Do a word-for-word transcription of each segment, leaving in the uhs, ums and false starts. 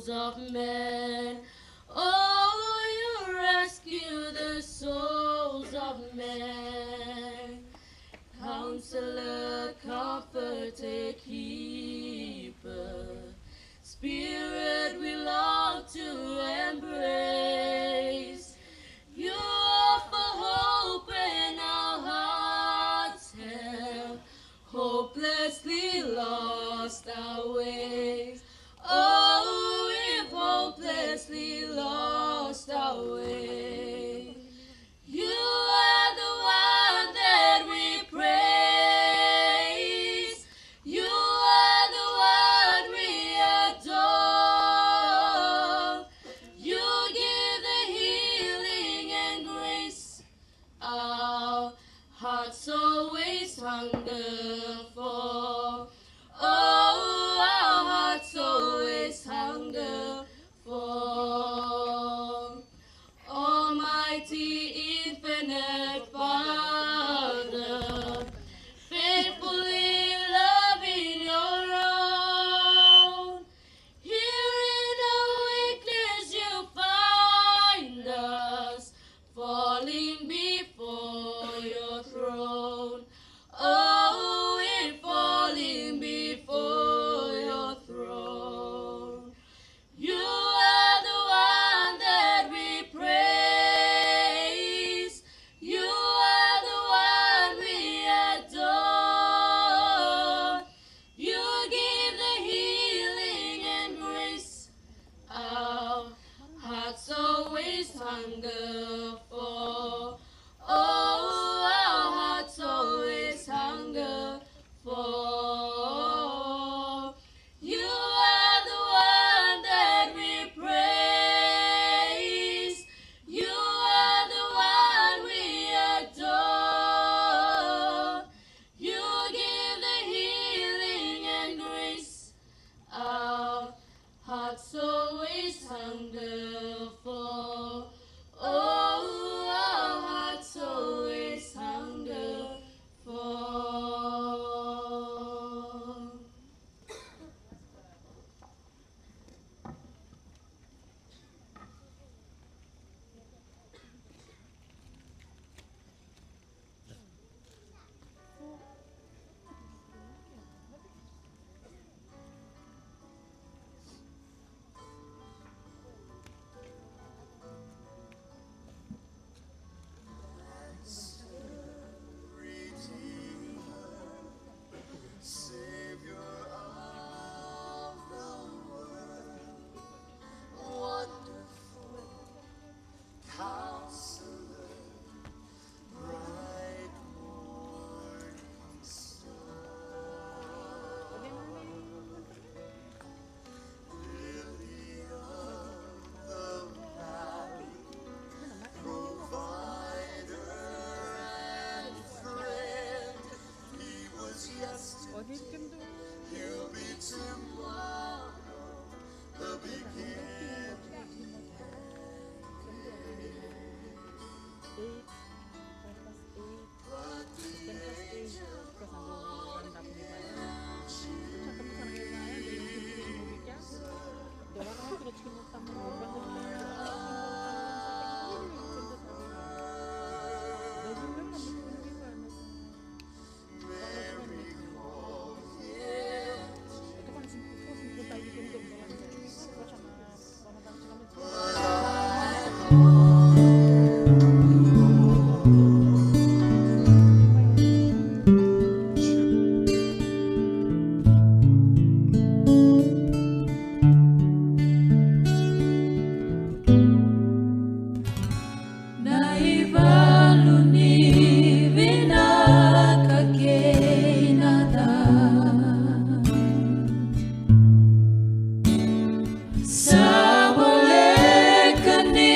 of men. Oh, you rescue the souls of men. Counselor, comforter, keeper, Spirit we long to embrace. You offer hope when our hearts have hopelessly lost our ways. Oh, we've hopelessly lost our ways. You are the one that we praise. You are the one we adore. You give the healing and grace our hearts always hunger for. Oh, our hearts always hunger for. Almighty, infinite Father, faithfully loving your own. Here in our weakness you find us, falling before your throne. Oh, we're falling before your throne. You are the one that we praise. You are the one we adore. You give the healing and grace our hearts always hunger for. Oh, our hearts always hunger for. You are the one that we praise. You are the one we adore. You give the healing and grace our hearts always hunger for. Oh, our hearts always hunger for. Savior of the world, wonderful Counselor, bright morning star. Lily of the valley, provider and friend. He was yesterday, he'll be tomorrow, the beginning. Na ivalu ni vinaka kei na ca. Sa voleka ni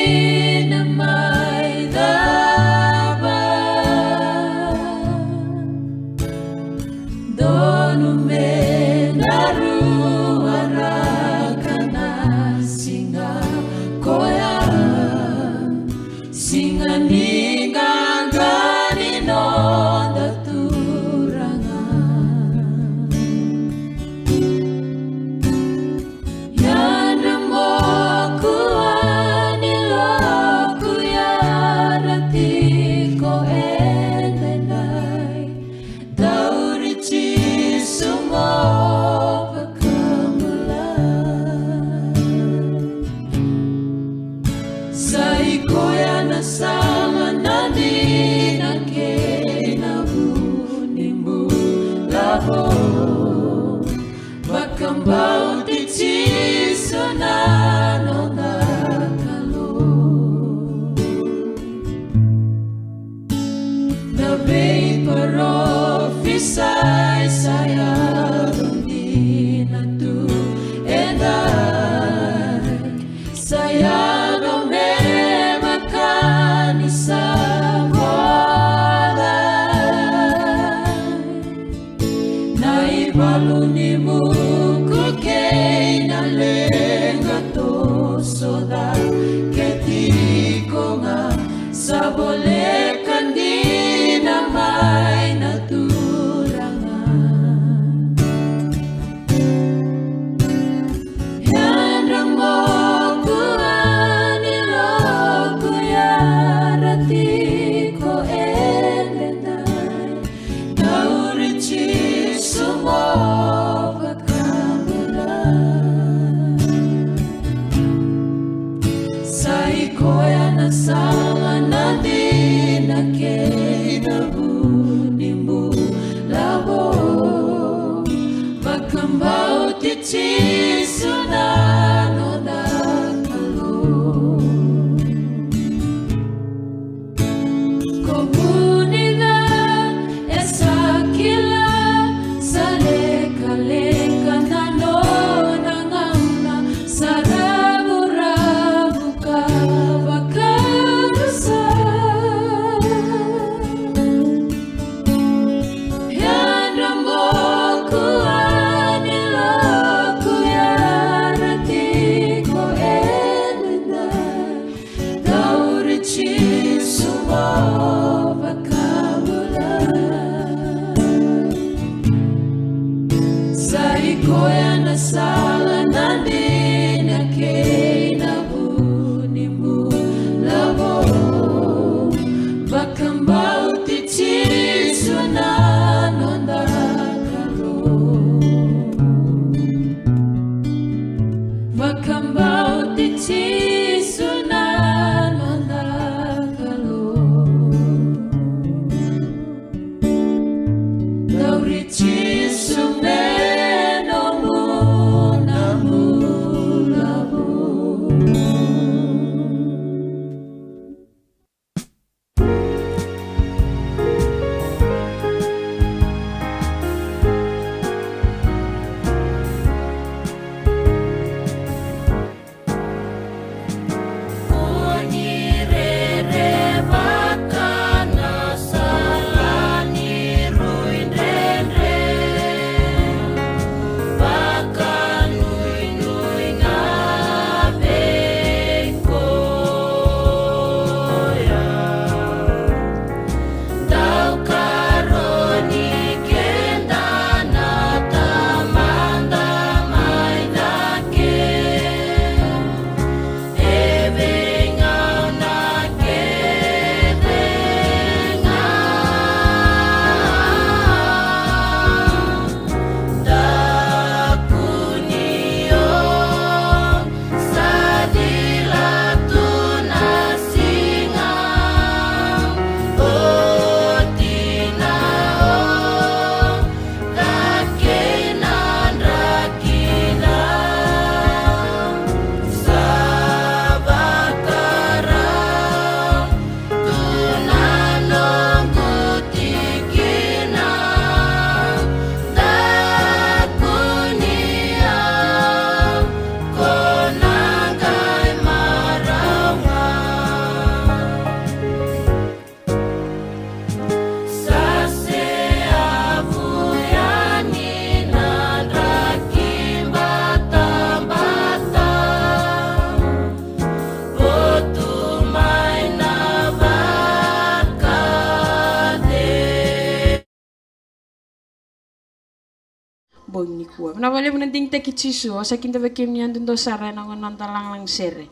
bogi nikua. Vinaka vakalevu na digitaki Jisu, au sa kidavaki kemuni yadudua sara ena noda lagalaga sere.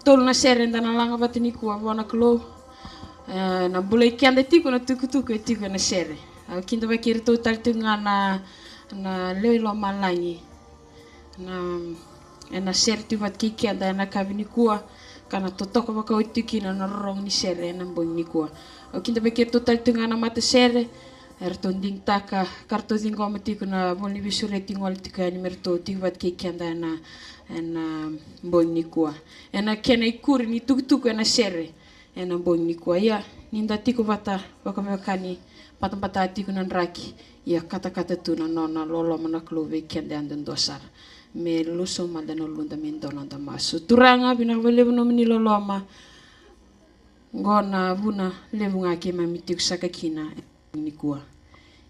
Tolu na sere eda na laga vata nikua vua na Kalou. E, na bula i keda tiko na tukutuku e tiko ena sere. Au kidavaki iratou tale tiko ga na, na lewe i lomalagi. Na, ena sere tu vata kei keda ena yakavi nikua, ka na totoka vakaoti tu kina na rorogo ni sere ena bogi nikua. Au kidavaki iratou tale tu ga na matasere, eratou digitaka, ka ratou ciqoma tiko na vola ni veisureti gole tiko yani me ratou tiko vata kei keda ena, ena bogi nikua. Ena kena ikuri ni tukutuku ena sere, ena bogi nikua. Ia, ni da tiko vata, vakaveiwekani, batabata tiko na draki, ia katakata tu na nona loloma na Kalou vei keda yadudua sara. Me loloma mada na uluda me dua noda masu. Turaga, vinaka vakalevu nomuni loloma. Qo na vuna levu ga keimami tiko saka kina nikua.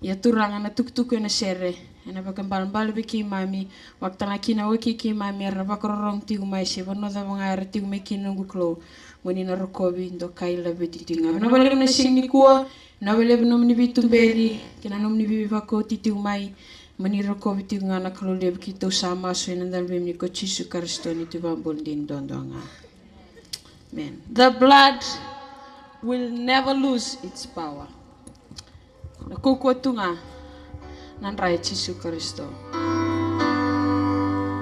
Ia Turaga, na tukutuku ena sere, ena vakaibalebale vei keimami, vakatara kina vei keimami era na vakarorogo tiko mai se vanua cava ga era tiko mai kina, noqu Kalou, mo ni na rokovi, dokai, laveti tiko ga. Vinaka vakalevu na siga nikua, vinaka vakalevu nomuni veituberi kei na nomuni veivakaoti tiko mai, mo ni rokovi tiko ga na Kalou levu. Keitou sa masu ena yaca i Luvemuni ko Jisu Karisito, na iVakabula duadua ga. Amen. The blood will never lose its power. Na kaukauwa tu ga na dra i Jisu Karisito.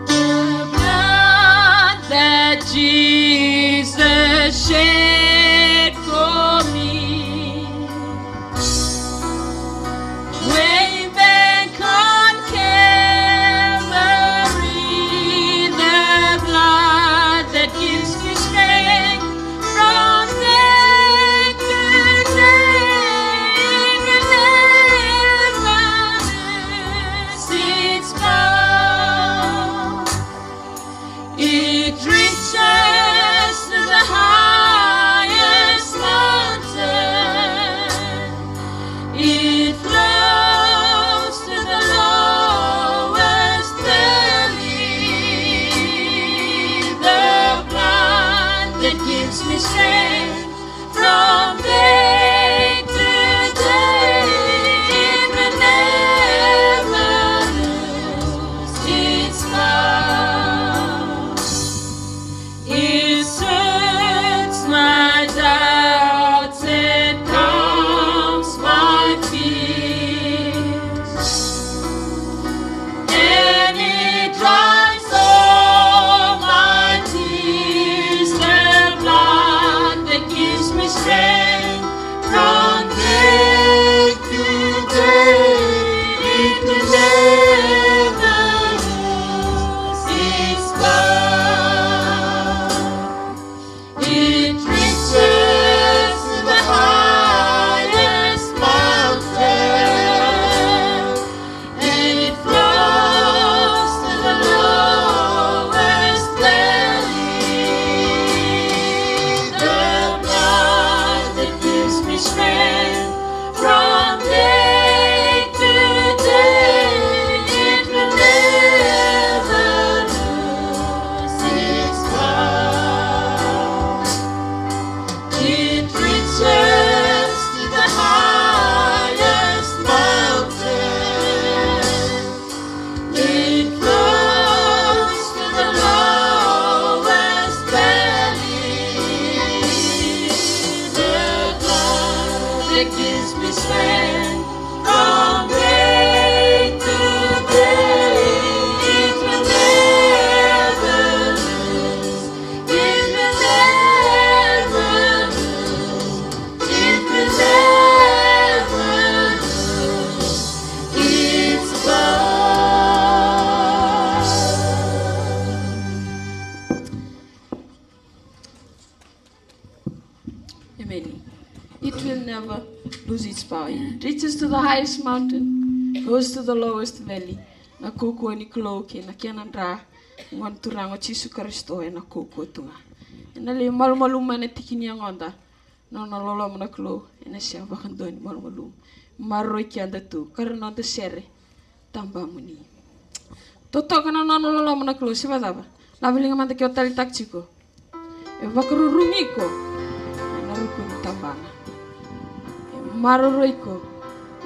The blood that Jesus shed for me. Way back on Calvary, the blood that gives me strength from day to day, it never loses its power. It reaches to the highest mountain. It flows to the lowest valley. The blood that gives me strength from day to day, it will never lose its power. It soothes my doubts and calms my fears. And it dries all my tears, the blood that gives me strength from day to day. It will never lose its power. It reaches to the highest mountain, and it flows to the lowest valley. The blood that gives me strength from day to day, it will never lose its power. It reaches to the highest mountain. It flows to the lowest valley. The blood that gives me strength from day to day, it will never lose, it will never lose, it will never lose its power. Amen. It will never lose its power. It reaches to the highest mountain, goes to the lowest valley. Na kaukauwa ni Kalou kei na kena dra, gone turaga o Jisu Karisito, ena kaukauwa tu ga. Ena lai malumalumu mai na tiki ni yagoda. Nona loloma na Kalou ena sega vakadua ni malumalumu. Maroroi keda tu, ka ra noda sere. Tabamuni. Totoka na nona loloma na Kalou, se vacava? Lava liga mada ke o taleitaka tiko. E vakarurugi iko ena ruku ni tabana. E maroroi iko,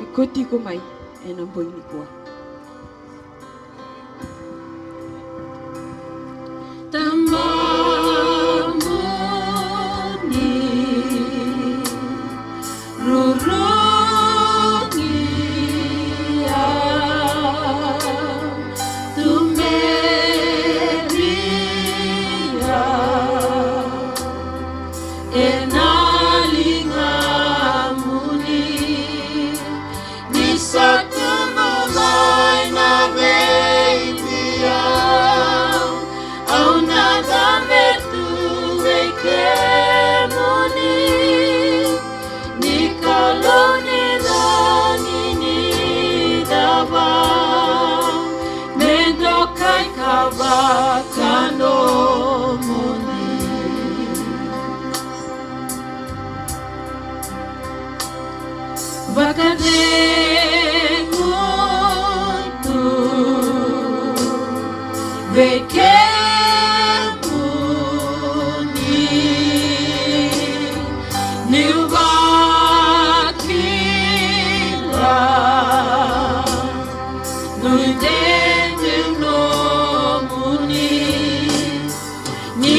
e kauti iko mai ena bogi nikua.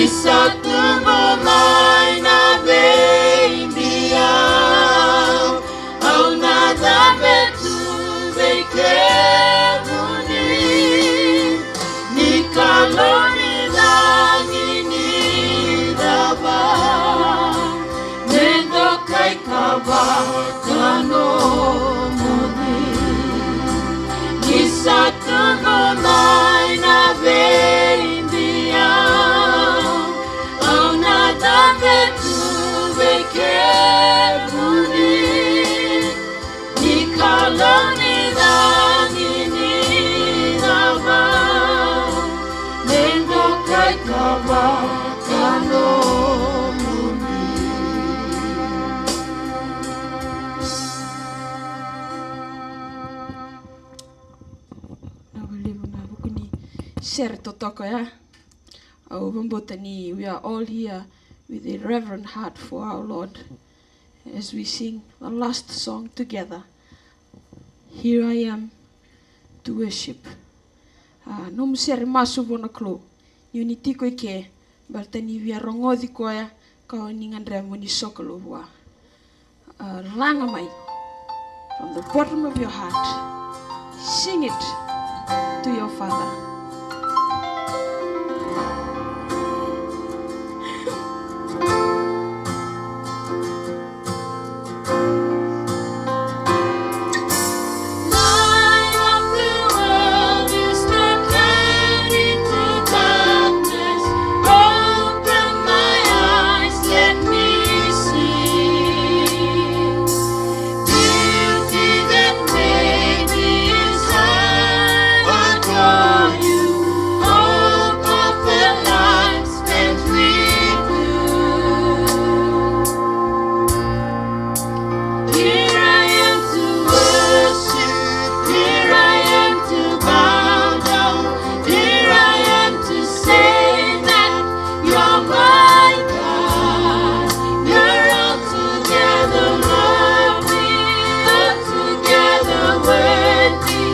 Sa tubu mai na veibiau, au na cabe tu vei kemuni. Ni Kalou ni cagi ni cava, me dokai ka vakanomuni. Ni sa tubu mai na veibiau, au na cabe tu vei kemuni. Ni Kalou ni cagi ni cava, me dokai ka vakanomuni. Vinaka vakalevu na vuku ni sere totoka ya. Au vakabauta ni we are all here with a reverent heart for our Lord as we sing the last song together. Here I am to worship. A, nomu sere masu vua na Kalou. Ni o ni tiko i ke, baleta ni via rogoci koya, ka o ni gadreva mo ni sokalou vua. A, laga mai. From the bottom of your heart, sing it to your Father. Light of the world, you step light into darkness. Open my eyes, let me see beauty that made me adore you. Hope of a life spent with you. Here I am to worship, here I am to bow down, here I am to say that you're my God. You're altogether lovely, altogether worthy,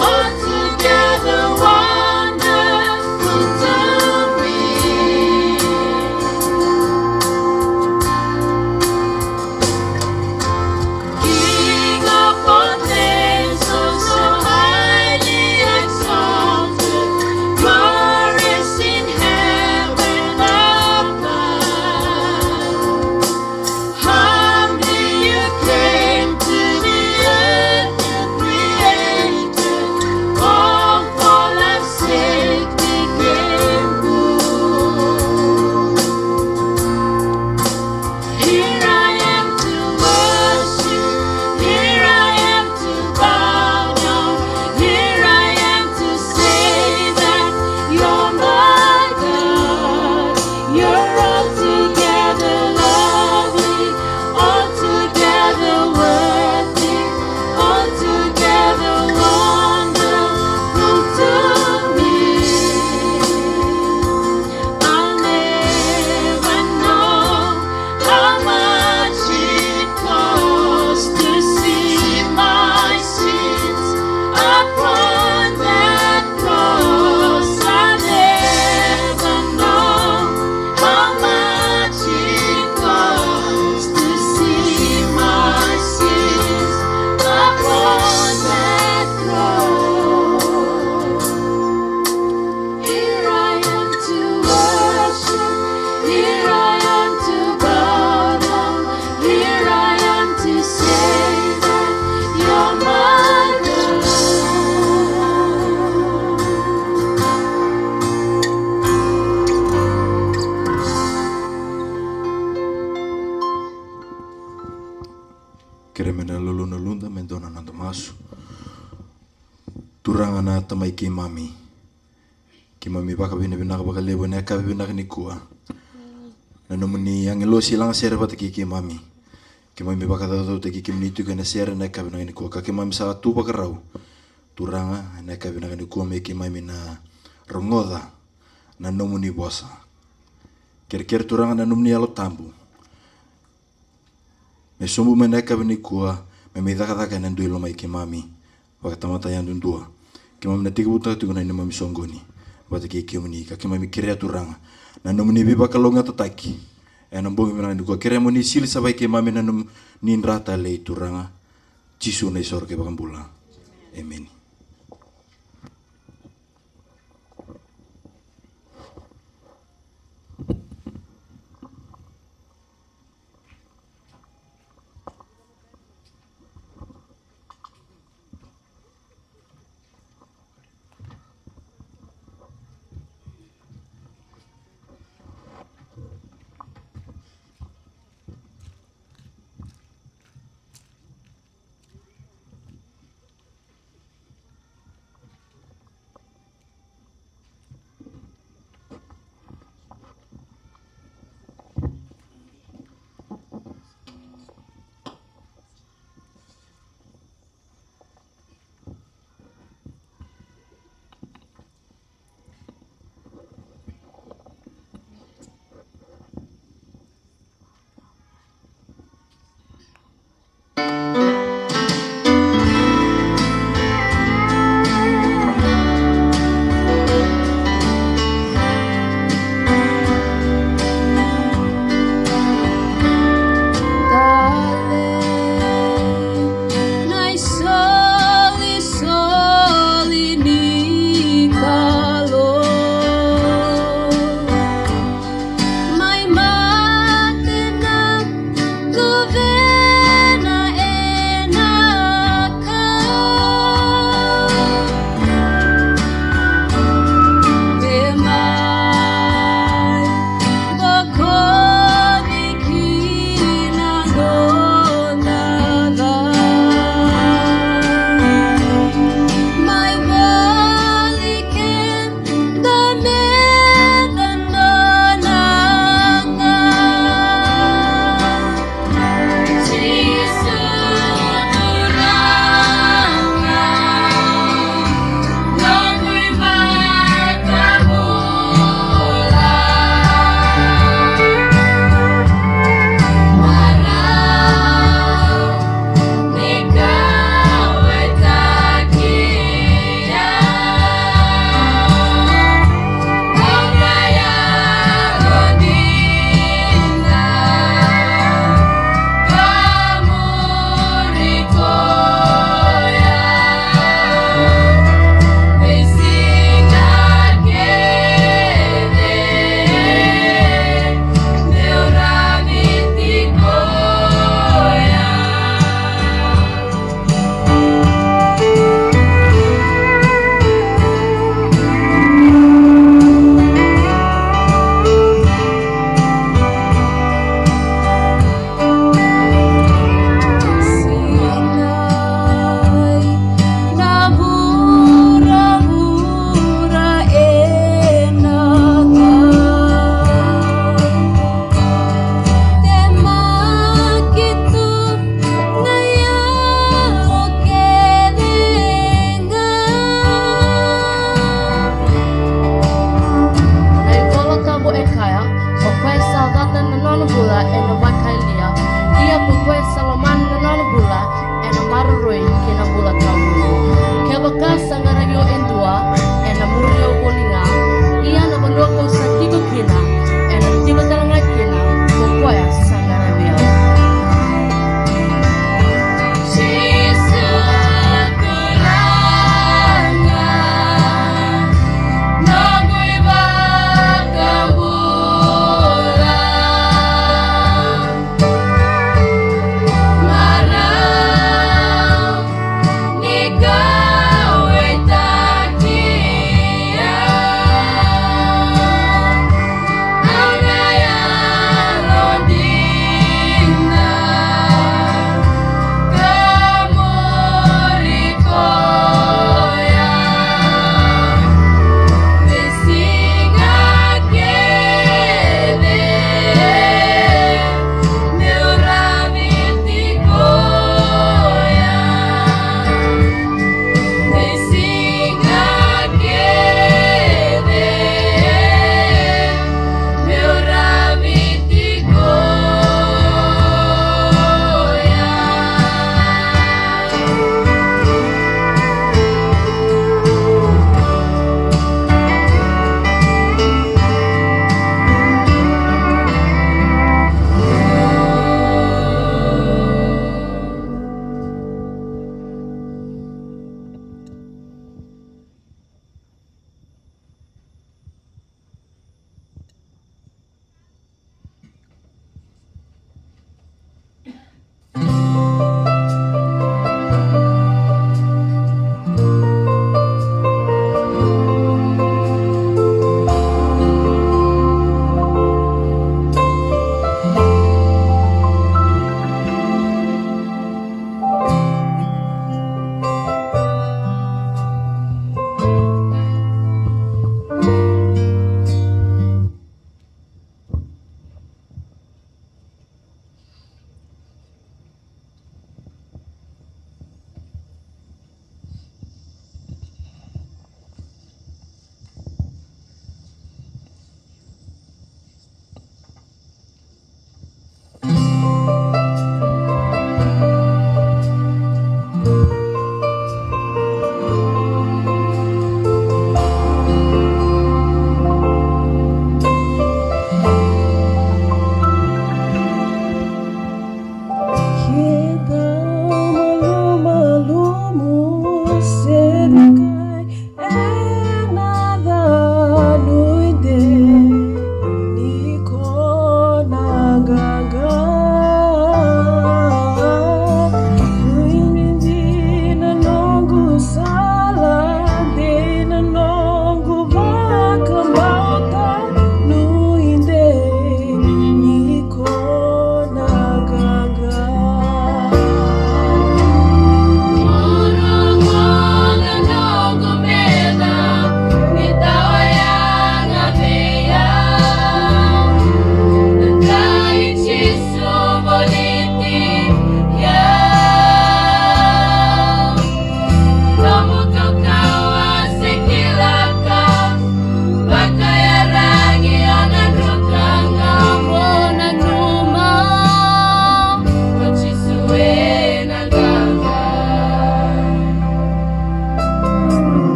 altogether wonderful to me. King of all nations, so highly exalted, glorious in heaven above. Humbly you came to the earth, the Creator of all our sake became poor. Here I am to worship, here I am to bow down, here I am to say that you're my God. You're altogether lovely, altogether worthy, altogether wonderful to me. I'll never know how much it cost to see my sins upon that cross. I'll never know how much it cost to see my sins upon that cross. Here I am to worship, here I am to bow down, here I am to say that you're my God. Kere me na lulu na luda me dua na noda masu. Turaga na Tamai keimami, keimami vakavinavinaka vakalevu ena yakavi vinaka nikua. Na nomuni agilosi lagasere vata kei keimami. Keimami vakacaucautaki kemuni tiko ena sere ena yakavi vinaka nikua, ka keimami sa tu vakarau, Turaga, ena yakavi vinaka nikua me keimami na rogoca na nomuni vosa. Kerekere Turaga na nomuni Yalo Tabu me sobu mai na yakavi nikua, me mai cakacaka ena dui loma i keimami vakatamata yadudua. Keimami na tekivutaka tiko na neimami soqoni vata kei kemuni, ka keimami kerea Turaga na nomuni veivakalougatataki. Ena bogi vinaka nikua, kerea mo ni sili savai keimami na nomuni dra talei, Turaga. Jisu na iSoro kei Vakabula. Emeni.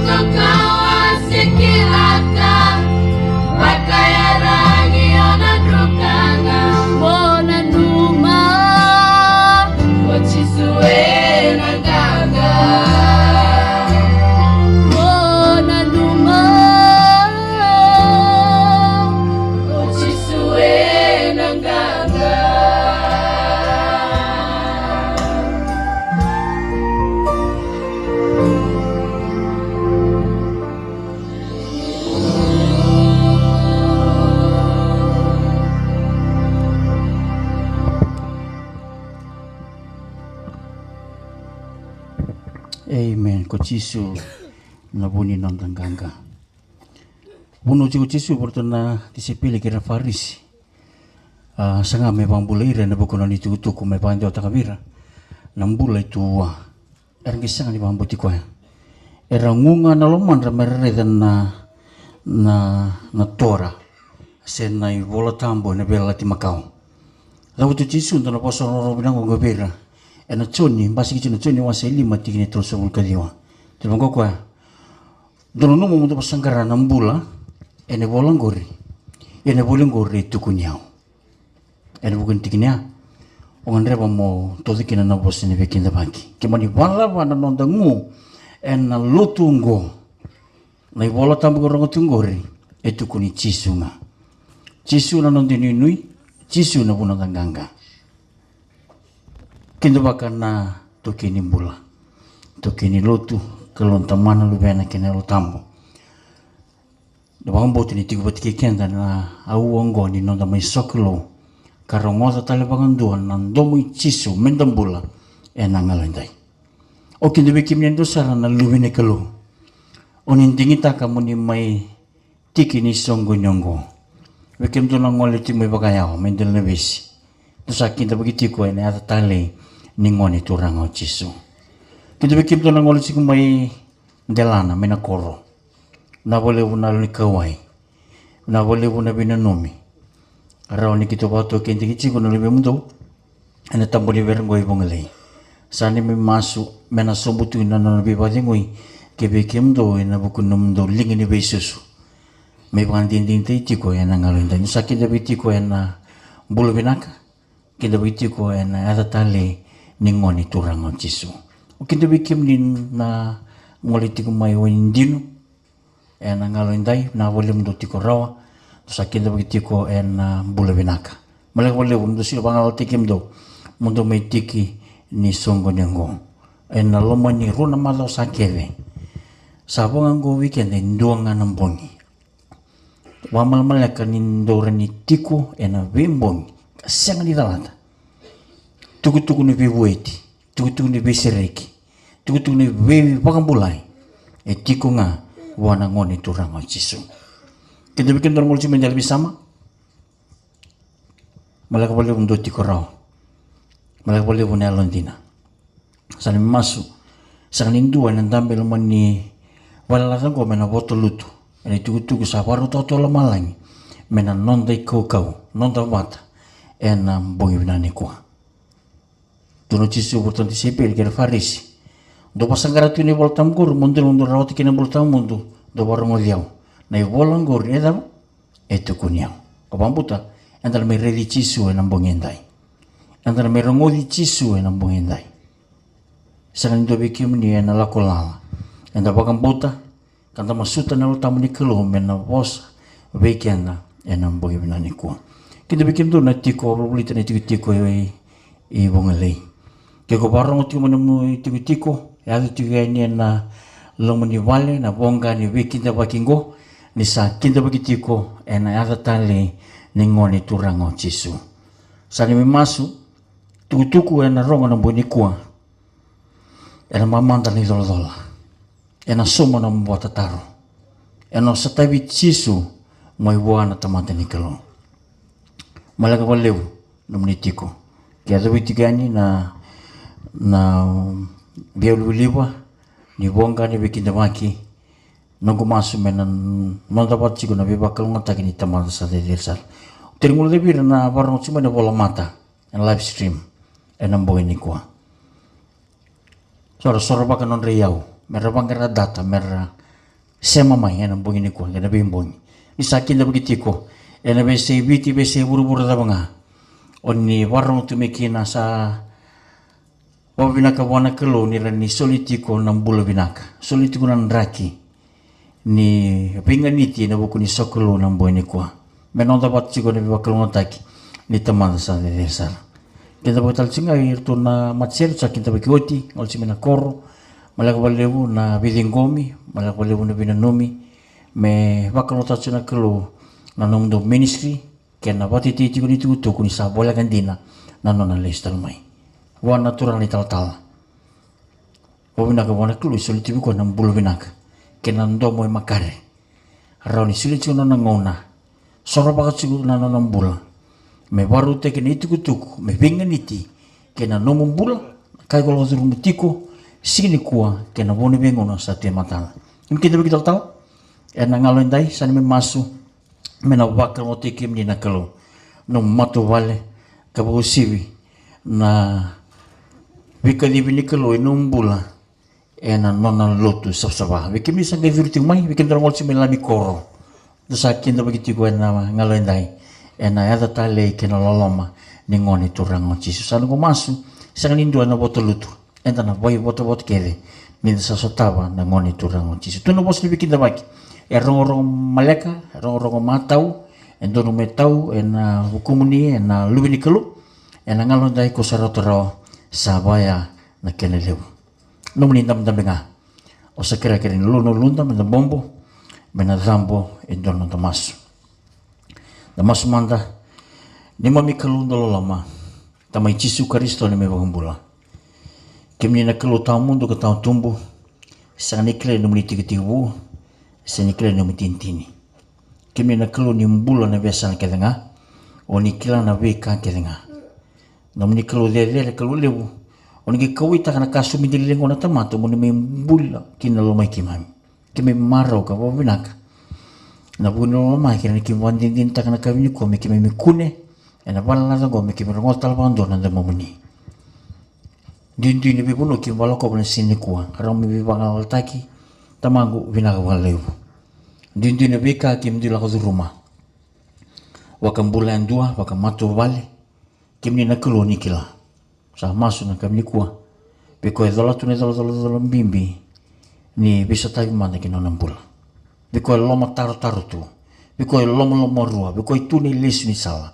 Kakawa se kilaka, vakaiyaragi o na drukana. Mo nanuma, o Jisu e na qaqa. Mo nanuma, o Jisu e na qaqa. Amen. Ko Jisu na vu ni noda qaqa. Vunau tiko o Jisu vata na tisaipeli kei ira na Farisi. A, saga me vakabulai ira ena vuku ni nona itukutuku, me vakadewataka vei ira na bula e tu vua. Era qai sega ni vakabauti koya. Era gu ga na lomadra me ra raica na, na, na Tora se na iVola Tabu ena veiyalayalati makawa. Cavuta o Jisu e dua na vosa rogorogo vinaka oqo vei ira. Ena Joni, basika tiko na Joni wase e lima, tikina e tolusagavulu ka ciwa. Tukuna vaqo o koya: Dou nanuma mo dou vakasaqara na bula ena ivola oqori, ia na ivola oqori e tukuni au. Ena vuku ni tikina ya, o gadreva mo tauca kina na vosa ni veikidavaki. Ke mani vakacava na noda gu ena lotu oqo, na iVola Tabu qo rogo tu oqori, e tukuni Jisu ga. Jisu na noda inuinui, Jisu na vu ni noda qaqa. Kidavaka na taukei ni bula, taukei ni lotu, Kalou na Tamana, Luvena kei na Yalo Tabu. Na vakabauta ni tiko vata kei keda na aua oqo ni noda mai sokalou ka rogoca tale vakadua na domo i Jisu me da bula ena galu edai. O kida vei kemuni e dua sara na luve ni Kalou, o ni digitaka mo ni mai tiki ni soqoni oqo. Vei kemudou na gole tiko mai vakayawa mai Dalinavesi, dou sa kidavaki tiko ena yaca talei ni Gone Turaga o Jisu. Kida vei kemudou na gole tiko mai Delana, mai Nakoro, vinaka vakalevu na yalo ni kauwai, vinaka vakalevu na veinanumi. Rawa ni keitou vakatokai tiko na luvemudou ena taba ni vere oqo i Vugalei. Sa neimami masu me na sobu tu na nona veivakacegui ki vei kemudou ena vuku ni nomudou liga ni veisusu. Me vakadinadinataki tiko ena galu edai, ni sa kidavaki tiko ena bula vinaka, kidavaki tiko ena yaca talei ni Gone Turaga o Jisu. O kidavaki kemuni na gole tiko mai Wainidinu ena galu edai, vinaka vakalevu dou tiko rawa, dou sa kidavaki tiko ena bula vinaka. Maleka vakalevu dou sa vagalalataki kemudou mo dou mai tiki ni soqoni oqo ena loma ni rua na macawa sa kece. Sa vo ga oqo vei keda e dua ga na bogi. Vakamalamaleka ni dou rawa ni tiko ena veibogi ka sega ni calata. Tukutuku ni veivueti, tukutuku ni veisereki, tukutuku ni veivakabulai e tiko ga vua na Gone Turaga o Jisu. Keda vei keda na gole tiko mai Delapisama, maleka vakalevu dou tiko rawa. Maleka vakalevu na yalodina. Sa neimami masu, sega ni dua ena dabe e loma ni valelaca oqo me na voto lutu ena itukutuku sa vakarautaka tu o lomalagi me na noda ikaukau, noda vata ena bogi vinaka nikua. Tukuna o Jisu vei iratou na tisaipeli kei ira na Farisi: Dou vakasaqara tu na iVola Tabu oqori mo dou, mo dou rawata kina na bula tawamudu, dou vakarogoci au. Na ivola oqori e cava? E tukuni au. Au vakabauta eda na mai raici Jisu ena bogi edai. Eda na mai rogoci Jisu ena bogi edai. Sega ni dua vei kemuni ena lako lala. Eda vakabauta ka da masuta na Yalo Tabu ni Kalou me na vosa vei keda ena bogi vinaka nikua. Kida vei kemudou na tiko, volivolita na itikotiko i, i Vugalei. Ke ko vakarogo tiko mai na nomu itikotiko, e yaco tiko yani ena loma ni vale na voqa ni veikidavaki oqo, ni sa kidavaki tiko ena yaca talei ni Gone Turaga o Jisu. Sa neimami masu, tukutuku ena rogo ena bogi nikua, ena mamada na icolacola. Ena sauma na nomu vakatataro. Ena sotavi Jisu mai vua na tamata ni Kalou. Maleka vakalevu nomuni tiko. Ke yacovi tiko yani na, na veilivaliva ni voqa ni veikidavaki, noqu masu me na noda vata tiko na veivakalougatataki ni Tamada sa cecere sara. Au tauri guilecavi ira na vakarogo tiko mai na volamata ena live stream ena bogi nikua. Sa ra sorovaka nodra iyau me ra vaqara data me ra sema mai ena bogi nikua kei na veibogi. Ni sa kidavaki tiko ena veiyasai Viti, veiyasai vuravura cava ga o ni vakarorogo tu mai kina, sa vakavinavinaka vua na Kalou ni rawa ni soli tiko na bula vinaka, soli tiko na draki ni veiganiti ena vuku ni sokalou ena bogi nikua. Me noda vata tiko na veivakalougatataki ni Tamada sa cecere sara. Kidavaki tale tiko ga iratou na matasere sa kidavaki oti, gole tiko mai na koro. Vinaka vakalevu na veiciqomi, vinaka vakalevu na veinanumi. Me vakalougatataka tiko na Kalou na nomudou ministry kei na vakatetei tiko ni tukutuku ni sa voleka dina na nona lesu tale mai. Vua na Turaga na italatala, vakavinavinaka vua na Kalou e soli tiko vei koya na bula vinaka kei na domo e makare. Rawa ni soli tiko na nona gauna, sorovaka tiko na nona bula me vakarautaki na itukutuku me veiganiti kei na nomu bula, na ka iko lako curuma tiko siga nikua kei na vo ni veigauna sa tu e matana. Ni kidavaki talatala ena gauna edai, sa neimami masu me na vakalougatataki kemuni na Kalou, nomu matavuvale, ka vakauasivi na veikacivi ni Kalou ena nomu bula ena nona lotu savasava. Vei kemuni sa qai curu tiko mai, vei kemuni dou na gole tiko mai Lami koro, dou sa kidavaki tiko ena gauna edai ena yaca talei kei na loloma ni Gone Turaga o Jisu. Sa noqu masu, sega ni dua ena vota lutu, eda na vakaivotavota kece ni da sa sotava na Gone Turaga o Jisu. Tu na vosa ni veikidavaki, e rogorogo maleka, e rogorogo matau, e donu me tau ena vukumuni, ena luve ni Kalou. Ena gauna edai ko sa rauta rawa, sa vaya na kena levu. Nomuni dabedabe ga. O sa kerekere ni lolo na uluda me da bobo, me na cabo e dua na noda masu. Da masu mada. Neimami Kalou dauloloma, Tamai Jisu Karisito neimami iVakabula, kemuni na Kalou tawamudu ka tawatubu. Sega ni kilai na nomuni tekitekivu, sega ni kilai na nomuni itinitini. Kemuni na Kalou ni bula na veiyasana kece ga, o ni kila na veika kece ga. Nomuni Kalou cecere, Kalou levu, o ni qai kauwaitaka na ka somidi e liga na tamata mo ni mai bula kina loma i keimami. Keimami marau ka vakavinavinaka ena vuku ni loloma kei na keimami vakadinadinataka na yakavi nikua me keimami kune ena valelaca oqo me keimami rogoca tale vakadua na domomuni. Duidui na veivanua keimami vakalako ena siga nikua, ka rawa me veivagalalataki. Tamaqu, vinaka vakalevu. Duidui na veika keimami dui lako curuma, vakabula yadua, vakamatavuvale. Kemuni na Kalou ni kila. Sa masu na yakavi nikua, vei koya e cola tu na icolacola bibi, ni veisotavi mada ki na nona bula. Vei koya e lomatarotaro tu, vei koya e lomalomarua, vei koya e tu na ilesu ni sala.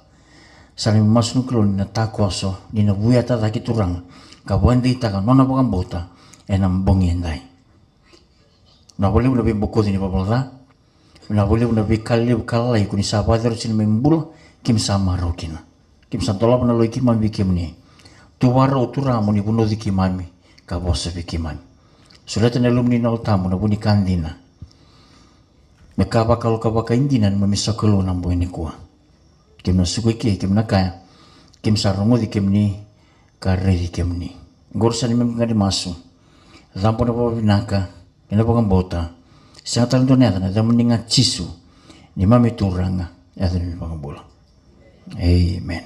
Sa neimami masu na Kalou ni na takoso, ni na vueta cake Turaga, ka vakadeitaka na nona vakabauta ena bogi edai. Vinaka vakalevu na veibokoci ni valavala ca. Vinaka vakalevu na veika levu ka lalai ko ni sa vakayacora tiko ena neimami bula, keimami sa marau kina. Keimami sa dolava na loloma i keimami vei kemuni. Tu vakarau Turaga mo ni vunauci keimami ka vosa vei keimami. Sureta na Yalomuni na Yalo Tabu na vu ni ka dina, me ka vakaloka vakaidina na neimami sokalou ena bogi nikua. Keimami na suka i ke, keimami na kaya, keimami sa rogoci kemuni ka raici kemuni. Oqori sa neimami qai masu, cabo na vakavinaka kei na vakabauta, sega tale dua na yaca, na yacamuni ga Jisu, neimami Turaga, yaca ni vakabula. Amen.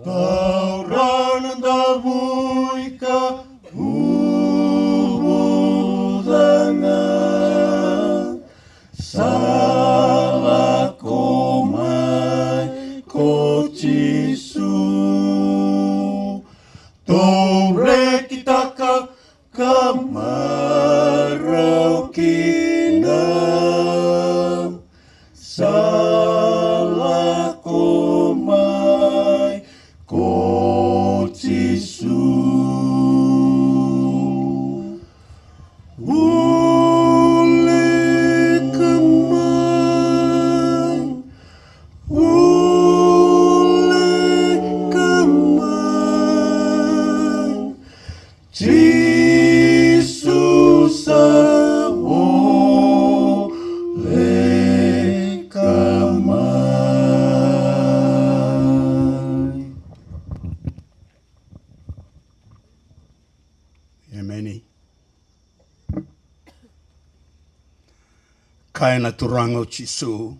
Taura na davui ka vuvuca ga, sa lako mai ko Jisu. Tou rekitaka ka marau kina, sa lako mai ko Jisu. Wilika mai, wilika Kaya na Turaga o Jisu,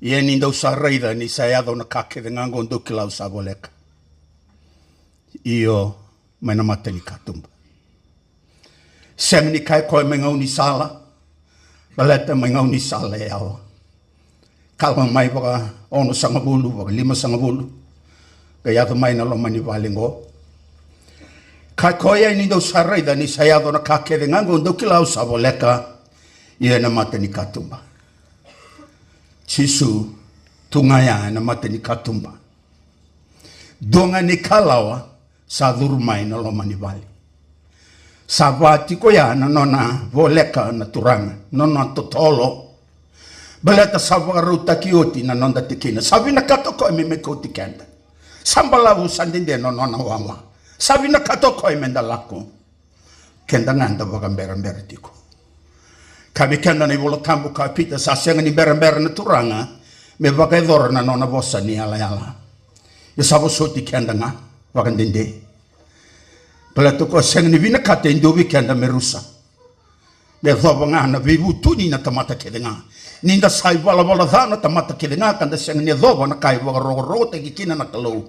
ia ni dou sa raica ni sa yaco na ka kece ga oqo dou kila au sa voleka. Io, mai na mata ni katuba. Sega ni kaya o koya mai gaunisala, baleta mai gaunisala e yawa. Kala mai vaka onosagavulu, vaka limasagavulu. Qai yaco mai na loma ni vale qo. Kaya o koya ni dou sa raica ni sa yaco na ka kece ga qo dou kila au sa voleka. Ia ena mata ni katuba. Jisu, tu ga ya ena mata ni katuba. Dua ga na ikalawa sa curu mai na loma ni vale. Sa va tiko ya na nona voleka na Turaga, na nona totolo. Baleta sa vakarautaki oti na noda tikina. Sa vinakata o koya me mai kauti keda. Sa balavu, sa dede na nona wawa. Sa vinakata o koya me da lako. Keda ga da vakaberabera tiko. Kaya vei keda na iVola Tabu, kaya o Pita, sa sega ni berabera na Turaga me vakayacora na nona vosa ni yalayala. Ia sa vosoti keda ga vakadede. Baleta o koya sega ni vinakata e dua vei keda me rusa. Me yacova ga na veivutuni na tamata kece ga. Ni da sa ivalavala ca na tamata kece ga ka da sega ni yacova na ka e vakarokorokotaki kina na Kalou.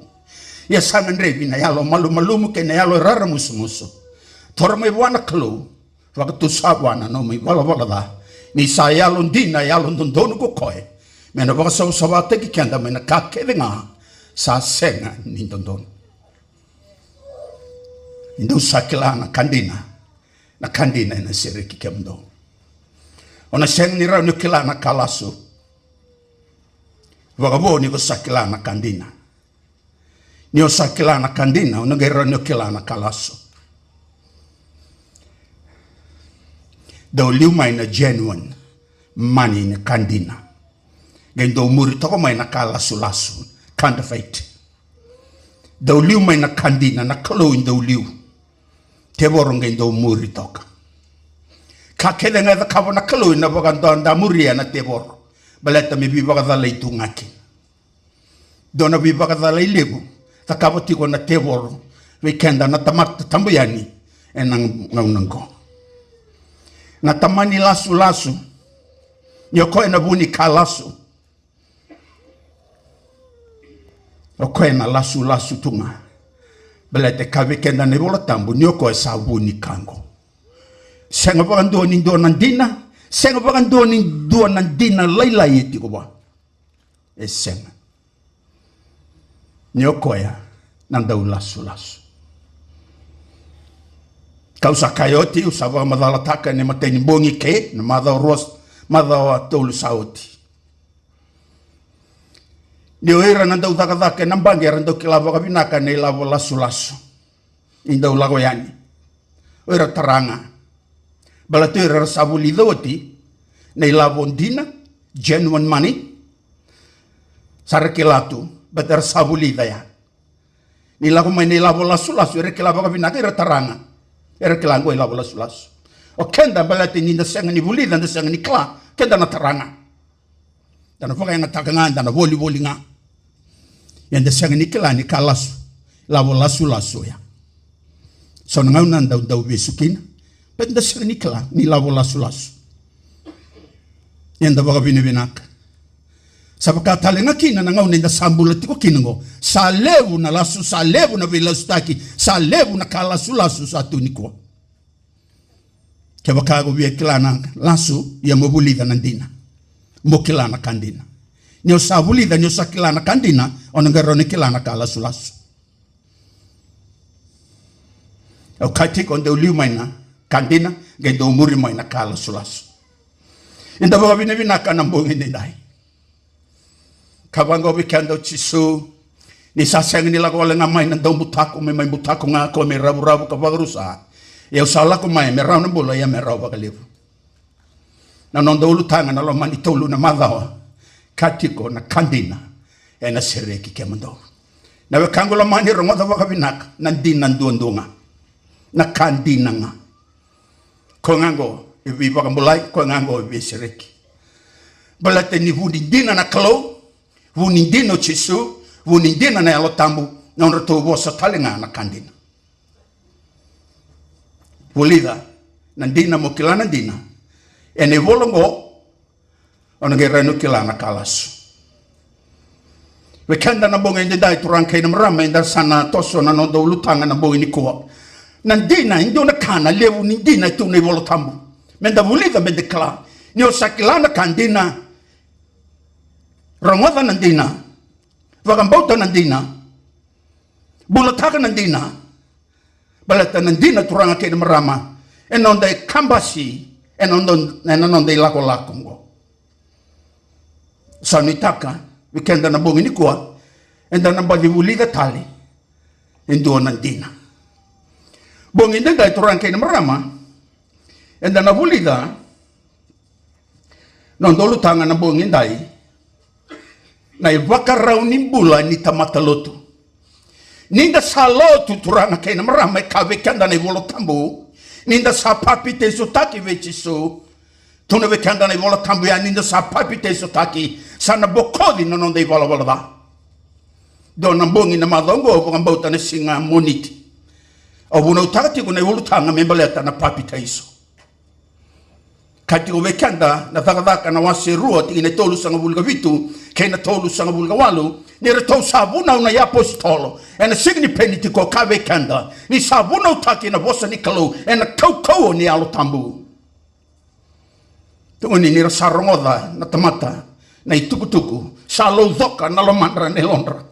Ia sa gadrevi na yalo malumalumu kei na yalo e raramusumusu. Toro mai vua na Kalou, vakatusa vua na nomu ivalavala ca. Ni sa yalodina, yalododonu ko koya. Me na vakasavasavataki keda mai na ka kece ga sa sega ni dodonu. Ni dou sa kila na ka dina, na ka dina ena sereki kemudou. O na sega ni rawa ni o kila na ka lasu vakavo ni ko sa kila na ka dina. Ni o sa kila na ka dina, o na qai rawa ni o kila na ka lasu. Dau liu mai na genuine money, na ka dina. Qai dau muri toka mai na ka lasulasu, counterfeit. Dau liu mai na ka dina, na Kalou e dau liu. Tevoro qai dau muri toka. Ka kece ga e cakava na Kalou ena vakadamuria na tevoro. Baleta me veivakacalai tu ga kina. Dua na veivakacalai levu cakava tiko na tevoro vei keda na tamata tabu yani ena gauna qo. Na tamani lasulasu, ni o koya na vu ni ka lasu. O koya na lasulasu tu ga. Baleta e kaya vei keda na iVola Tabu ni o koya sa vu ni ka qo. Sega vakadua ni dua na dina, sega vakadua ni dua na dina lailai e tiko vua. E sega. Ni o koya na dau lasulasu. Kau sa kaya oti, au sa vakamacalataka ena imatai ni bogi kei na macawa rua, macawa tolu sa oti. Ni o ira na dau cakacaka ena baqe era dau kila vakavinaka na ilavo lasulasu. Ni dau lako yani o ira tara ga. Baleta o ira era sa vulica oti na ilavo dina, genuine money. Sa ra kila tu, baleta era sa vulica ya. Ni lako mai na ilavo lasulasu, era kila vakavinaka, ira tara ga. Era kila qo ilavo lasulasu. O keda baleta ni da sega ni vulica, da sega ni kila, keda na tara ga. Da na vakayagataka ga, da na volivoli ga. Ia da sega ni kila ni ka lasu, lavo lasulasu oya. So na gauna da dau vesu kina, baleta da sega ni kila ni lavo lasulasu. Ia da vakavinavinaka. Sa vaka tale ga kina na gauna eda sa bula tiko kina qo. Sa levu na lasu, sa levu na veilasutaki, sa levu na ka lasulasu sa tu nikua. Kevaka ko via kila na lasu, ia mo vulica na dina. Mo kila na ka dina. Ni o sa vulica, ni o sa kila na ka dina, o na qai rawa ni kila na ka lasulasu. Au kaya tiko, dau liu mai na ka dina, qai dau muri mai na ka lasulasu. Eda vakavinavinaka na bogi edaidai. Ka vaqo vei keda o Jisu, ni sa sega ni lako wale ga mai na daubutako, me mai butako ga o koya me ravuravu ka vakarusa. Ia au sa lako mai me rawa na bula, ia me rawa vakalevu. Na noda ulutaga na loma ni tolu na macawa, ka tiko na ka dina ena sereki kemudou. Na wekaqu lomani, rogoca vakavinaka, na dina duadua ga. Na ka dina ga. Koya ga qo e veivakabulai, koya ga qo e veisereki. Baleta ni vu ni dina na Kalou, vu ni dina o Jisu, vu ni dina na Yalo Tabu, na nodratou vosa tale ga na ka dina. Vulica na dina mo kila na dina. Ena ivola qo, O na qai rawa ni o kila na ka lasu. Vei keda na bogi edaidai, turaga kei na marama, eda sa na toso na noda ulutaga na bogi nikua. Na dina, e dua na ka na levu ni dina e tu na iVola Tabu. Meda vulica, meda kila. Ni o sa kila na ka dina, rogoca na dina, vakabauta na dina, bulataka na dina. Baleta na dina, turaga kei na marama, e noda ikabasi ena noda, ena noda ilakolako oqo. Sa nuitaka vei keda na bogi nikua, eda na baci vulica tale e dua na dina. Bogi edaidai, turaga kei na marama, eda na vulica na noda ulutaga na bogi edai, na ivakarau ni bula ni tamata lotu. Ni da sa lotu, turaga kei na marama, e kaya vei keda na iVola Tabu, ni da sa papitaisotaki vei Jisu, tukuna vei keda na iVola Tabu ya, ni da sa papitaisotaki, sa na bokoci na noda ivalavala ca. Dua na bogi na macawa oqo, au vakabauta na siga Moniti, au vunautaka tiko na iulutaga me baleta na papitaiso. Ka tiko vei keda na Cakacaka na wase rua, tikina e tolusagavulu ka vitu kei na tolusagavulu ka walu, ni ratou sa vunau na iapositolo ena siga ni Penitiko, ka vei keda ni sa vunautaki na vosa ni Kalou ena kaukauwa ni Yalo Tabu. Tukuni ni ra sa rogoca na tamata na itukutuku, sa laucoka na lomadra na yalodra.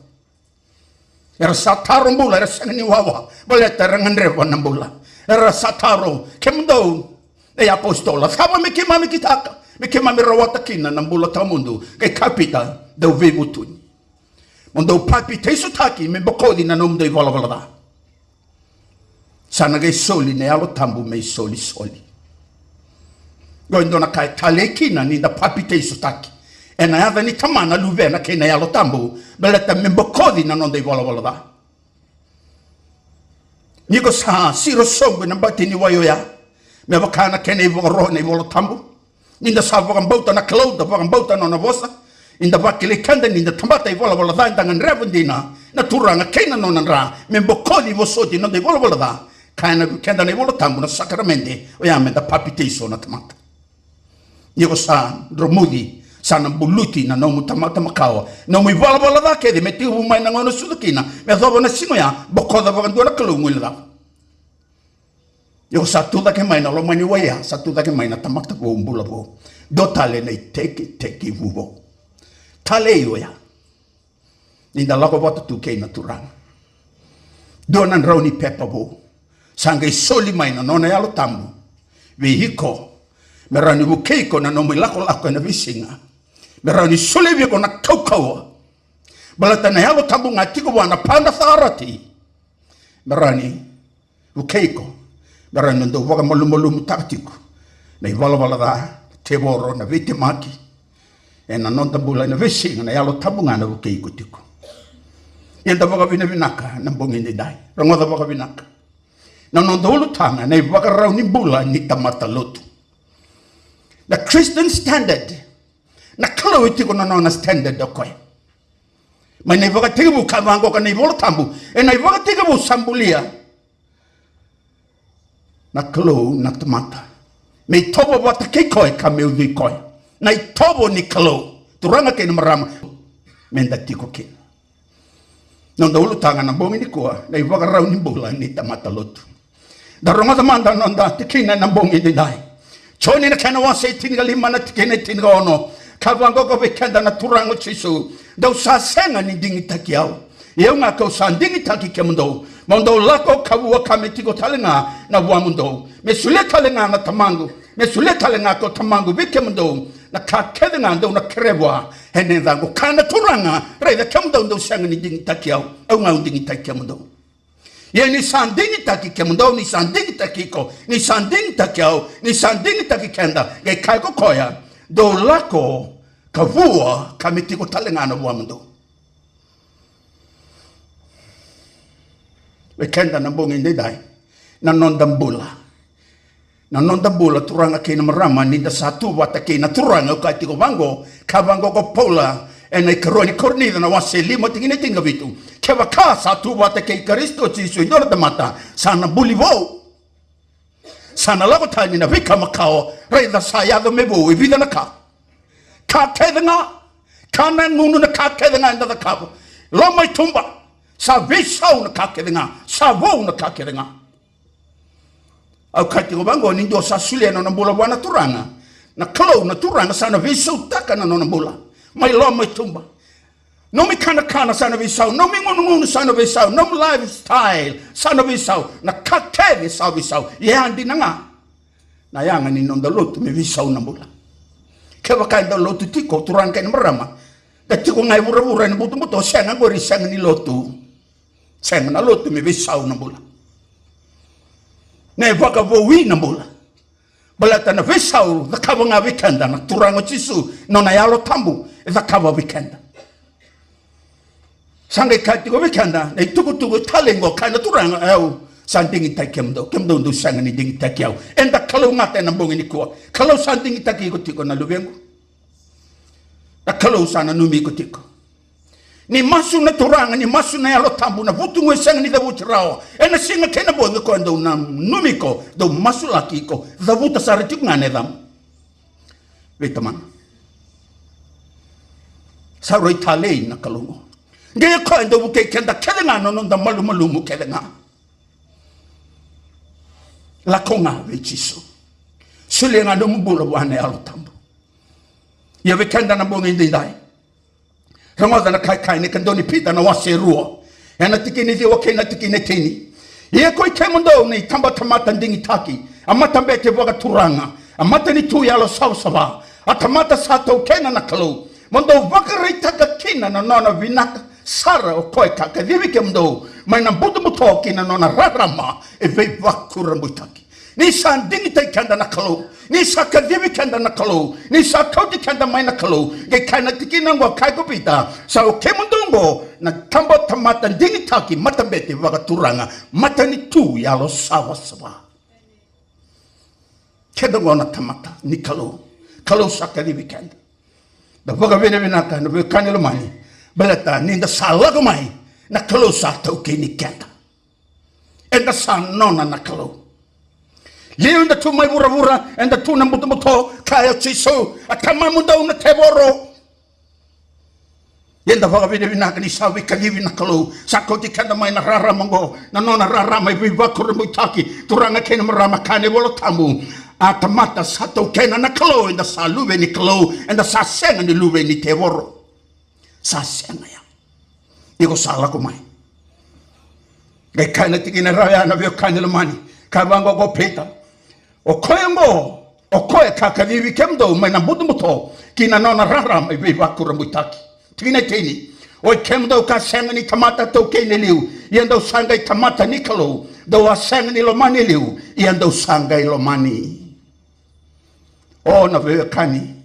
Era sa taro bula, era sega ni wawa, baleta era gadreva na bula. Era sa taro, kemudou na iapositolo, cava me keimami kitaka me keimami rawata kina na bula tawamudu? Qai kaya o Pita, dou veivutuni. Mo dou papitaisotaki me bokoci na nomudou ivalavala ca. Sa na qai soli na Yalo Tabu me isolisoli. Qo e dua na ka e talei kina ni da papitaisotaki ena yaca ni Tamana, Luvena kei na Yalo Tabu, baleta me bokoci na noda ivalavala ca. Ni ko sa siro sobu ena bati ni wai oya, me vaka na kena ivakaro na iVola Tabu, ni da sa vakabauta na Kalou, da vakabauta na nona vosa, ni da vakilai keda ni da tamata ivalavala ca, eda gadreva dina na Turaga kei na nona dra me bokoci, vosoti na noda ivalavala ca. Kaya vei keda na iVola Tabu, na sakaramede oya me da papitaiso na tamata. Ni ko sa dromuci, sa na buluti na nomu tamata makawa, nomu ivalavala ca kece me tekivu mai na gauna o sucu kina me yacova na siga oya, bokoca vakadua na Kalou, guilecava. Io, sa tu cake mai na loma ni wai ya, sa tu cake mai na tamata vou, bula vou. Dua tale na itekitekivu vou. Talei oya ni da lako vata tu kei na Turaga. Dua na drau ni pepa vou. Sa qai soli mai na nona Yalo Tabu vei iko, me rawa ni vukei iko na nomu ilakolako ena veisiga, me rawa ni solia vei iko na kaukauwa. Baleta na Yalo Tabu ga tiko vua na Padre Carati, me rawa ni vukei iko me rawa ni dau vakamalumalumutaka tiko na ivalavala ca, na tevoro, na veitemaki ena noda bula ena veisiga. Na Yalo Tabu ga na vukei iko tiko. Ia da vakavinavinaka na bogi edaidai. Rogoca vakavinaka na noda ulutaga, na ivakarau ni bula ni tamata lotu. Na Christian standard. Na Kalou e tiko na nona standard o koya. Mai na ivakatekivu, ka vaqo ka na iVola Tabu, ena ivakatekivu sa bulia na Kalou na tamata me itovo vata kei koya ka me ucui koya. Na itovo ni Kalou, turaga kei na marama, meda tiko kina. Noda ulutaga na bogi nikua, na ivakarau ni bula ni tamata lotu. Da rogoca mada na noda tikina ena bogi edaidai. Joni na kena wase e tinikalima, na tikina e tinikaono. Ka vaqo vei keda na Turaga o Jisu: Dou sa sega ni digitaki au, ia au ga kau sa digitaki kemudou. Mo dou lako ka vua ka me tiko tale ga na vuamudou. Me solia tale ga na Tamaqu, me solia tale ga ko Tamaqu vei kemudou na ka kece ga dou na kerea vua ena yacaqu. Kaya na Turaga, raica kemudou, dou sega ni digitaki au, au ga au digitaki kemudou. Ia ni sa digitaki kemudou, ni sa digitaki iko, ni sa digitaki au, ni sa digitaki keda, qai kaya ko koya: Dou lako ka vua ka me tiko tale ga na vuamudou. Vei keda na bogi edaidai, na noda bula, na noda bula, turaga kei na marama, ni da sa tu vata kei na Turaga. Au kaya tiko vaqo, ka vaqo ko Paula ena ikarua ni Korinica na wase lima, tikina e tinikavitu: Kevaka sa tu vata kei Karisito Jisu e dua na tamata, sa na buli vou. Sa na lako tani na veika makawa. Raica, sa yaco me vou e vica na ka. Ka kece ga, ka na gunu na ka kece ga eda cakava. Loma i tuba, sa veisau na ka kece ga, sa vou na ka kece ga. Au kaya tiko vaqo, ni dua sa solia na nona bula vua na Turaga, na Kalou, na Turaga sa na veisautaka na nona bula. Mai loma i tuba. Nomu ikanakana sa na veisau, nomu igunugunu sa na veisau, nomu lifestyle sa na veisau, na ka kece sa veisau. Ia dina ga na yaga ni noda lotu me veisau na bula. Kevaka eda lotu tiko, turaga kei na marama, da tiko ga e vuravura, ena butobuto, sega qori, sega ni lotu. Sega, na lotu me veisau na bula. Na vakavoui na bula. Baleta na veisau cakava ga vei keda na Turaga o Jisu, nona Yalo Tabu e cakava vei keda. Sa qai kaya tiko vei keda na itukutuku talei qo, kaya na Turaga, e, au sa digitaki kemudou, kemudou dou sega ni digitaki au. Eda kalougata ena bogi nikua. Kalou sa digitaki iko tiko, na luvequ. Na Kalou sa nanumi iko tiko. Ni masu na Turaga, ni masu na Yalo Tabu, na vutugu e sega ni cavuti rawa. Ena siga kei na bogi, o koya dou nanumi iko, dou masulaki iko, cavuta sara tiko ga na yacamu vei Tamana. Sa rui talei na Kalou qo. Qai o koya dau vukei keda kece ga na noda malumalumu kece ga. Lako ga vei Jisu. Solia ga nomu bula vua na Yalo Tabu. Ia vei keda na bogi edaidai, rogoca na ka e kaya na iKadua ni Pita na wase e rua, ena tikina e ciwa kei na tikina e tini. Ia koi kemudou na itabatamata digitaki, a matabete vakaturaga, a matanitu yalosavasava, a tamata sa taukena na Kalou, mo dou vakaraitaka kina na nona vinaka sara o koya ka kacivi kemudou mai na butobuto ki na nona rarama e veivakurabuitaki. Ni sa digitaki keda na Kalou, ni sa kacivi keda na Kalou, ni sa kauti keda mai na Kalou, qai kaya na tikina oqo, kaya ko Pita, sa o kemudou oqo na tabatamata digitaki, matabete vakaturaga, matanitu yalosavasava. Keda oqo na tamata ni Kalou. Kalou sa kacivi keda. Da vakavinavinaka na veiwekani lomani, baleta ni da sa lako mai, na Kalou sa taukeni keda. Eda sa nona na Kalou. Liu eda tu mai vuravura, eda tu na butobuto, kaya o Jisu, a tamamudou na tevoro. Ia da vakavinavinaka ni sa veikacivi na Kalou, sa kauti keda mai na rarama oqo, na nona rarama e veivakurabuitaki. Turaga kei na marama, kaya na iVola Tabu, a tamata sa taukena na Kalou, eda sa luve ni Kalou, eda sa sega ni luve ni tevoro. Sa sega ya. Iko sa lako mai. Qai kaya na tikina e rua ya, na veiwekani lomani, kaya vaqo ko Pita, o koya oqo, o koya ka kacivi kemudou mai na butobuto ki na nona rarama e veivakurabuitaki. Tikina e tini, oi kemudou ka sega ni tamata taukeni e liu, ia dou sa qai tamata ni Kalou, dou a sega ni lomani e liu, ia dou sa qai lomani. O na veiwekani,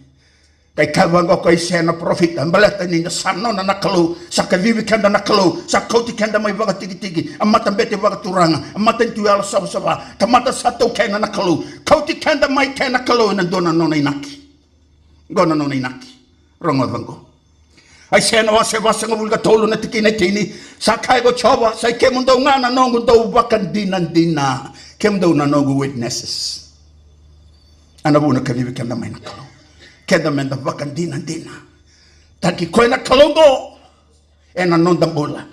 qai kaya vaqo ko Aisea na parofita, baleta ni da sa nona na Kalou, sa kacivi keda na Kalou, sa kauti keda mai vakatikitiki, a matabete vakaturaga, a matanitu yalosavasava, tamata sa taukena na Kalou, kauti keda mai kei na Kalou ena dua na nona inaki. Qo na nona inaki. Rogoca qo. Aisea na wase vasagavulu ka tolu na tikina e tini, sa kaya ko Jiova, sa i kemudou ga na noqu dau vakadinadina, kemudou na noqu witnesses. A na vuna kacivi keda mai na Kalou, keda meda vakadinadina taki koya na Kalou qo ena noda bula.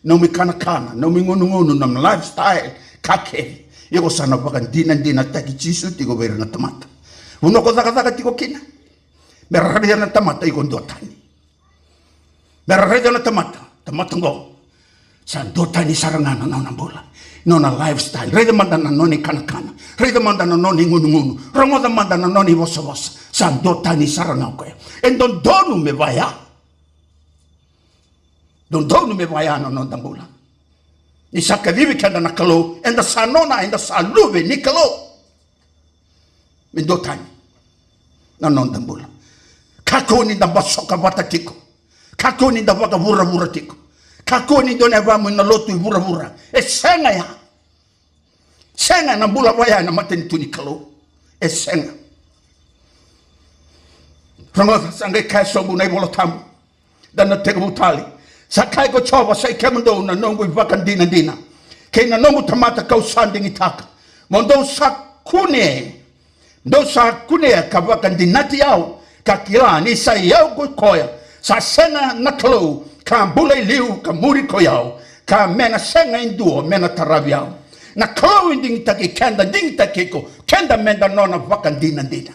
Nomu ikanakana, nomu igunugunu, nomu lifestyle, ka kece, iko sa na vakadinadinataki Jisu tiko vei ira na tamata. Vanua ko cakacaka tiko kina, me ra raica na tamata iko duatani. Me ra raica na tamata, tamata qo sa duatani sara ga na nona bula, nona lifestyle. Raica mada na nona ikanakana, raica mada na nona igunugunu, rogoca mada na nona ivosavosa. Sa duatani sara ga o koya. E dodonu me vaya. Dodonu me vaya na noda bula. Ni sa kacivi keda na Kalou, eda sa nona, eda sa luve ni Kalou. Me duatani na noda bula. Kakua ni da basoka vata tiko. Kakua ni da vakavuravura tiko. Kakua ni dua na yavamu ena lotu i vuravura. E sega ya. Sega na bula vaya ena matanitu ni Kalou. E sega. Rogoca, sa qai kaya sobu na iVola Tabu. Da na tekivu tale. Sa kaya ko Jiova, sa i kemudou na noqu ivakadinadina kei na noqu tamata kau sa digitaka, mo dou sa kune, dou sa kunea ka vakadinati au, Ka kila ni sa i au ko koya, sa sega na Kalou ka bula i liu ka muri ko i au, ka me na sega e dua me na taravi au. Na Kalou e digitaki keda, digitaki iko, keda me da nona vakadinadina.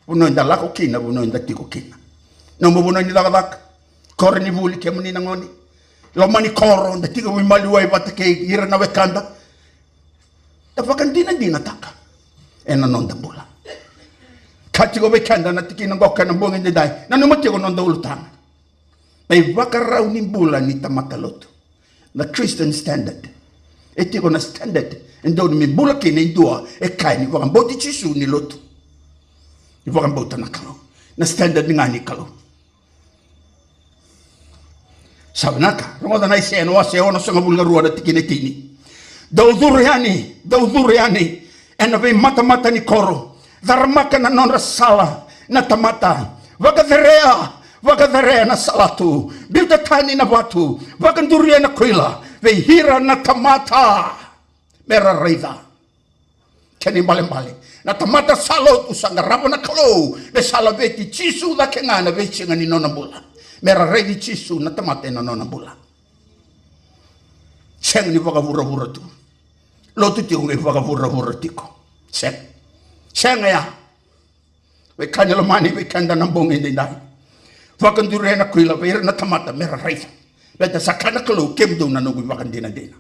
Vanua eda lako kina, vanua eda tiko kina. Nomu vanua ni cakacaka, koronivuli kemuni na gone. Loma ni koro, da tiko veimaliwai vata kei ira na wekada. Da vakadinadinataka ena noda bula. Ka tiko vei keda na tikina qoka ena bogi edaidai, nanuma tiko noda ulutaga. Na ivakarau ni bula ni tamata lotu. Na Christian standard. E tiko na standard e dodonu me bula kina e dua e kaya ni vakabauti Jisu ni lotu. Ni vakabauta na Kalou. Na standard ga ni Kalou. Sa vinaka, rogoca na Aisea na wase onosagavulu ka rua na tikina e tini. Dou curu yani, dou curu yani ena veimatamata ni koro, caramaka na nodra sala na tamata, vakacerea, vakacerea na salatu, biuta tani na vatu, vakaduria na kuila vei ira na tamata me ra raica. Kena ibalebale, na tamata sa lotu sa qarava na Kalou me sa laveti Jisu cake ga ena veisiga ni nona bula. Me ra raici Jisu na tamata ena nona bula. Sega ni vakavuravura tu. Lotu tiko qai vakavuravura tiko. Sega. Sega ya. Veika ni lomani, veika eda na bogi edaidai. Vakaduria na kuila vei ira na tamata me ra raica. Baleta sa kaya na Kalou, kemudou na noqu ivakadinadina.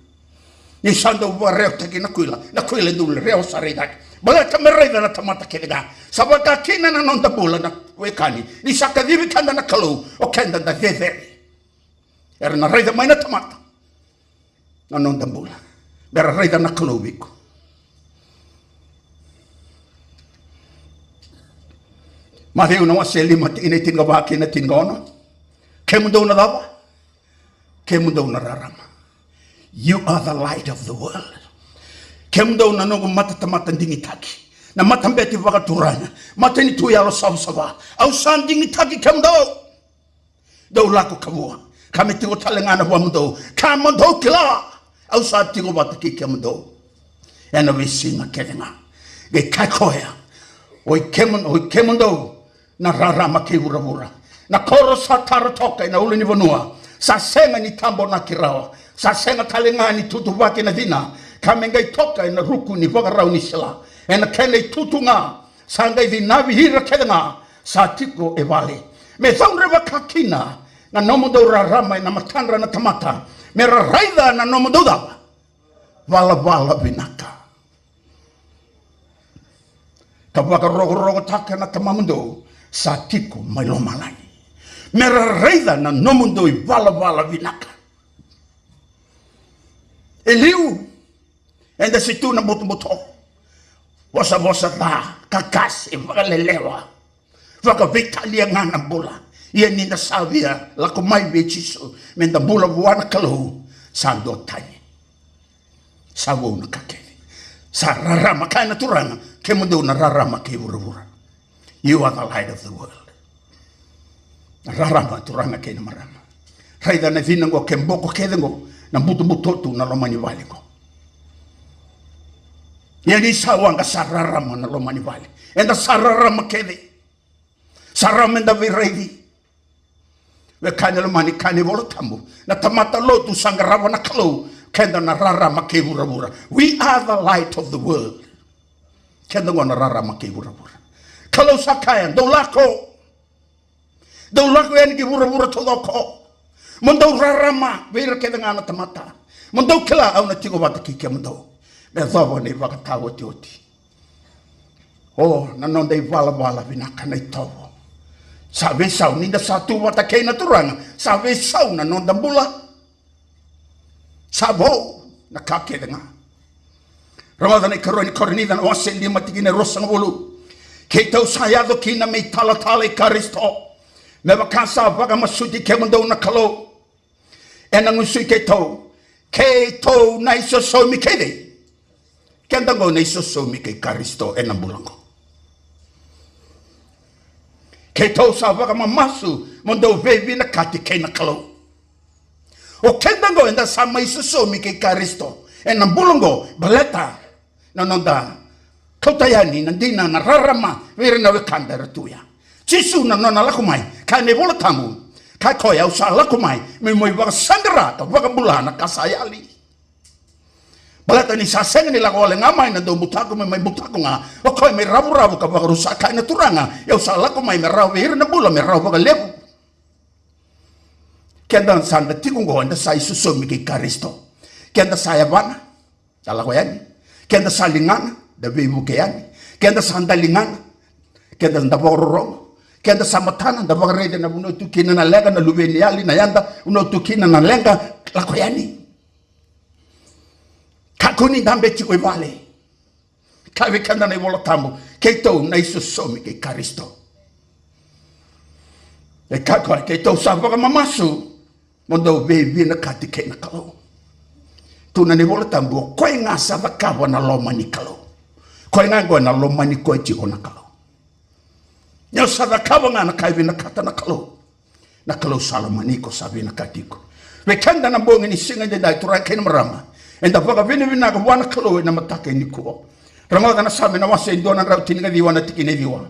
Ni sa dau vakareotaki na kuila, na kuila e dau rewa sara i cake. Baleta me raica na tamata kece ga. Sa vaka kina na noda bula na wekani. Ni sa kacivi keda na Kalou, o keda da cecere. Era na raica mai na tamata na noda bula. Me ra raica na Kalou vei iko. Maciu na wase lima, tikina e tinikava kei na tinikaono. Kemudou na cava? Kemudou na rarama. You are the light of the world. Kemudou na noqu matatamata digitaki, na matabete vakaturaga, matanitu yalo savasava. Au sa digitaki kemudou. Dou lako ka vua, ka me tiko tale ga na vua mudou, ka mo dou kila au sa tiko vata kei kemudou ena veisiga kece ga. Qai kaya koya, oi kemu, oi kemudou na rarama kei vuravura. Na koro sa tara toka ena ulunivanua, sa sega ni tabonaki rawa, sa sega tale ga ni tutuvaki na cina, ka me qai toka ena ruku ni vakarau ni sila. Ena kena itutu ga, sa qai cinavi ira kece ga sa tiko e vale. Me caudre vaka kina na nomudou rarama ena matadra na tamata, me ra raica na nomudou cava? Valavala vinaka. Ka vakarokorokotaka na Tamamudou sa tiko mai lomalagi, me ra raica na nomudou ivalavala vinaka. E liu eda se tu na butobuto, vosavosa ca, kakase, vakalelewa, vakaveitalia ga na bula. Ia ni da sa via lako mai vei Jisu, me da bula vua na Kalou, sa duatani. Sa vou na ka kece. Sa rarama, kaya na Turaga, kemudou na rarama kei vuravura. You are the light of the world. Na rarama, turaga kei na marama. Raica na cina qo, ke boko kece qo, na butobuto tu na loma ni vale qo. Ia ni sa waqa sa rarama na loma ni vale. Eda sa rarama kece. Sa rawa me da veiraici. Vei kaya na lomani, kaya na iVola Tabu, na tamata lotu sa qarava na Kalou, keda na rarama kei vuravura. We are the light of the world. Keda qo na rarama kei vuravura. Kalou sa kaya, dou lako. Dou lako yani ki vuravura taucoko. Mo dou rarama vei ira kece ga na tamata. Mo dou kila au na tiko vata kei kemudou me yacova na ivakataotioti. O, na noda ivalavala vinaka na itovo. Sa veisau, ni da sa tu vata kei na Turaga, sa veisau na noda bula. Sa vou na ka kece ga. Rogoca na ikarua ni Korinica na wase lima tikina e ruasagavulu. Keitou sa yaco kina me italatala i Karisito, me vaka sa vakamasuti kemudou na Kalou. Ena gusui keitou, keitou na isosomi kei cei? Keda qo na isosomi kei Karisito ena bula qo. Keitou sa vakamamasu mo dou veivinakati kei na Kalou. O keda qo eda sa mai isosomi kei Karisito ena bula qo, baleta na noda kauta yani na dina, na rarama vei ira na wekada era tu ya. Jisu na nona lako mai, kaya na iVola Tabu, kaya koya, au sa lako mai meu mai vakasaqara ka vakabula na ka sa yali. Baleta ni sa sega ni lako wale ga mai na daubutako me mai butako ga o koya me ravuravu ka vakarusa, kaya na Turaga, au sa lako mai me rawa vei ira na bula me rawa vakalevu. Keda sa da tiko oqo, eda sa isosomi kei Karisito. Keda sa yavana, da lako yani. Keda sa ligana, da veivuke yani. Keda sa da ligana, keda da vakarorogo. Keda sa matana, da vakaraica na vanua tu kina na leqa, na luve ni yali, na yada, vanua tu kina na leqa, lako yani. Kakua ni dabe tiko i vale. Kaya vei keda na iVola Tabu, keitou na isosomi kei Karisito. E kaya koya, keitou sa vakamamasu mo dou veivinakati kei na Kalou. Tukuna na iVola Tabu, o koya ga sa cakava na loma ni Kalou, koya ga oqo ena lomani koya tiko na Kalou. Ni o sa cakava ga na ka e vinakata na Kalou, na Kalou sa lomani iko, sa vinakati iko. Vei keda na bogi ni siga edaidai, turaga kei na marama, eda vakavinavinaka vua na Kalou ena mataka nikua. Rogoca na Same na wase e dua na drau tinikaciwa, na tikina e ciwa.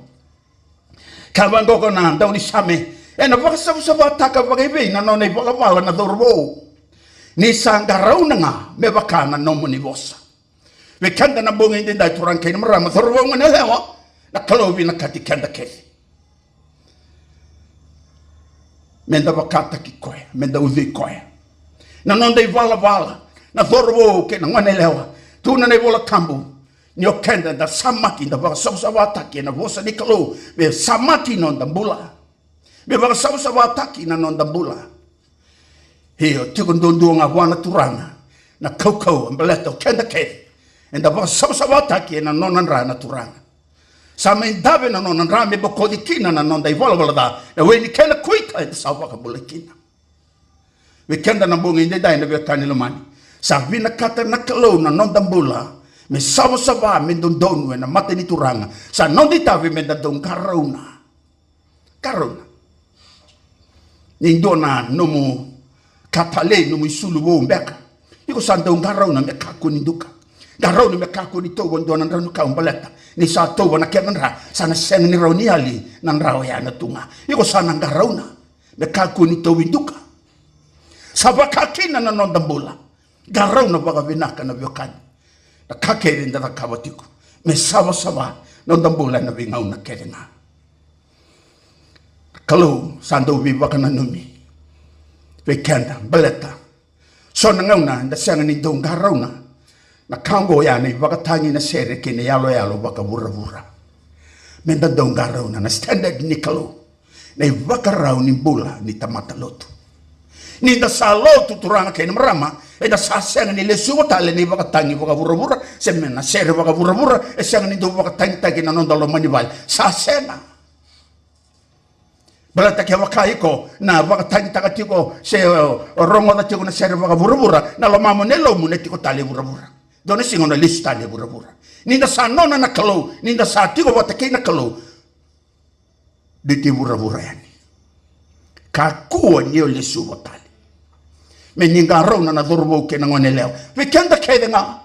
Kaya vaqo na daunisame, ena vakasavasavataka vakaivei na nona ivalavala na cauravou, ni sa qarauna ga me vaka na nomuni vosa. Vei keda na bogi edaidai, turaga kei na marama, cauravou, goneyalewa, na Kalou vinakati keda kece meda vakataki koya, meda ucui koya. Na noda ivalavala, na cauravou kei na goneyalewa, tukuna na iVola Tabu, ni o keda da samaki, da vakasavasavataki ena vosa ni Kalou, me samaki noda bula, me vakasavasavataki na noda bula. Io, tiko duadua ga vua na Turaga na kaukauwa, baleta o keda kece eda vakasavasavataki ena nona dra na Turaga. Sa mai dave na nona dra me bokoci kina na noda ivalavala ca, na we ni kena kuita eda sa vakabulai kina. Vei keda na bogi edaidai, na veiwekani lomani, sa vinakata na Kalou na noda bula me savasava, me dodonu ena mata ni Turaga. Sa noda itavi meda dau qarauna. Qarauna. Ni dua na nomu ka talei, nomu isulu vou beka, iko sa dau qarauna me kakua ni duka. Qarauna me kakua ni tauva dua na drau ni kau, baleta ni sa tauva na kena dra, sa na sega ni rawa ni yali na dra oya ena tu ga. Iko sa na qarauna me kakua ni tauvi duka. Sa vaka kina na noda bula. Qarauna vakavinaka, na veiwekani, na ka kece eda cakava tiko me savasava noda bula ena veigauna kece ga. Kalou sa dau veivakananumi vei keda, baleta so na gauna eda sega ni dau qarauna na ka oqo, ya na ivakatagi, na sere kei na iyaloyalo vakavuravura. Meda dau qarauna na standard ni Kalou, na ivakarau ni bula ni tamata lotu. Ni da sa lotu, turaga kei na marama, eda sa sega ni lesuva tale na ivakatagi vakavuravura, se me na sere vakavuravura. E sega ni dau vakatagitaki na noda loma ni vale. Sa sega. Baleta kevaka iko na vakatagitaka tiko se, o, o rogoca tiko na sere vakavuravura, na lomamu, na yalomu na tiko tale e vuravura. Dua na siga o na lesu tale e vuravura. Ni da sa nona na Kalou, ni da sa tiko vata kei na Kalou, biuti vuravura yani. Kakua ni o lesuva tale. Me ni qarauna, na cauravou kei na goneyalewa. Vei keda kece ga.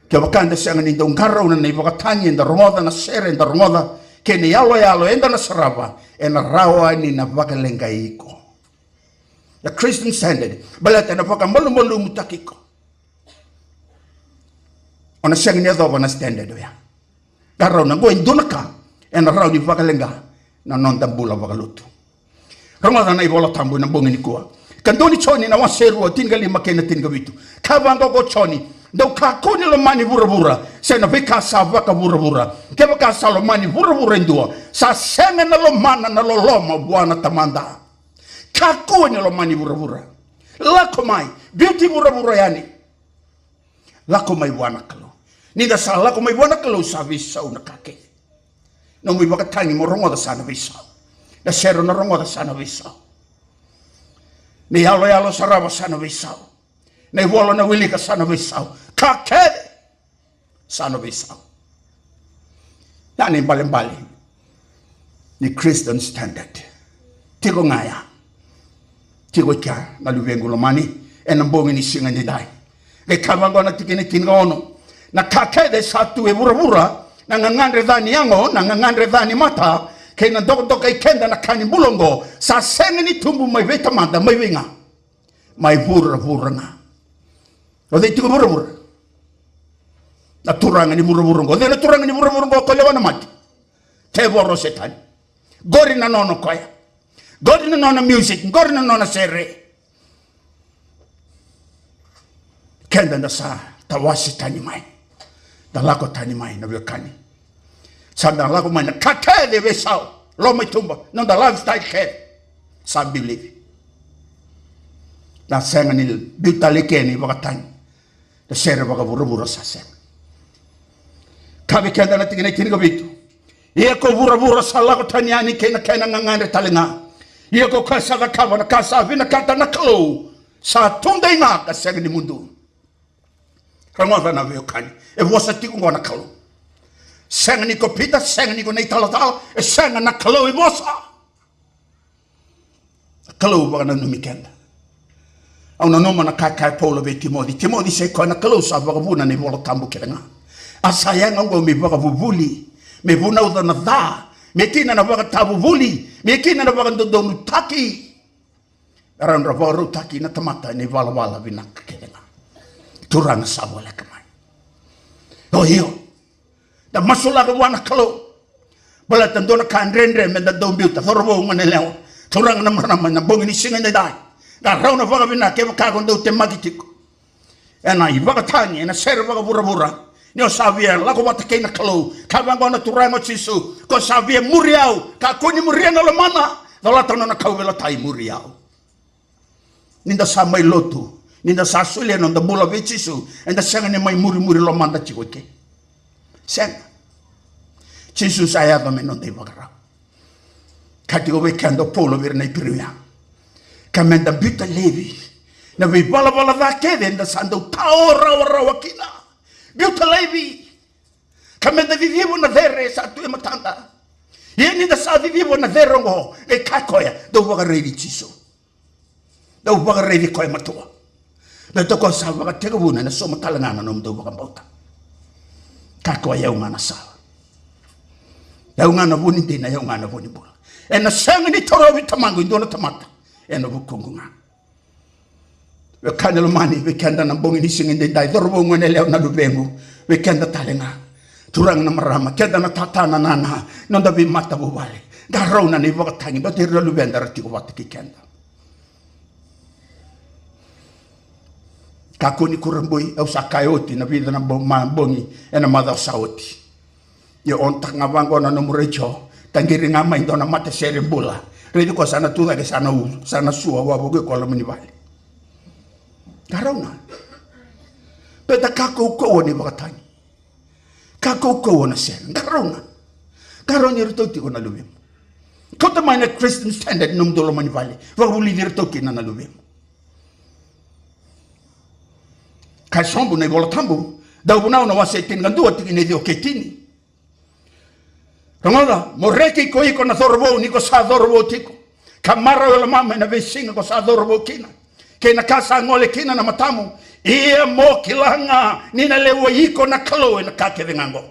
Kevaka eda sega ni dau qarauna na ivakatagi eda rogoca, na sere eda rogoca, kei na iyaloyalo eda na sarava, ena rawa ni na vakaleqai iko na Christian standard. Baleta ena vakamalumalumutaki iko. O na sega ni yacova na standard oya. Qarauna, oqo e dua na ka ena rawa ni vakaleqa na noda bula vakalotu. Rogoca na iVola Tabu ena bogi nikua. Ka dua ni Joni na wase e rua, tinikalima kei na tinikavitu. Ka vaqo ko Joni, dou kakua ni lomani vuravura, se na veika sa vakavuravura. Kevaka sa lomani vuravura e dua, sa sega na lomana na loloma vua na Tamada. Kakua ni lomani vuravura. Lako mai, biuti vuravura yani. Lako mai vua na Kalou. Ni da sa lako mai vua na Kalou, sa veisau na ka kece. Nomu ivakatagi mo rogoca sa na veisau. Na sere o na rogoca sa na veisau. Na iyaloyalo sarava sa na veisau. Na ivola o na wilika sa na veisau. Ka kece sa na veisau. Ya na ibalebale ni Christian standard. Tiko ga ya. Tiko i kea na luvequ lomani ena bogi ni siga nidai. Qai kaya vaqo na tikina tinikaono: Na ka kece sa tu e vuravura, na gagadre ca ni yago, na gagadre ca ni mata, kei na dokadokai keda na ka ni bula oqo, sa sega ni tubu mai vei Tamada, mai vei ga? Mai vuravura ga. O cei tiko vuravura? Na turaga ni vuravura oqo. O cei na turaga ni vuravura oqo? Ko lewa na mate. Tevoro, Setani. Qori na nona koya. Qori na nona music, qori na nona sere. Keda da sa tawase tani mai. Da lako tani mai na veiwekani. Sa da lako mai na ka kece e veisau. Loma i tuba, noda lifestyle kece. Sa biu laivi. Da sega ni biu tale ike na ivakatagi. Na sere vakavuravura sa sega. Kaya vei keda na tikina e tinikavitu: Ia ko vuravura sa lako tani yani kei na kena gagadre tale ga. Ia ko koya sa cakava na ka sa vinakata na Kalou sa tudei ga ka sega ni mudu. Rogoca na veiwekani, e vosa tiko oqo na Kalou. Sega ni ko Pita, sega ni ko na italatala, e sega, na Kalou e vosa. Na Kalou vakananumi keda. Au nanuma na ka e kaya o Paula vei Timoci. Timoci, sai koya na Kalou sa vakavuna na iVola Tabu kece ga. A sa yaga oqo me ivakavuvuli, me vunauca na ca, me kina na vakatavuvuli, me kina na vakadodonutaki. Rau na vakarautaki na tamata ena ivalavala vinaka kece ga. Turaga sa voleka mai. O io. Da masulaka vua na Kalou. Baleta dua na ka dredre me da dau biuta, cauravou, goneyalewa, turaga, na marama, ena bogi ni siga edaidai. Da rau na vakavinaka kevaka ko dau temaki tiko ena ivakatagi, ena sere vakavuravura. Ni o sa via lako vata kei na Kalou, kaya vaqo na Turaga o Jisu: Ko sa via muri au, kakua ni muria na lomana, colata nona kauveilatai, muri au. Ni da sa mai lotu, ni da sa solia noda bula vei Jisu, eda sega ni mai murimuri lomada tiko eke. Sega. Jisu sa yaco me noda ivakarau. Kaya tiko vei keda o Paula vei ira na Iperiu ya, ka me da biuta laivi na veivalavala ca kece eda sa dau tao rawarawa kina. Biuta laivi. Ka me da ciciva na cere sa tu e matada. Ia ni da sa ciciva na cere oqo, e kaya o koya, dau vakaraici Jisu. Dau vakaraici koya matua. Baleta o koya sa vakatekivuna ena sauma tale ga na nomudou vakabauta. Kaya o koya, o yau ga na sala. O yau ga na vu ni dina, o yau ga na vu ni bula. Ena sega ni torovi Tamaqu e dua na tamata ena vukuqu ga. Wekaqu lomani, vei keda na bogi ni siga edaidai, cauravou, goneyalewa, na luvequ, vei keda tale ga, turaga, na marama, keda na tata, na nana, noda veimatavuvale. Qarauna na ivakatagi, baleta ira na luveda era tiko vata kei keda. Kakua ni kurabui, au sa kaya oti na vica na bo-, ma-, bogi ena macawa sa oti. Ia on taka ga vaqo na nomu retio, taqiri ga mai dua na matasere bula. Raici koya sa na tu cake, sa na u, sa na sua wavoki koya loma ni vale. Qarauna. Baleta ka kaukauwa na ivakatagi. Ka kaukauwa na sere. Qarauna. Qarauni iratou tiko na luvemu. Kauta mai na Christian Standard nomudou loma ni vale. Vakavulici iratou kina na luvemu. Kaya sobu na iVola Tabu, Dauvunau na wase e tinikadua, tikina e ciwa kei tini. Rogoca, mo reki ko iko na cauravou ni ko sa cauravou tiko, ka marau e lomamu ena veisiga ko sa cauravou kina, kei na ka sa gole kina na matamu. Ia mo kila ga ni na lewai iko na Kalou ena ka kece ga oqo.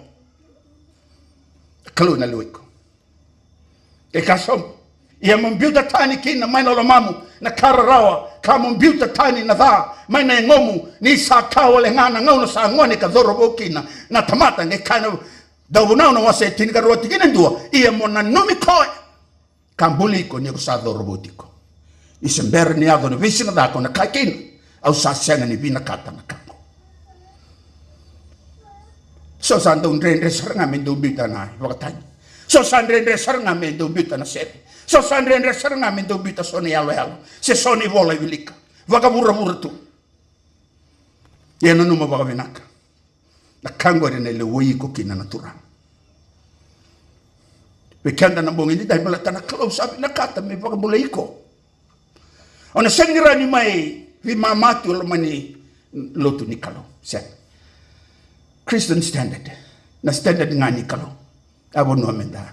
Na Kalou ena lewai iko. E kaya sobu, ia mo biuta tani kina mai na lomamu na ka rarawa, ka mo biuta tani na ca mai na yagomu, ni sa ka wale ga na gauna sa gone ka cauravou kina na tamata. Qai kaya na Dauvunau na wase e tinikarua, tikina e dua: Ia mo nanumi koya ka buli iko ni ko sa cauravou tiko. Ni se bera ni yaco na veisiga ca ko na kaya kina, au sa sega ni vinakata na ka qo. So sa dau dredre sara ga me dau biuta na ivakatagi. So sa dredre sara ga me dau biuta na sere. So sa dredre sara ga me dau biuta so na iyaloyalo se so na ivola e wilika vakavuravura tu. Ia nanuma vakavinaka. Na ka qori ena lewai iko kina na Turaga. Vei keda na bogi edaidai, baleta na Kalou sa vinakata me vakabulai iko. O na sega ni rawa ni mai veimama tu e loma ni lotu ni Kalou. Sega. Christian Standard. Na standard ga ni Kalou. A vanua me da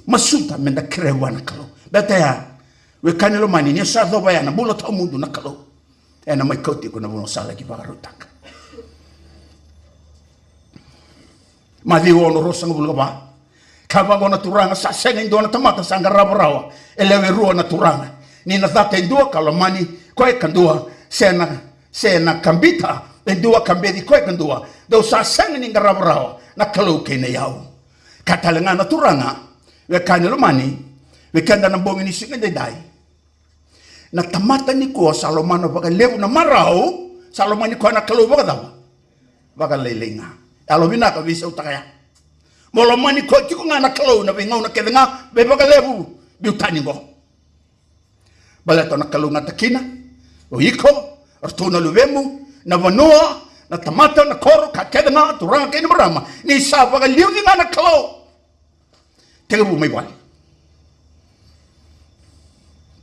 masuta, me da kerea vua na Kalou. Baleta ya, wekaqu lomani, ni o sa yacova ya na bula tawamudu na Kalou, ena mai kauti iko na vanua sa laki vakarautaka. Maciu ono, ruasagavulu ka va. Ka vaqo na Turaga, sa sega e dua na tamata sa qarava rawa e lewe rua na Turaga. Ni na cata e dua ka lomani koya kadua, se na, se na kabita e dua ka beci koya kadua. Dou sa sega ni qarava rawa na Kalou kei na iyau. Ka tale ga na Turaga, wekaqu lomani, vei keda na bogi ni siga edaidai. Na tamata nikua sa lomana vakalevu na marau, sa lomani koya na Kalou vakacava? Vakalailai ga. Yalovinaka veisautaka ya. Mo lomani koya tiko ga na Kalou na veigauna kece ga, me vakalevu, biu tani qo. Baleta na kalougata kina o iko, o ratou na luvemu, na vanua, na tamata, na koro, ka kece ga, turaga kei na marama, ni sa vakaliuci ga na Kalou. Tekivu mai vale.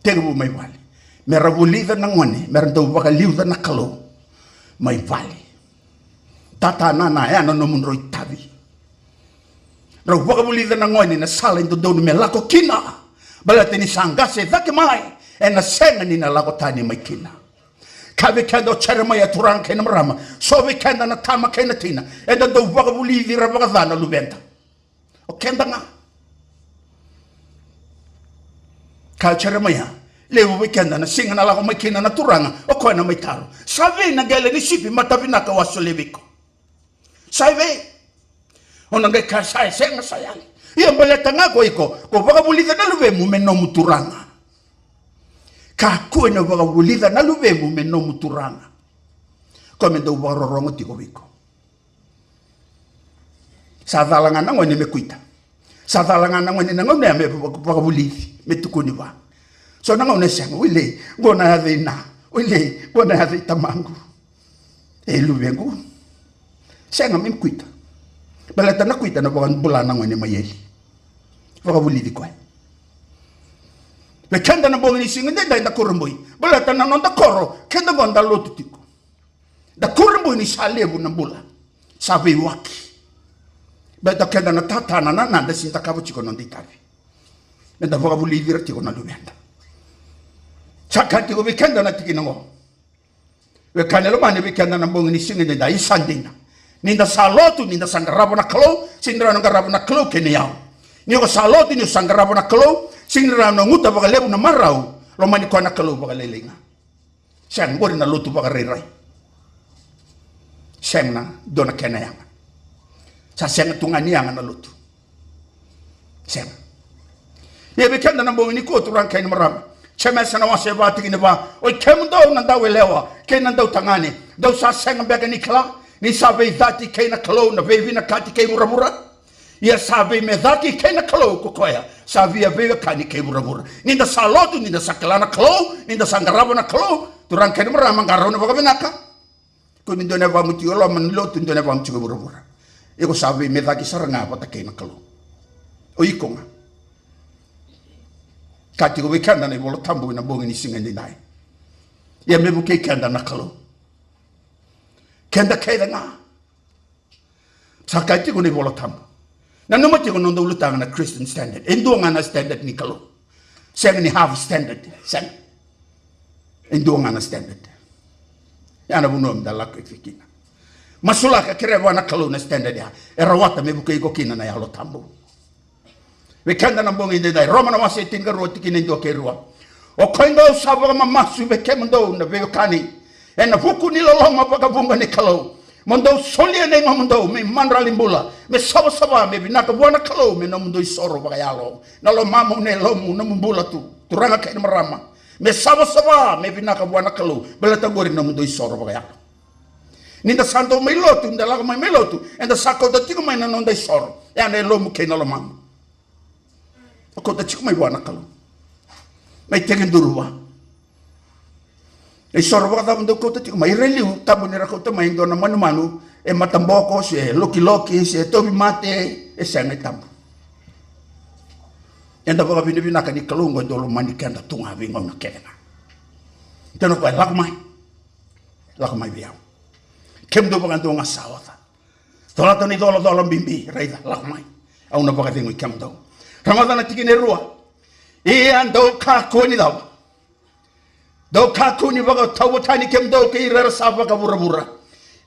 Tekivu mai vale. Me ra vulica na gone, me ra dau vakaliuca na Kalou mai vale. Tata, nana, ya na nomudrau itavi. Rau vakavulica na gone na sala e dodonu me lako kina. Baleta ni sa qase cake mai, ena sega ni na lako tani mai kina. Ka vei keda o Jeremaia, turaga kei na marama, so vei keda na tama kei na tina, eda dau vakavulici ira vakaca na luveda. O keda ga. Ka o Jeremaia, levu vei keda na siga na lako mai kina na Turaga, o koya na mai taro: Sa vei na qele ni sipi matavinaka au a solia vei iko? Sa i vei? O na qai kaya sa e sega, sa yali. Ia baleta ga ko iko, ko vakavulica na luvemu me nomu turaga. Kakua ni vakavulica na luvemu me nomu turaga. Ko me dau vakarorogo tiko vei iko. Sa cala ga na gone me kuita. Sa cala ga na gone na gauna ya me vaka-, vakavulici, me tukuni vua. So na gauna e sega, wili, qo na yaca i na. Wili, qo na yaca i tamaqu. E luvequ. Sega me kuita. Baleta na kuita na vakabula na gone mai eli. Vakavulici koya. Vei keda na bogi ni siga edaidai da kurabui. Baleta na noda koro, keda qo da lotu tiko. Da kurabui ni sa levu na bula. Sa veiwaki. Baleta keda na tata, na nana, da sega ni cakava tiko na noda itavi. Meda vakavulici ira tiko na luveda. Sa kaya tiko vei keda na tikina qo. Wekaqu lomani, vei keda na bogi ni siga edaidai, sa dina. Ni da sa lotu, ni da sa qarava na Kalou, sega ni rawa na qarava na Kalou kei na iyau. Ni ko sa lotu, ni ko sa qarava na Kalou, sega ni rawa na guta vakalevu na marau, lomani koya na Kalou vakalailai ga. Sega, qori na lotu vakarairai. Sega na dua na kena yaga. Sa sega tu ga ni yaga na lotu. Sega. Ia vei keda na bogi nikua, turaga kei na marama, Jemesa na wase va, tikina va: Oi kemudou na dauyalewa kei na dautagane, dou sa sega beka ni kila ni sa veicati kei na Kalou na veivinakati kei vuravura? Ia sa veimecaki kei na Kalou ko koya sa via veiwekani kei vuravura. Ni da sa lotu, ni da sa kila na Kalou, ni da sa qarava na Kalou, turaga kei na marama, qarauna vakavinaka. Ko ni dua na yavamu tiko e loma ni lotu, dua na yavamu tiko e vuravura. Iko sa veimecaki sara ga vata kei na Kalou. O iko ga. Ka tiko vei keda na iVola Tabu ena bogi ni siga edaidai. Ia me vukei keda na Kalou. Keda kece ga. Sa kaya tiko na iVola Tabu. Nanuma tiko na noda ulutaga na Christian standard. E dua ga na standard ni Kalou. Sega ni half standard. Sega. E dua ga na standard. Ya na vanua meda lako kina. Masulaka, kerea vua na Kalou na standard ya. E rawata me vukei iko kina na Yalo Tabu. Vei keda na bogi edaidai, Roma na wase tinikarua, tikina e dua kei rua: O koya dou sa vakamamasu vei kemudou na veiwekani, ena vuku ni loloma vakavuqa ni Kalou, mo dou solia na yagomudou me imadrali bula, me savasava, me vinaka vua na Kalou, me nomudou isoro vakayalo. Na lomamu, na yalomu, nomu bula tu, turaga kei na marama, me savasava, me vinaka vua na Kalou, baleta qori nomudou isoro vakayalo. Ni da sa dau mai lotu, ni da lako mai mai lotu, eda sa kauta tiko mai na noda isoro. Ya na yalomu kei na lomamu. O kauta tiko mai vua na Kalou. Mai tekiduru vua. Na isoro vakacava dou kauta tiko mai? Ira e liu, tabu ni ra kauta mai e dua na manumanu, e mataboko, se lokiloki, se tauvimate, e sega, e tabu. Eda vakavinavinaka ni Kalou oqo e dau lomani keda tu ga veigauna kece ga. Tukuna o koya, lako mai. Lako mai vei au. Kemudou vakadua ga sa oca. Colata na icolacola bibi, raica, lako mai. Au na vakacegui kemudou. Rogoca na tikina e rua. Ia dou kakua ni cava? Dou kakua ni vakatauvatani kemudou kei ira era sa vakavuravura.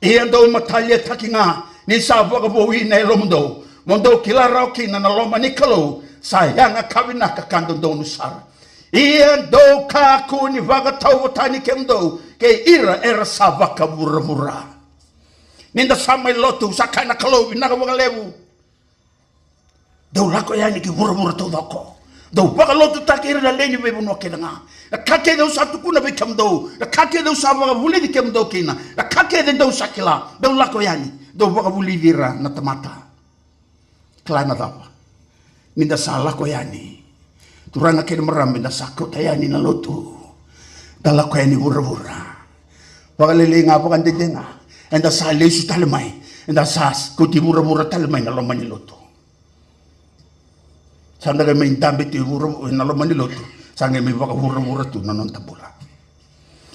Ia dou mataliataki ga, ni sa vakavoui na yalomudou. Mo dou kila rawa kina na loma ni Kalou sa yaga ka vinaka ka dodonu sara. Ia dou kakua ni vakatauvatani kemudou kei ira era sa vakavuravura. Ni da sa mai lotu, sa kaya na Kalou, vinaka vakalevu. Dou lako yani ki vuravura taucoko. Dou vakalotutaki ira na lewe ni veivanua kece ga. Na ka kece au sa tukuna vei kemudou, na ka kece au sa vakavulici kemudou kina, na ka kece dou sa kila, dou lako yani, dou vakavulici ira na tamata. Kila na cava? Ni da sa lako yani, turaga kei na marama, da sa kauta yani na lotu. Da lako yani vuravura. Vakalailai ga, vakadede ga, eda sa lesu tale mai, eda sa kauti vuravura tale mai na loma ni lotu. Sa da qai mai dabe tu i vura, na loma ni lotu, sa qai mai vakavuravura tu na noda bula.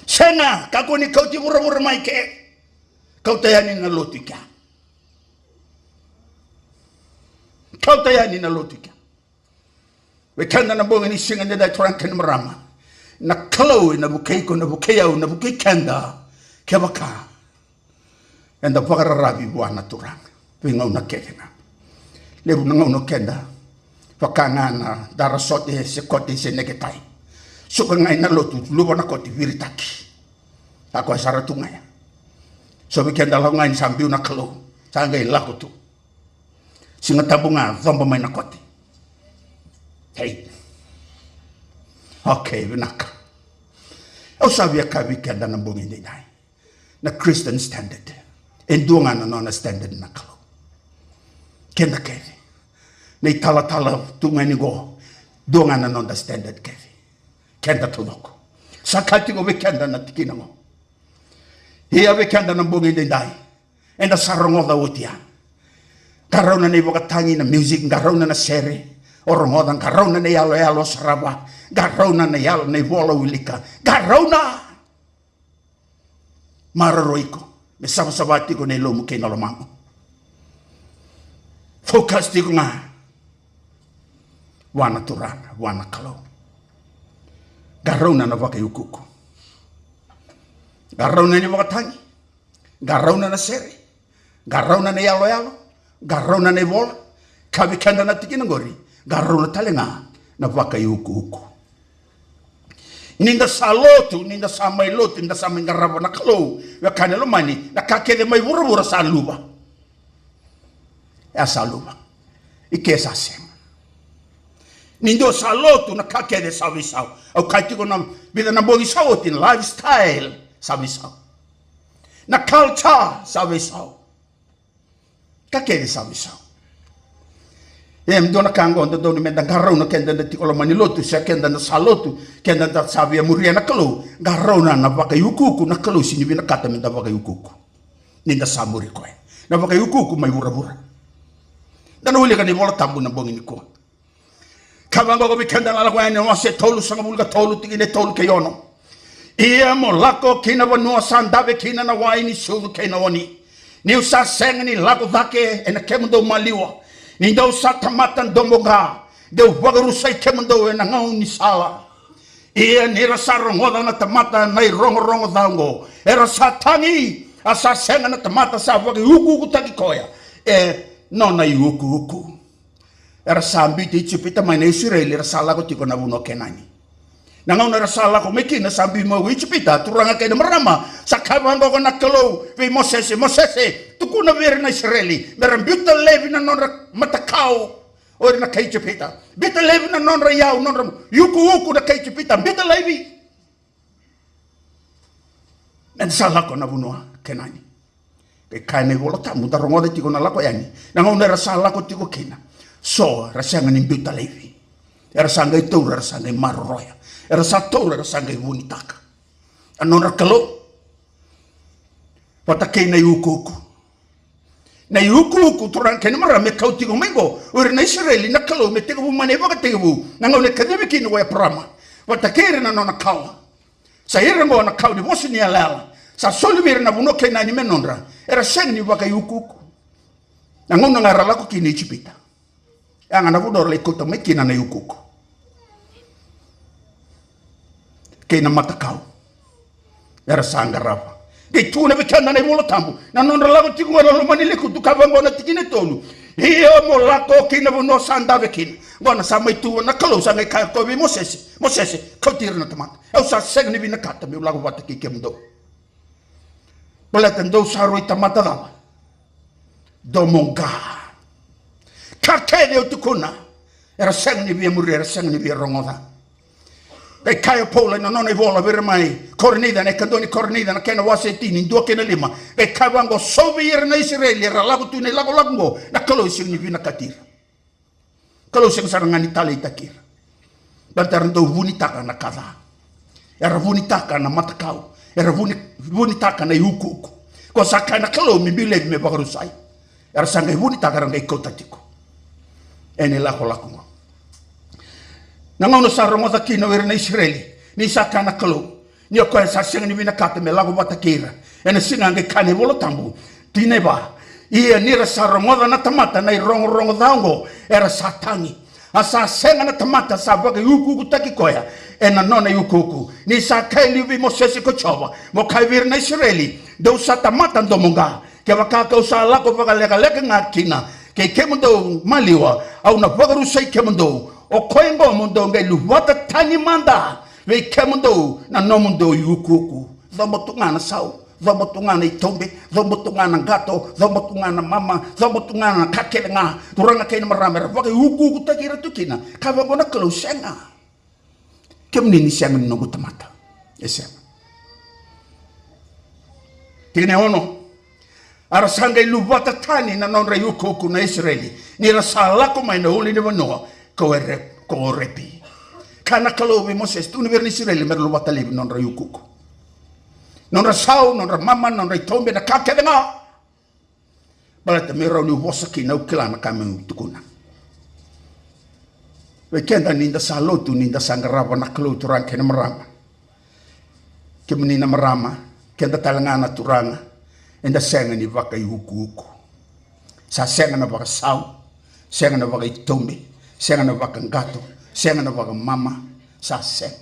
Sega, kakua ni kauti vuravura mai ke. Kauta yani na lotu i kea. Kauta yani na lotu i kea. Vei keda na bogi ni siga edaidai, turaga kei na marama, na Kalou ena vukei iko, na vukei au, na vukei keda. Kevaka eda vakararavi vua na Turaga veigauna kece ga. Levu na gauna o keda vaka ga na dara sote se kote se neketai. Suka ga ina lotu, luva na kote, viritaki. A koya sara tu ga ya. So vei keda lako ga ni sa biu na Kalou, sa qai lako tu. Siga Tabu ga, coba mai na kote. Ei. Okay, vinaka. Au sa via kaya vei keda na bogi edaidai, na Christian standard, e dua ga na nona standard na Kalou. Keda kece na italatala tu ga ni qo, dua ga na noda standard kece. Keda taucoko. Sa kaya tiko vei keda na tikina qo. Ia vei keda na bogi edaidai, eda sa rogoca oti ya. Qarauna na ivakatagi, na music, qarauna na sere o rogoca, qarauna na iyaloyalo o sarava, qarauna na iyalo, na ivola o wilika, qarauna. Maroroi iko me savasava tiko na yalomu kei na lomamu. Focus tiko ga vua na Turaga, vua na Kalou. Qarauna na vakaiukuuku. Qarauna na ivakatagi. Qarauna na sere. Qarauna na iyaloyalo. Qarauna na ivola. Kaya vei keda na tikina qori, qarauna tale ga na vakaiukuuku. Ni da sa lotu, ni da sa mai lotu, ni da sa mai qarava na Kalou, wekani lomani, na ka kece mai vuravura sa luva. E a sa luva. I ke sa sega. Ni dua sa lotu, na ka kece sa veisau. Au kaya tiko na vica na bogi sa oti, na lifestyle sa veisau. Na culture sa veisau. Ka kece sa veisau. E dua na ka qo dodonu meda qarauna, keda da tiko loma ni lotu se keda da sa lotu, keda da sa via muria na Kalou. Qarauna na vakaiukuuku, na Kalou sega ni vinakata meda vakaiukuuku. Ni da sa muri koya, na vakaiukuuku mai vuravura. Da na wilika na iVola Tabu na bogi nikua. Ka vaqo vei keda na Lako Yani, wase tolusagavulu ka tolu, tikina e tolu kei ono. Ia mo lako ki na vanua sa dave kina na wai ni sucu kei na oni. Niu sa sega ni lako cake ena kemudou maliwa, ni dou sa tamata domoqa, deu vakarusai kemudou ena gaunisala. Ia ni ra sa rogoca na tamata na irogorogo ca oqo, era sa tagi, a sa sega na tamata sa vakaiukuukutaki koya e nona iukuuku. Era sa biuta Ijipita mai na Isireli, era sa lako tiko na vanua o Kenani. Na gauna era sa lako mai kina, sa biu mai o Ijipita, turaga kei na marama, sa kaya vaqo na Kalou vei Mosese, Mosese, tukuna vei ira na Isireli mera biuta laivi na nodra matakau. O ira na kai Ijipita, biuta laivi na nodra iyau, nodra iukuuku na kai Ijipita, biuta laivi. Eda sa lako na vanua Kenani. Qai kaya na iVola Tabu, da rogoca tiko na Lako Yani, na gauna era sa lako tiko kina, so era sega ni biuta laivi. Era sa qai taura, era sa qai maroroya. Era sa taura, era sa qai vunitaka na nodra Kalou. Vata kei na iukuuku. Na iukuuku, turaga kei na marama, e kau tiko mai qo o ira na Isireli, na Kalou, me tekivu mai na ivakatekivu, na gauna e kacivi kina o Eparama vata kei ira na nona kawa. Sa ira qo na kawa ni vosa ni yalayala, sa soli vei ira na vanua o Kenani me nodra. Era sega ni vakaiukuuku. Na gauna ga era lako kina i Ijipita, ya ga na vanua era lai kauta mai kina na iukuuku kei na matakau era sa qarava. Qai tukuna vei keda na iVola Tabu, na nodra lako tiko qo ena loma ni lekutu, ka vaqo na tikina e tolu. Io, mo lako ki na vanua sa dave kina. Qo na sa mai tu na Kalou, sa qai kaya ko vei Mosese, Mosese, kauti ira na tamata. Au sa sega ni vinakata meu lako vata kei kemudou. Baleta dou sa rui tamata cava? Domoqa. Ka kece au tukuna, era sega ni via muria, era sega ni via rogoca. Qai kaya o Paula ena nona ivola vei ira mai Korinica, na ikadua ni Korinica, na kena wase e tini, dua kei na lima. Qai kaya vaqo, so vei ira na Isireli era lako tu ena ilakolako oqo, na Kalou e sega ni vinakati ira. Kalou sega sara ga ni taleitaki ira. Baleta era dau vunitaka na ka ca. Era vunitaka na matakau. Era vuni, vunitaka na iukuuku. Ko sa kaya na Kalou me biu laivi me vakarusai. Era sa qai vunitaka, era qai kauta tiko ena ilakolako oqo. Na gauna sa rogoca kina o ira na Isireli ni sa kaya na Kalou ni o koya sa sega ni vinakata me lako vata kei ira, ena siga a qai kaya na iVola Tabu, tikina e va: Ia ni ra sa rogoca na tamata na irogorogo ca oqo, era sa tagi. A sa sega na tamata sa vakaiukuukutaki koya ena nona iukuuku. Ni sa kaya e liu vei Mosese ko Jiova, mo kaya vei ira na Isireli, dou sa tamata domoqa. Kevaka kau sa lako vakalekaleka ga kina kei kemudou maliwa, au na vakarusai kemudou. O koya oqo mo dou qai luvata tani mada vei kemudou na nomudou iukuuku. Cobo tu ga na sau, cobo tu ga na itobe, cobo tu ga na qato, cobo tu ga na mama, cobo tu ga na ka kece ga. Turaga kei na marama, era vakaiukuukutaki ira tu kina. Ka vaqo na Kalou, sega. Kemuni ni sega ni noqu tamata. E sega. Tikina e ono. A ra sa qai luvata tani na nodra iukuuku na Isireli ni ra sa lako mai na ulunivanua ko Ore-, ko Orepi. Kaya na Kalou vei Mosese, tukuna vei ira na Isireli me ra luvata laivi na nodra iukuuku. Nodra sau, nodra mama, nodra itobe, na ka kece ga. Baleta me rau niu vosa kina, au kila na ka meu tukuna. Vei keda ni da sa lotu, ni da sa qarava na Kalou, turaga kei na marama. Kemuni na marama, keda tale ga na turaga, eda sega ni vakaiukuuku. Sa sega na vakasau, sega na vakaitobe, sega na vakaqato, sega na vakamama, sa sega.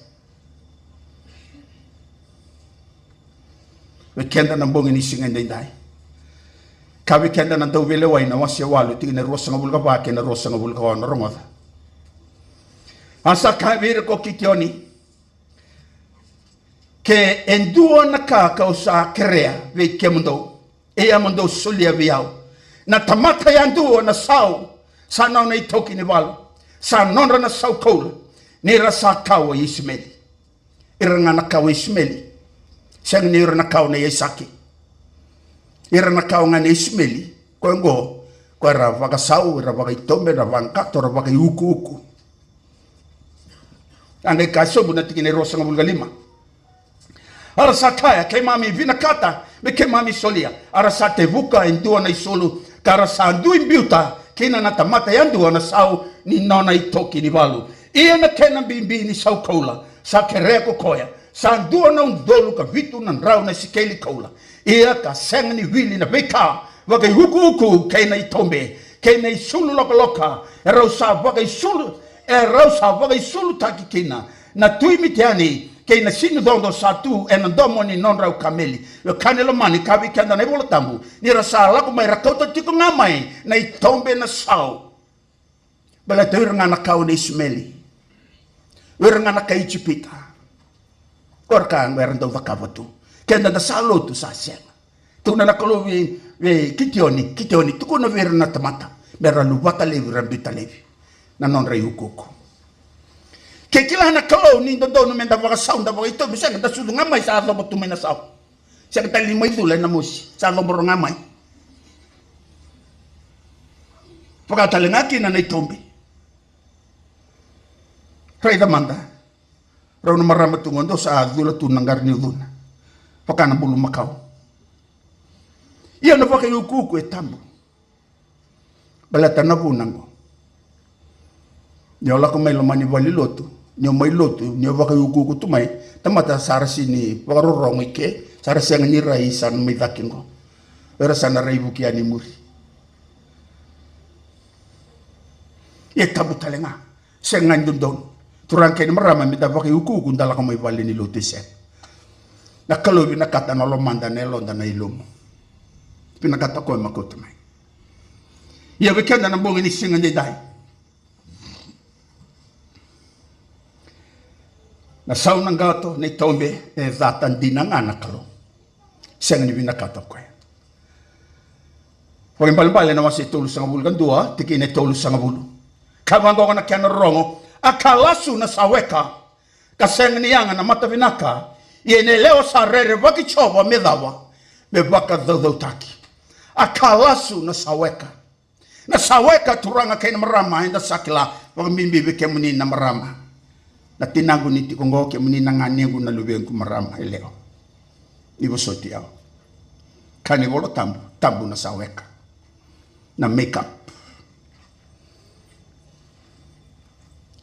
Vei keda na bogi ni siga edaidai. Ka vei keda na Dauveilewai na wase walu, tikina e ruasagavulu ka va kei na ruasagavulu ka ono, rogoca. A sa kaya vei ira ko Kitioni, ke e dua na ka kau sa kerea vei kemudou, ia mo dou solia vei au. Na tamata yadua na sau sa nona itoki ni valu, sa nodra na sau koula, ni ra sa kawa i Isimeli. Ira ga na kawa i Isimeli. Sega ni ira na kawa nei Aisake. Ira na kawa ga nei Isimeli. Koya oqo, koya era vakasau, era vakaitobe, era vakaqato, era vakaiukuuku. A qai kaya sobu na tikina e ruasagavulu ka lima. A ra sa kaya, keimami vinakata me keimami solia. A ra sa tevuka e dua na isulu, ka ra sa dui biuta kina na tamata yadua na sau ni nona itoki ni valu. Ia na kena bibi ni sau koula sa kerea ko koya sa dua na udolu ka vitu na drau na sikeli koula. Ia ka sega ni wili na veika vakaiukuuku kei na itobe kei na isulu lokaloka, e rau sa vakaisulu, e rau sa vakaisulutaki kina na tui Mitiani, kei na sinucodo sa tu ena domo ni nodrau kameli. Wekaqu lomani, ka vei keda na iVola Tabu, ni ra sa lako mai, ra kauta tiko ga mai na itobe, na sau. Baleta o ira ga na kawa nei Isimeli, o ira ga na kai Ijipita. Ko ira ka era dau cakava tu. Keda da sa lotu, sa sega. Tukuna na Kalou vei, vei Kitioni, Kitioni, tukuna vei ira na tamata me ra luvata laivi, ra biuta laivi na nodra iukuuku. Ke kila na Kalou ni dodonu me da vakasau, da vakaitobe, sega, da sucu ga mai sa cobo tu mai na sau. Sega tale ni mai cula ena mosi, sa cobo ga mai. Vaka tale ga kina na itobe. Raica mada, rau na marama tu qo, dou sa cula tu na qara ni ucuna, vaka na bulumakau. Ia na vakaiukuuku e tabu. Baleta na vuna qo, ni o lako mai loma ni valenilotu, ni o mai lotu, ni o vakaiukuuku tu mai, tamata sa ra sega ni vakarorogo i ke, sa ra sega ni rai, sa na mai cake qo. Era sa na rai vuki yani i muri. Ia e tabu tale ga. Sega ga ni dodonu, turaga kei na marama, me da vakaiukuuku da lako mai valenilotu, e sega. Na Kalou vinakata na lomada, na yaloda, na ilumu. Vinakata o koya me kauta mai. Ia vei keda na bogi ni siga daidai, na sau na qato, na itobe, e cata dina ga na Kalou. Sega ni vinakata o koya. Vakaibalebale na wase e tolusagavulu ka dua, tikina e tolusagavulu. Ka vaqo na kena rorogo: A ka lasu na saweka, ka sega ni yaga na matavinaka, ia na yalewa sa rerevaki Jiova me cava? Me vakacaucautaki. A ka lasu na saweka. Na saweka, turaga kei na marama, eda sa kila, vakabibi vei kemuni na marama. Na tinaqu ni tiko qo, kemuni na ganequ, na luvequ marama yalewa. Ni vosoti au. Kaya na iVola Tabu, tabu na saweka. Na makeup.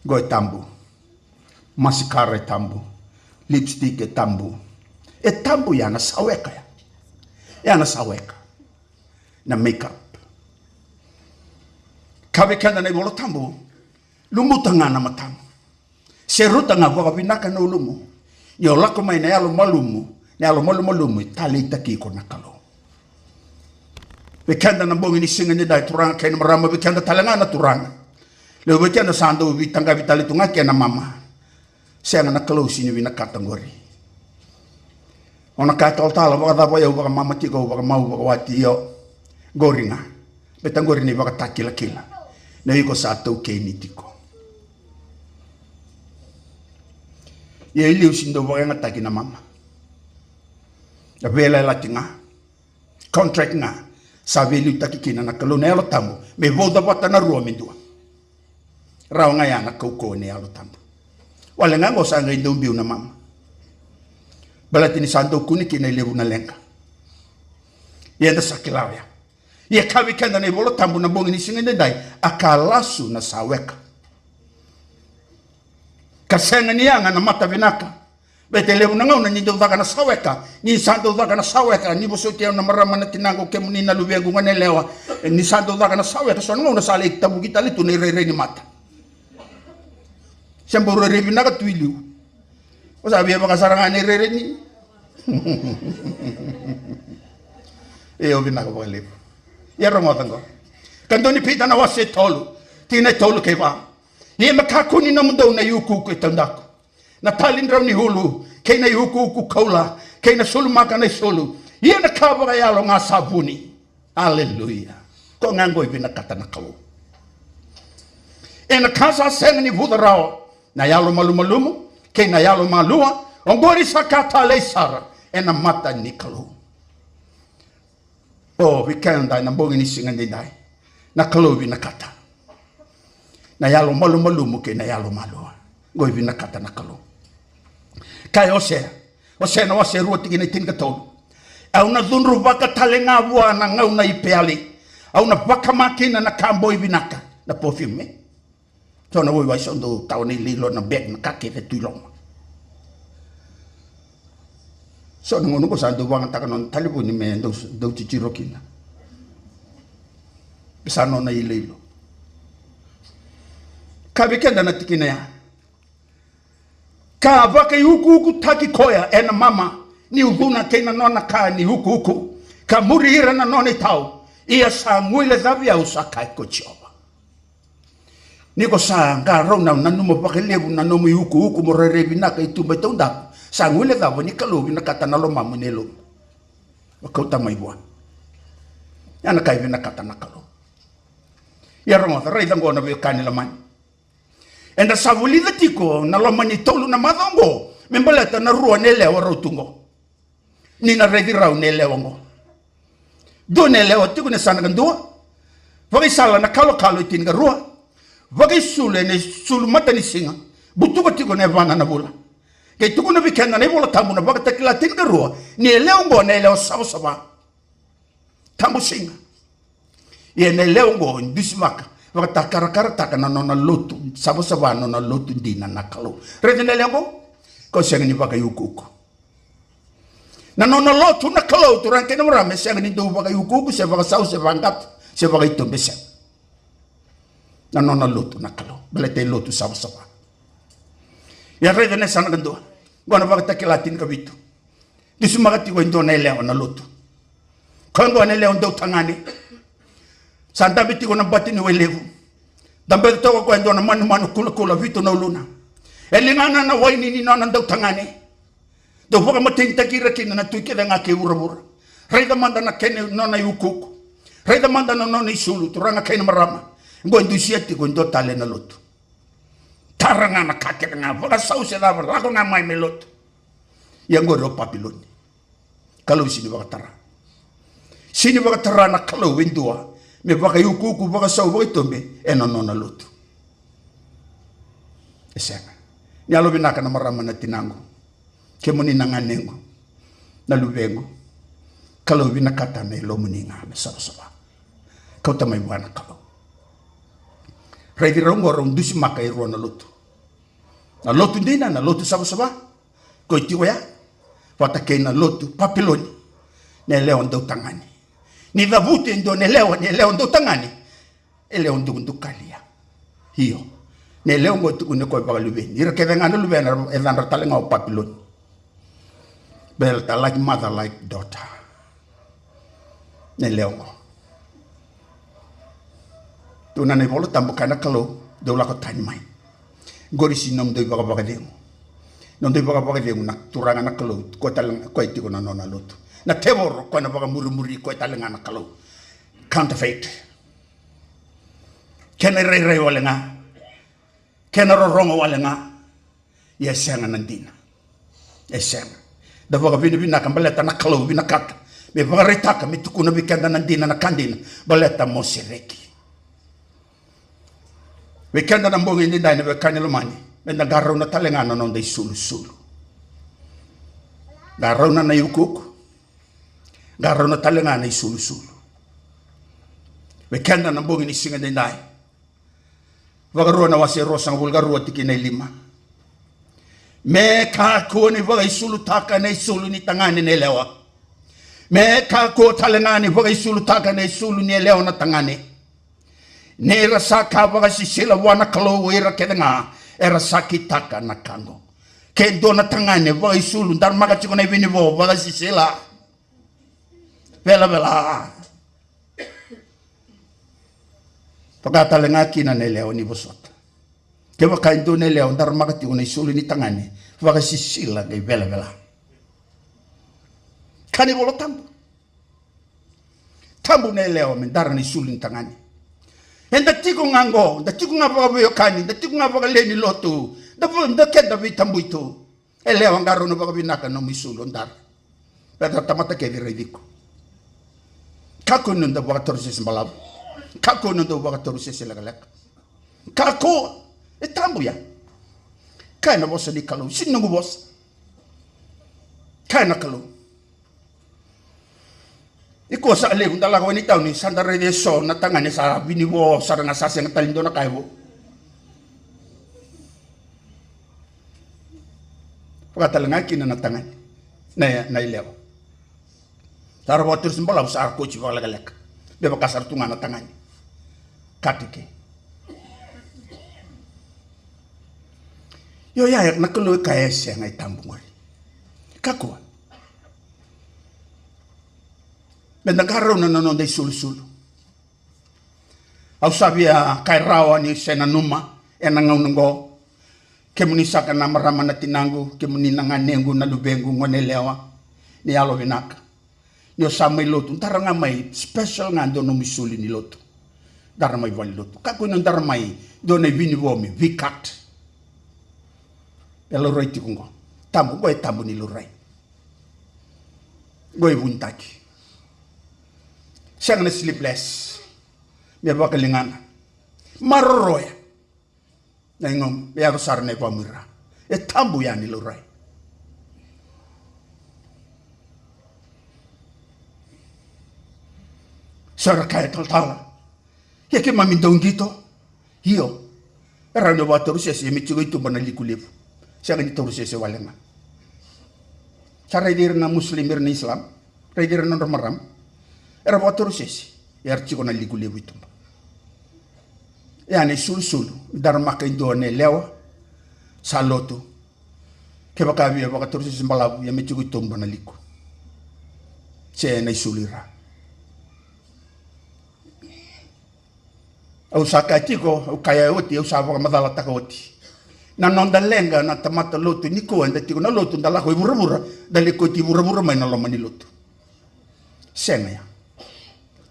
Qo e tabu. Masikara e tabu. Lipstick e tabu. E tabu ya na saweka ya. Ya na saweka. Na makeup. Kaya vei keda na iVola Tabu, lumuta ga na matamu. Seruta ga vakavinaka na ulumu. Ni o lako mai na yalo malumu, na yalo malumalumu e taleitaki iko na Kalou. Vei keda na bogi ni siga daidai, turaga kei na marama, vei keda tale ga na turaga. Levu vei keda sa dau veitaqavi tale tu ga kei na mama. Sega, na Kalou sega ni vinakata qori. O na kaya talatala, vakacava, o yau vakamama tiko, au vakamau, vakawati, io. Qori ga. Baleta qori na ivakatakilakila. Na iko sa taukeni tiko. Ia e liu sega ni dau vakayagataki na mama. Na veiyalayalati ga. Contract ga sa veiliutaki kina na Kalou, na Yalo Tabu, me vauca vata na rua me dua. Rawa ga ya na kaukauwa ni Yalo Tabu. Wale ga oqo sa qai dau biu na mama. Baleta ni sa dau kune kina e levu na leqa. Ia eda sa kila oya. Ia kaya vei keda na iVola Tabu na bogi ni siga daidai, a ka lasu na saweka, ka sega ni yaga na matavinaka. Baleta e levu na gauna ni dau caka na saweka, ni sa dau caka na saweka, ni vosoti au na marama, na tinaqu, kemuni na luvequ, gone yalewa, ni sa dau caka na saweka, so na gauna sa lai tavuki tale tu na irairai ni mata. Se bau rairai vinaka tu i liu. O sa via vaka sara ga na irairai ni. E o vinaka vakalevu. Ia rogoca qo. Ka dua ni Pita na wase e tolu, tikina e tolu kei va. Ia me kakua ni nomudou na iukuuku e taudaku, na tali drau ni ulu, kei na iukuuku koula, kei na sulumaka na isulu. Ia na ka vakayalo ga sa vuni. Aleluya. Ko ga qo e vinakata na Kalou. Ena ka sa sega ni vuca rawa, na yalo malumalumu kei na yalo malua, oqori sa ka talei sara ena mata ni Kalou. O, vei keda ena bogi ni siga daidai, na Kalou vinakata na yalo malumalumu kei na yalo malua. Qo e vinakata na Kalou. Kaya o Osea, Osea na wase rua tikina e tinikatolu: Au na cudruvaka tale ga vua na gauna i Peali, au na vakama kina na ka boi vinaka, na perfume. So na waiwai sa dau tawa na iloilo, na bag, na ka kece tu i loma. So na gauna qo sa dau vakayagataka nona talevoni me dau, dau titiro kina. Sa nona iloilo. Kaya vei keda na tikina ya: Ka vakaiukuukutaki koya ena mama ni ucuna kei na nona ka ni ukuuku, ka muri ira na nona itau. Ia sa guilecavi au, sa kaya ko Jiova. Ni ko sa qarauna, nanuma vakalevu na nomu iukuuku mo rairai vinaka i tuba i taudaku, sa guilecava ni Kalou vinakata na lomamu, na yalomu. Vakauta mai vua. Ya na ka e vinakata na Kalou. Ia rogoca, raica oqo na veiwekani lomani. Eda sa vulica tiko na loma ni tolu na macawa oqo me baleta na rua na yalewa rau tu oqo. Ni na raici rau na yalewa oqo. Dua na yalewa tiko ena yasana kadua. Vakaisala na kalokalo e tinikarua. Vakaisulu ena isulu matanisiga. Butuka tiko ena yavana na vula. Qai tukuna vei keda na iVola Tabu na Vakatakila tinikarua ni yalewa oqo na yalewa savasava. Tabu siga. Ia na yalewa oqo e dusimaka, vakatakarakarataka na nona lotu savasava, na nona lotu dina na Kalou. Raica na yalewa oqo, ko sega ni vakaiukuuku. Na nona lotu na Kalou, turaga kei na marama, e sega ni dau vakaiukuuku, se vakasau, se vakaqaqato, se vakaitobe, sega. Na nona lotu na Kalou, baleta e lotu savasava. Ia raica na yasana kadua. Oqo na Vakatakila tinikavitu. Dusimaka tiko e dua na yalewa na lotu. Koya oqo na yalewa dautagane. Sa dabe tiko na bati ni wai levu. Dabe toka o koya e dua na manumanu kulakula vitu na uluna. E ligana na waini ni nona dautagane. Dau vakamatenitaki ira kina na tui kece ga kei vuravura. Raica mada na kena nona iukuuku. Raica mada na nona isulu, turaga kei na marama. Qo e dusia tiko e dua tale na lotu. Tara ga na ka kece ga, vakasau se cava, lako ga mai me lotu. Ia qori o Papiloni. Kalou sini vakatara. Sini vakatara na Kalou e dua me vakaiukuuku, vakasau, vakaitobe ena nona lotu. E sega. Ni yalovinaka na marama na tinaqu. Kemuni na ganequ, na luvequ. Kalou vinakata na yalomuni ga me savasava. Kauta mai vua na Kalou. Raici rau qo, rau dusimaka e rua na lotu. Na lotu dina, na lotu savasava. Ko i tiko ya vata kei na lotu Papiloni. Na yalewa dautagane. Ni cavuti e dua na yalewa, na yalewa dautagane. Yalewa dukadukali ya. Io. Na yalewa qo e tukuni koya vakaluveni. Ira kece ga na luvena e cadra tale ga o Papiloni. Baleta like mother, like daughter. Na yalewa qo. Tukuna na iVola Tabu, kaya na Kalou, dou lako tani mai. Qori sini nomudou ivakavakacegu. Nomudou ivakavakacegu na Turaga na Kalou, koya tale ga, koya tiko na nona lotu. Na tevoro, koya na vakamurimuri, koya tale ga na Kalou. Counterfeit. Kena irairai wale ga. Kena rorogo wale ga. Ia e sega na dina. E sega. Da vakavinavinaka baleta na Kalou vinakata me vakaraitaka, me tukuna vei keda na dina, na ka dina, baleta mo sereki. Vei keda na bogi edaidai, na veiwekani lomani, meda qarauna tale ga na noda isulusulu. Qarauna na iukuuku. Qarauna tale ga na isulusulu. Vei keda na bogi ni siga edaidai, Vakarua na wase ruasagavulu ka rua, tikina e lima. Me kakua ni vakaisulutaka na isulu ni tagane na yalewa. Me kakua tale ga ni vakaisulutaka na isulu ni yalewa na tagane. Ni ra sa ka vakasisila vua na Kalou o ira kece ga era sa kitaka na ka qo. Ke dua na tagane vakaisulu, daramaka tiko na ivinivo, vakasisila, velavela. Vaka tale ga kina na yalewa ni vosota. Kevaka e dua na yalewa daramaka tiko na isulu ni tagane, vakasisila qai velavela. Ka ni Vola Tabu. Tabu na yalewa me dara na isulu ni tagane. Eda tiko ga qo, da tiko ga vakaveiwekani, da tiko ga vakalewe ni lotu, da va-, da keda veitabui tu. Yalewa, qarauna vakavinaka na nomu isulu o dara. Baleta tamata kece e raici iko. Kakua ni noda vakatorisese balavu. Kakua ni noda vakatorisese lekaleka. Kakua. E tabu ya. Kaya na vosa ni Kalou, sega ni noqu vosa. Kaya na Kalou. Iko sa levu, da lako wai ni tauni, sa da raica eso na tagane sa vinivo sara ga, sa sega tale ni dua na ka e vo. Vaka tale ga kina na tagane, na, na yalewa. Sa ra vakatorisese balavu, sa ra kauti vakalekaleka. Me vaka sara tu ga na tagane. Kati ke. Io, ya na Kalou e kaya e sega, e tabu qori. Kakua. Meda qarauna na noda isulusulu. Au sa via kaya rawa ni se nanuma ena gauna qo. Kemuni saka na marama na tinaqu, kemuni na ganequ, na luvequ, gone yalewa, ni yalovinaka. Ni o sa mai lotu, dara ga mai, special ga dua nomu isulu ni lotu. Dara mai vale ni lotu. Kakua ni dara mai dua na ivinivo me V-cut. E laurai tiko qo. Tabu, qo e tabu ni laurai. Qo e vunitaki. Sega na sleepless. Me vakaligana. Maroroya. Na igomu, me yaco sara na ivamuira. E tabu yani laurai. Sa ra kaya talatala. Ia keimami dau qito. Io. E rawa ni vakatorisese, ia me tiko i tuba na liku levu. Sega ni torisese wale ga. Sa raici ira na Muslim, ira na Islam. Raici ira na nodra marama. Era vakatorisese. Era tiko na liku levu i tuba. Ia na isulusulu, daramaka e dua na yalewa sa lotu. Kevaka via vakatorisese balavu, ia me tiko i tuba na liku. Se na isulu i ra. Au sa kaya tiko, au kaya oti, au sa vakamacalataka oti. Na noda leqa na tamata lotu nikua, eda tiko na lotu, da lako i vuravura, da lai kauti vuravura mai na loma ni lotu. Sega ya.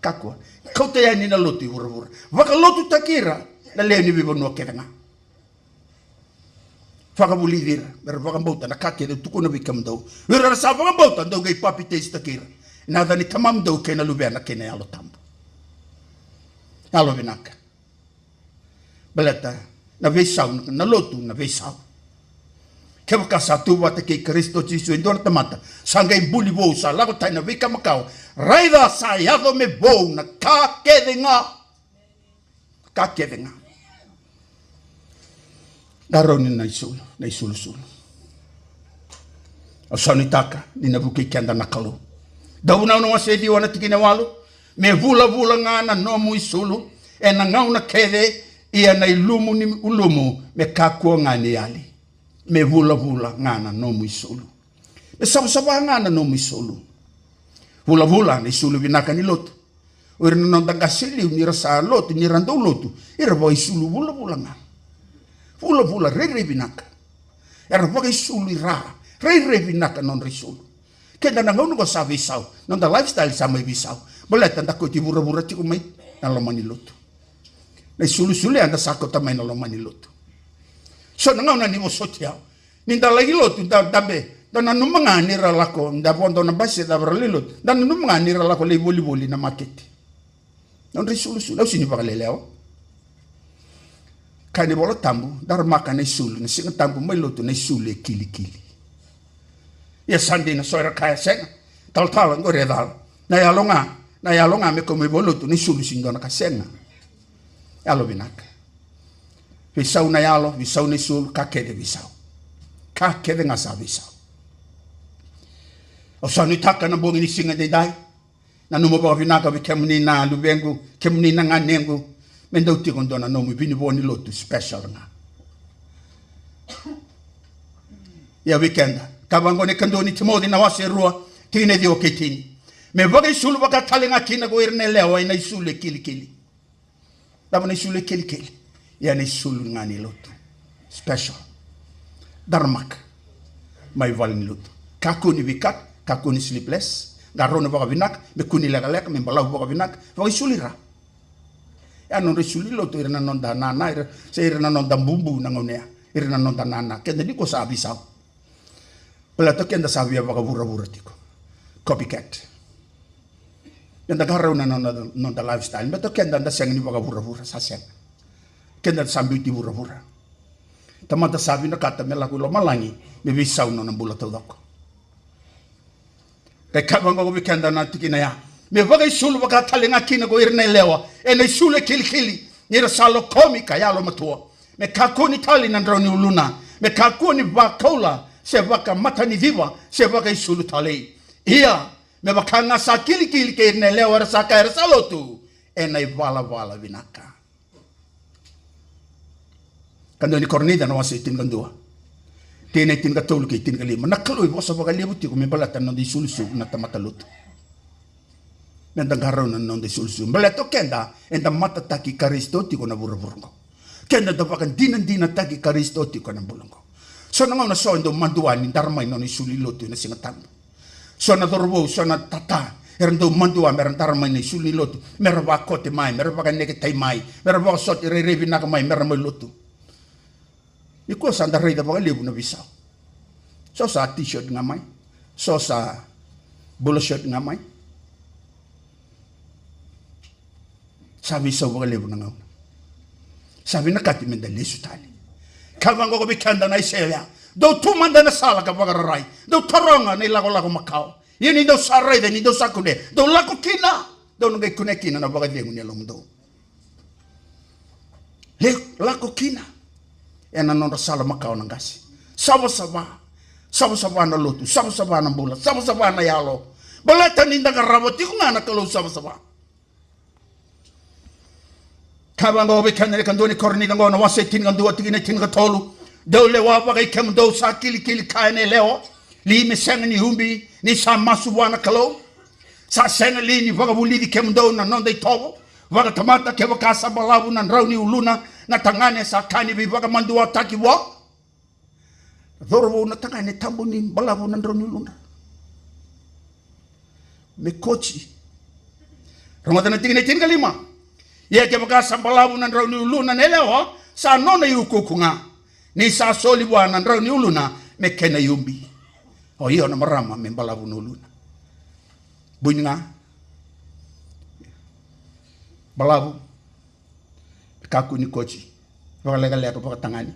Kakua. Kauta yani na lotu i vuravura. Vakalotutaki ira na lewe ni veivanua kece ga. Vakavulici ira me ra vakabauta na ka kece au tukuna vei kemudou. O ira era sa vakabauta, dou qai papitaisotaki ira ena yaca ni Tamamudou kei na Luvena kei na Yalo Tabu. Yalo vinaka. Baleta na veisau, na lotu na veisau. Kevaka sa tu vata kei Karisito Jisu e dua na tamata, sa qai buli vou, sa lako tani na veika makawa. Raica sa yaco me vou na ka kece ga. Ka kece ga. Qarauni na isulu, na isulusulu. Au sa nuitaka ni na vukei keda na Kalou. Dauvunau na wase e ciwa na tikina e walu. Me vulavula ga na nomu isulu ena gauna kece, ia na ilumu ni ulumu me kakua ga ni yali. Me vulavula ga na nomu isulu. Me savasava ga na nomu isulu. Vulavula na isulu vinaka ni lotu. O ira na noda qase e liu ni ra sa lotu, ni ra dau lotu, ira vakaisulu vulavula ga. Vulavula rairai vinaka. Era vakaisulu i ra, rairai vinaka na nodra isulu. Keda na gauna qo sa veisau, noda lifestyle sa mai veisau. Baleta da kauti vuravura tiko mai na loma ni lotu. Na isulusulu ya da sa kauta mai na loma ni lotu. So na gauna ni vosoti au, ni da laki lotu, da dabe, da nanuma ga ni ra lako, da vodo na basi, da vara lai lotu, da nanuma ga ni ra lako lai volivoli na makete. Nodra isulusulu, au sini vakalelewa. Kaya na iVola Tabu, daramaka na isulu na Siga Tabu mai lotu, na isulu e kilikili. Ia sa dina, so era kaya sega. Talatala, qori e cala. Na yalo ga, na yalo ga me kau mai vua lotu, na isulu sini dua na ka sega. Yalo vinaka. Veisau na yalo, veisau na isulu, ka kece veisau. Ka kece ga sa veisau. Au sa nuitaka na bogi ni siga daidai. Nanuma vakavinaka vei kemuni na luvequ, kemuni na ganequ, me dau tiko dua na nomu vinivo ni lotu special ga. Ia vei keda, ka vaqo na ikadua ni Timoci na wase e rua, tikina e ciwa kei tini. Me vakaisulu vaka tale ga kina ko ira na yalewa ena isulu e kilikili. Cava na isulu e kilikili? Ia na isulu ga ni lotu. Special. Daramaka. Mai vale ni lotu. Kakua ni wake up, kakua ni sleepless. Qarauna vakavinaka, me kua ni lekaleka, me balavu vakavinaka. Vakaisulu i ra. Ia nodra isulu ni lotu, ira na noda nana, ira, se ira na noda bubu na gauna ya. Ira na noda nana. Keda nikua sa veisau. Baleta keda sa via vakavuravura tiko. Copycat. Eda qarauna na noda, noda lifestyle. Baleta keda da sega ni vakavuravura, sa sega. Keda sa biuti vuravura. Tamata sa vinakata me lako i lomalagi, me veisau na nona bula taucoko. Qai kaya vaqo vei keda na tikina ya. Me vakaisulu vaka tale ga kina ko ira na yalewa ena isulu e kilikili, ni ra sa lokomi ka yalomatua. Me kakua ni tali na drau ni uluna. Me kakua ni vakaula, se vakamataniviva, se vakaisulu talei. Ia, me vaka ga sa kilikili kei ira na yalewa era sa kaya era sa lotu ena ivalavala vinaka. Kadua ni Korinica na wase e tinikadua, tikina e tinikatolu kei tinikalima. Na Kalou e vosa vakalevu tiko me baleta na noda isulusulu na tamata lotu. Meda qarauna na noda isulusulu. Baleta o keda eda matataki Karisito tiko na vuravura oqo. Keda da vakadinadinataki Karisito tiko na bula oqo. So na gauna so e dau madua ni dara mai na nona isulu ni lotu ena Siga Tabu. So na cauravou, so na tata, era dau madua mera dara mai na isulu ni lotu, mera vakote mai, mera vakaneketai mai, mera vakasota rairai vinaka mai, mera mai lotu. Nikua sa da raica vakalevu na veisau. So sa t-shirt ga mai, so sa bula shirt ga mai. Sa veisau vakalevu na gauna. Sa vinakati meda lesu tale. Ka vaqo vei keda na Aisea ya. Dou tu mada ena sala ka vakararai. Dou taroga na ilakolako makawa. Ia ni dou sa raica, ni dou sa kunea, dou lako kina. Dou na qai kunea kina na vakacegu ni yalomudou. Le, lako kina. Ena nodra sala makawa na qase. Savasava. Savasava na lotu. Savasava na bula. Savasava na yalo. Baleta ni da qarava tiko ga na Kalou savasava. Ka vaqo vei keda na ikadua ni Korinica qo na wase tinikadua tikina tinikatolu. Dou lewa vakai kemudou sa kilikili kaya na yalewa. Li me sega ni ubi ni sa masu vua na Kalou. Sa sega li ni vakavulici kemudou na noda itovo. Vakatamata, kevaka sa balavu na drau ni uluna na tagane, sa ka ni veivakamaduataki vua. Cauravou, na tagane tabu ni balavu na drau ni uluna. Me koti. Rogoca na tikina e tinikalima. Ia kevaka sa balavu na drau ni uluna na yalewa, sa nona iukuuku ga, ni sa soli vua na drau ni uluna me kena iubi. O io, na marama me balavu na uluna. Bui ni ga. Balavu. Kakua ni koti. Vakalekaleka, vakatagane.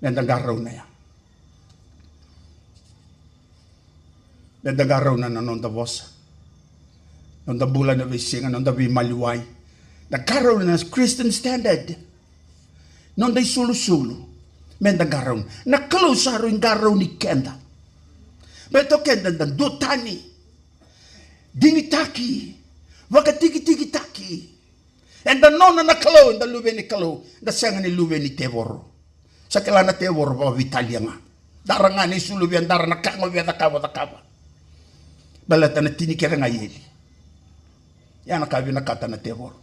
Meda qarauna ya. Meda qarauna na noda vosa. Noda bula na veisiga, noda veimaliwai. Da qarauna na Christian standard. Noda isulusulu. Meda qarauna. Na Kalou sa rui qarauni keda. Baleta o keda da duatani. Digitaki. Vakatikitikitaki. Eda nona na Kalou, eda luve ni Kalou, da sega ni luve ni tevoro. Sa kila na tevoro vakaveitalia ga. Dara ga ni sulu via dara na ka qo via cakava, cakava. Baleta na tini kece ga i eli. Ia na ka vinakata na tevoro.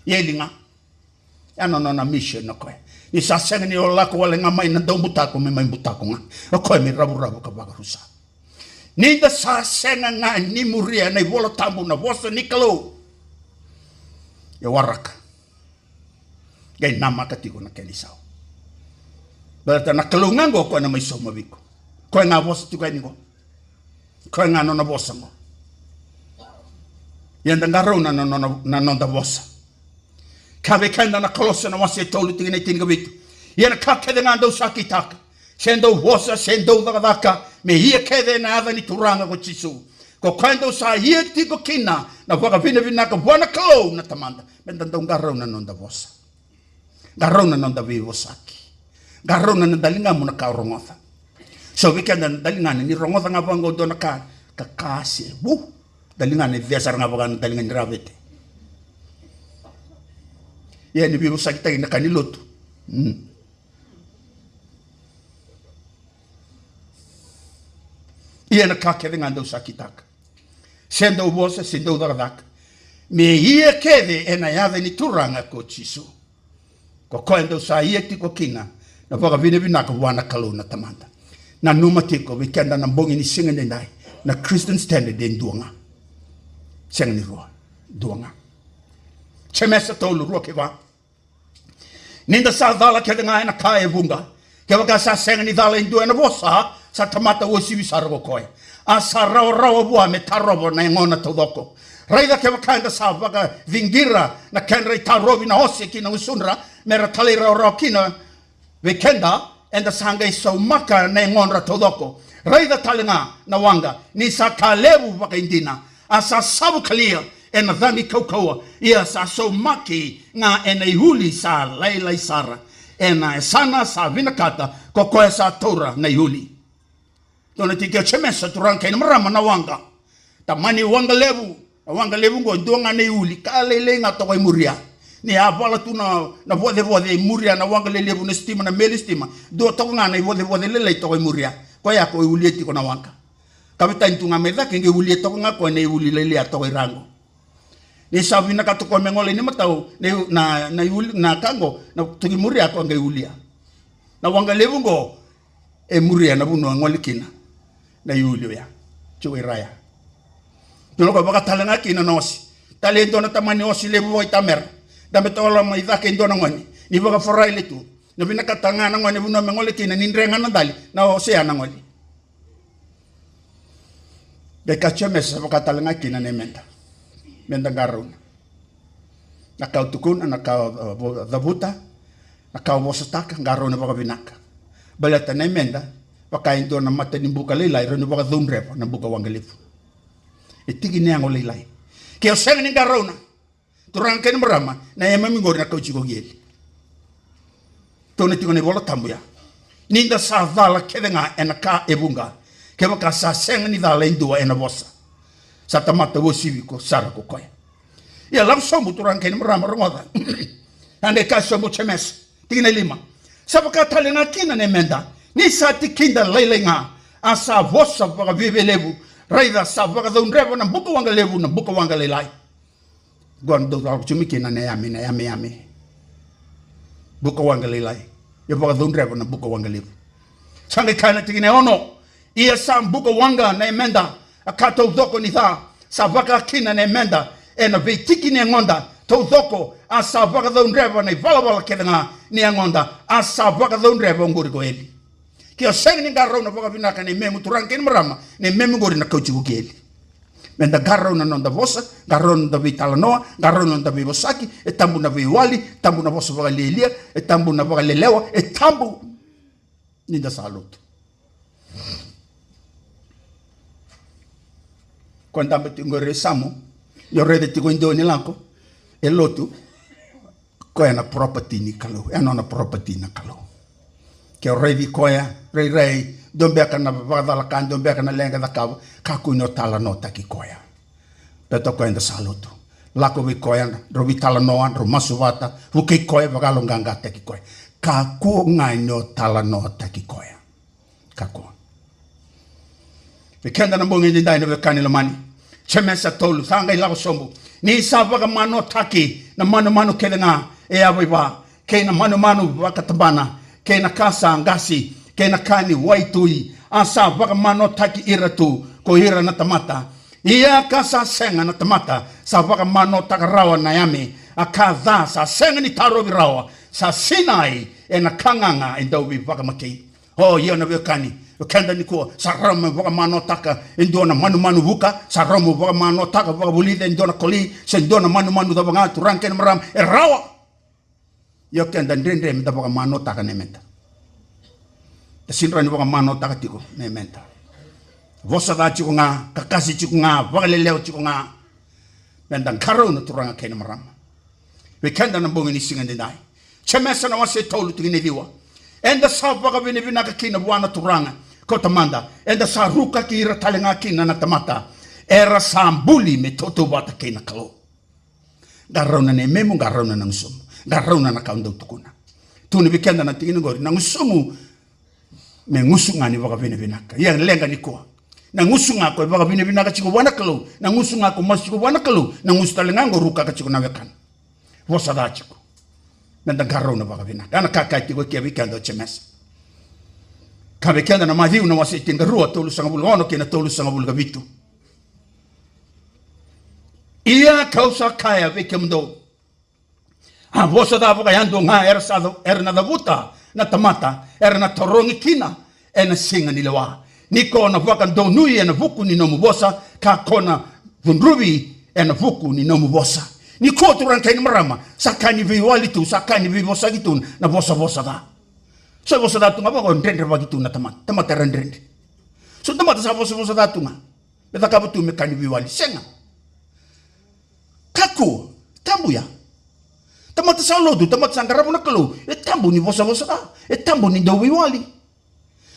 I eli ga. Ia na nona mission o koya. Ni sa sega ni o lako wale ga mai na daubutako me mai butako ga. O koya me ravuravu ka vakarusa. Ni da sa sega ga ni muria na iVola Tabu, na vosa ni Kalou. E waraka. Qai namaka tiko na kena isau. Baleta na Kalou ga qo koya na mai sauma vei iko. Koya ga vosa tiko yani qo. Koya ga nona vosa qo. Ia da qarauna na, na, na, na noda vosa. Ka vei keda na Kolosa na wase e tolu tikina e tinikavitu. Ia na ka kece ga dou sa kitaka, se dou vosa, se dou cakacaka, me ia kece ena yaca ni Turaga ko Jisu. Ko koya dou sa ia tiko kina na vakavinavinaka vua na Kalou na Tamada. Meda dau qarauna na noda vosa. Qarauna na noda veivosaki. Qarauna na daligamu na ka o rogoca. So vei keda na daligana ni rogoca ga vaqo dua na ka, ka, ka se vu. Daligana e via sara ga vaka na daliga ni ravete. Ia ni veivosakitaki na ka ni lotu. Mm. Ia na ka kece ga dou sa kitaka, se dou vosa, se dou cakacaka, me ia kece ena yaca ni Turaga ko Jisu. Ko koya dou sa ia tiko kina na vakavinavinaka vua na Kalou na Tamada. Nanuma tiko vei keda na bogi ni siga edaidai, na Christian standard e dua ga. Sega ni rua. Dua ga. Jemesa tolu, rua kei va. Ni da sa cala kece ga ena ka e vuqa, kevaka sa sega ni cala e dua ena vosa, sa tamata uasivi sara ko koya. A sa rawarawa vua me tarova na yagona taucoko. Raica kevaka eda sa vakaciqira na kedra itarovi na ose ki na gusudra, me ra talairawarawa kina vei keda, eda sa qai saumaka na yagodra taucoko. Raica tale ga na waqa, ni sa ka levu vakaidina, a sa savukalia ena cagi kaukauwa, ia sa saumaki ga ena iuli sa lailai sara, ena yasana sa vinakata ko koya sa taura na iuli. Dua na tiki o Jemesa, turaga kei na marama, na waqa. Tamani waqa levu. Na waqa levu qo e dua ga na iuli ka lailai ga toka i muria. Ni a vala tu na, na vocevoce i muria na waqa lelevu, na sitima, na meli sitima, dua toka ga na ivocevoce lailai toka i muria. Koya ko iulia tiko na waqa. Kavetani tu ga mai cake, qai ulia toka ga koya na iuli lailai a toka i ra qo. Ni sa vinakata koya me gole i nimatau, na iu-, na, na iuli, na ka qo, na toki muria koya qai ulia. Na waqa levu qo, e muria na vanua e gole kina na iuli oya. Tiko i ra ya. Tukuna koya, vaka tale ga kina na ose. Tale e dua na tamani ose levu vakaitamera. Dabe toka loma i cake e dua na gone. Ni vakafaraile tu. Na vinakata ga na gone vanua me gole kina, ni dre ga na dali, na ose ya na gole. Qai kaya o Jemesa, vaka tale ga kina na yameda. Meda qarauna na ka o tukuna, na ka o, o, cavuta, na ka o vosataka, qarauna vakavinaka. Baleta na yameda, vaka e dua na mata ni buka lailai, rawa ni vakacaudreva na buka waqa levu. E tiki ni yago lailai. Ke o sega ni qarauna, turaga kei na marama, na yamami qori na kauti iko ki eli. Tukuna tiko na iVola Tabu ya, ni da sa cala kece ga ena ka e vuqa, kevaka sa sega ni cala e dua ena vosa, sa tamata uasivi iko sara ko koya. Ia lako sobu, turaga kei na marama, rogoca. A qai kaya sobu o Jemesa, tikina e lima. Sa vaka tale ga kina na yameda, ni sa tikida lailai ga, a sa vosa vakaviavialevu, raica sa vakacaudreva na buka waqa levu na buka waqa lailai. Qo na dau cala tiko mai kina na yame, na yameyame. Buka waqa lailai. Ia vakacaudreva na buka waqa levu. Sa qai kaya na tikina e ono. Ia sa buka waqa na yameda, a ka taucoko ni ca. Sa vaka kina na yameda ena veitiki ni yagoda taucoko, a sa vakacaudreva na ivalavala kece ga ni yagoda, a sa vakacaudreva oqori ko eli. Ke o sega ni qarauna vakavinaka na yamemu turaga kei na marama, na yamemu oqori na kauti iko ki eli. Meda qarauna na noda vosa, qarauna na noda veitalanoa, qarauna na noda veivosaki. E tabu na veiwali, tabu na vosa vakalialia, e tabu na vakalelewa, e tabu ni da sa lotu. Ko dabe tiko qori e samu, ni o raica tiko e dua ni lako e lotu, koya na property ni Kalou, e nona property na Kalou. Ke o raici koya, rairai, dua beka na vakacalaka, dua beka na leqa e cakava, kakua ni o talanoataki koya. Baleta o koya eda sa lotu. Lako vei koya, drau veitalanoa, drau masu vata, vukei koya, vakayaloqaqataki koya. Kakua ga ni o talanoataki koya. Kakua. Vei keda na bogi edaidai na veiwekani lomani. Jemesa tolu, sa qai lako sobu. Ni sa vakamanoataki na manumanu kece ga e yavaiva, kei na manumanu vakatabana, kei na ka sa qasi, kei na ka ni waitui, a sa vakamanoataki ira tu ko ira na tamata. Ia ka sa sega na tamata sa vakamanoataka rawa na yame, a ka ca sa sega ni tarovi rawa, sa sinai ena ka gaga e dau veivakamatei. O, ia na veiwekani, o keda nikua, sa rawa me vakamanoataka e dua na manumanu vuka, sa rawa me vakamanoataka, vakavulica e dua na koli, se dua na manumanu cava ga, turaga kei na marama, e rawa. Ia o keda dredre meda vakamanoataka na yameda. Da sega ni rawa ni vakamanoataka tiko na yameda. Vosa ca tiko ga, kakase tiko ga, vakalelewa tiko ga. Meda qarauna turaga kei na marama. Vei keda na bogi ni siga edaidai. Jemesa na wase e tolu tikina e ciwa. Eda sa vakavinavinaka kina vua na Turaga ko Tamada. Eda sa rukaki ira tale ga kina na tamata era sa buli me tautauvata kei na Kalou. Qarauna na yamemu, qarauna na gusumu, qarauna na ka o dau tukuna. Tukuna vei keda na tikina qori, na gusumu me gusu ga ni vakavinavinaka. Ia leqa nikua. Na gusu ga ko e vakavinavinaka tiko vua na Kalou, na gusu ga ko masu tiko vua na Kalou, na gusu tale ga qo rukaka tiko na wekana. Vosa ca tiko. Meda qarauna vakavinaka. Ia na ka kaya tiko e ke vei keda o Jemesa. Ka vei keda na Maciu na wase e tinikarua, tolusagavulu ka ono kei na tolusagavulu ka vitu. Ia kau sa kaya vei kemudou, a vosa ca vakayadua ga era sa, era na cavuta na tamata, era na tarogi kina ena siga ni lewa. Ni ko na vakadonui ena vuku ni nomu vosa, ka ko na cudruvi ena vuku ni nomu vosa. Nikua turaga kei na marama, sa ka ni veiwali tu, sa ka ni veivosaki tu na vosavosa ca. So e vosa ca tu ga vaka o dredrevaki tu na tamata, tamata era dredre. So tamata sa vosavosa ca tu ga me cakava tu me ka ni veiwali, sega. Kakua, tabu ya. Tamata sa lotu, tamata sa qarava na Kalou, e tabu ni vosavosa ca, e tabu ni dau veiwali,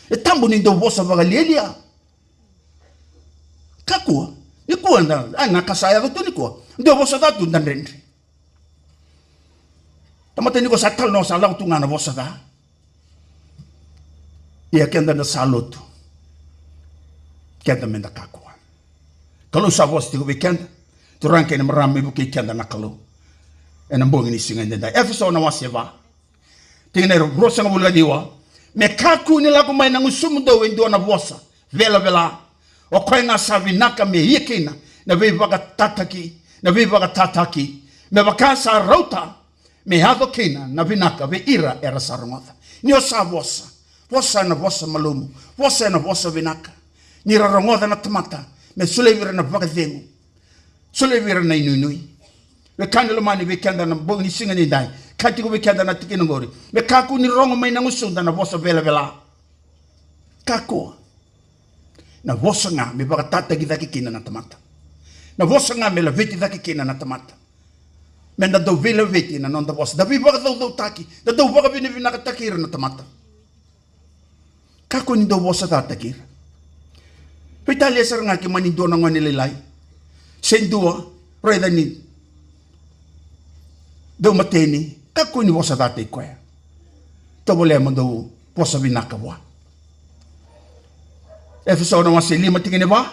e tabu ni dau vosa vakalialia. Kakua, nikua na, a, na ka sa yaco tu nikua, dau vosa ca tu da dredre. Tamata nikua sa talanoa, sa lako tu ga na vosa ca. Ia keda da sa lotu, keda meda kakua. Kalou sa vosa tiko vei keda, turaga kei na marama, me vukei keda na Kalou ena bogi ni siga edaidai. Efeso na wase va, tikina e ruasagavulu ka ciwa. Me kakua ni lako mai na gusumudou e dua na vosa velavela, o koya ga sa vinaka me ia kina na veivakatataki, na veivakatataki, me vaka sa rauta me yaco kina na vinaka vei ira era sa rogoca. Ni o sa vosa, vosa ena vosa malumu, vosa ena vosa vinaka. Ni ra rogoca na tamata, me solia vei ira na vakacegu, solia vei ira na inuinui. Veiwekani lomani, vei keda na bogi ni siga nidai, ka tiko vei keda na tikina qori, me kakua ni rogo mai na gusuda na vosa velavela. Kakua. Na vosa ga me vakatataki cake kina na tamata. Na vosa ga me laveti cake kina na tamata. Meda dau veilaveti na noda vosa, da veivakacaucautaki, da dau vakavinavinakataki ira na tamata. Kakua ni dau vosa cataki ira. Veitalia sara ga ke mani dua na gone lailai se dua, raica ni dau mateni, kakua ni vosa cataki koya. Tovolea mo dau vosa vinaka vua. Efeso na wase lima tikina e va.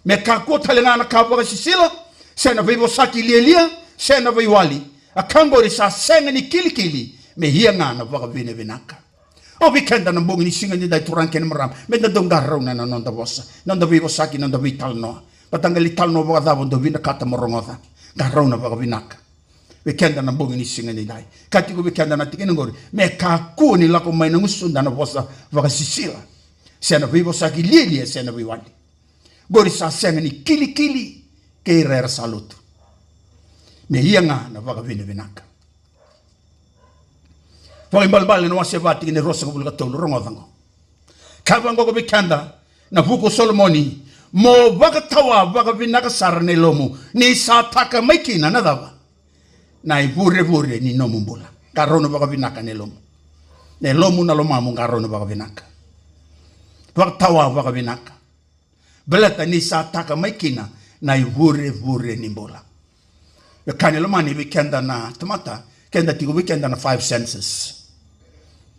Me kakua tale ga na ka vakasisila, se na veivosaki lialia, se na veiwali, a ka qori sa sega ni kilikili, me ia ga na vakavinavinaka. O vei keda na bogi ni siga nidai, turaga kei na marama, me da dau qarauna na noda vosa, noda veivosaki, noda veitalanoa. Vata qai lai talanoa vakacava o dau vinakata mo rogoca. Qarauna vakavinaka. Vei keda na bogi ni siga nidai, ka tiko vei keda na tikina qori, me kakua ni lako mai na gusuda na vosa vakasisila, se na veivosaki lialia, se na veiwali. Qori sa sega ni kilikili kei ira era sa lotu. Me ia ga na vakavinavinaka. Vakaibalebale na wase va, tikina e ruasagavulu ka tolu, rogoca qo. Ka vaqo vei keda na vuku o Solomoni, mo vakatawa vakavinaka sara na yalomu, ni sa taka mai kina na cava? Na ivurevure ni nomu bula. Qarauna vakavinaka na yalomu. Na yalomu, na lomamu, qarauna vakavinaka. Vakatawa vakavinaka. Baleta ni sa taka mai kina na ivurevure ni bula. Wekani lomani, vei keda na tamata, keda tiko vei keda na five senses.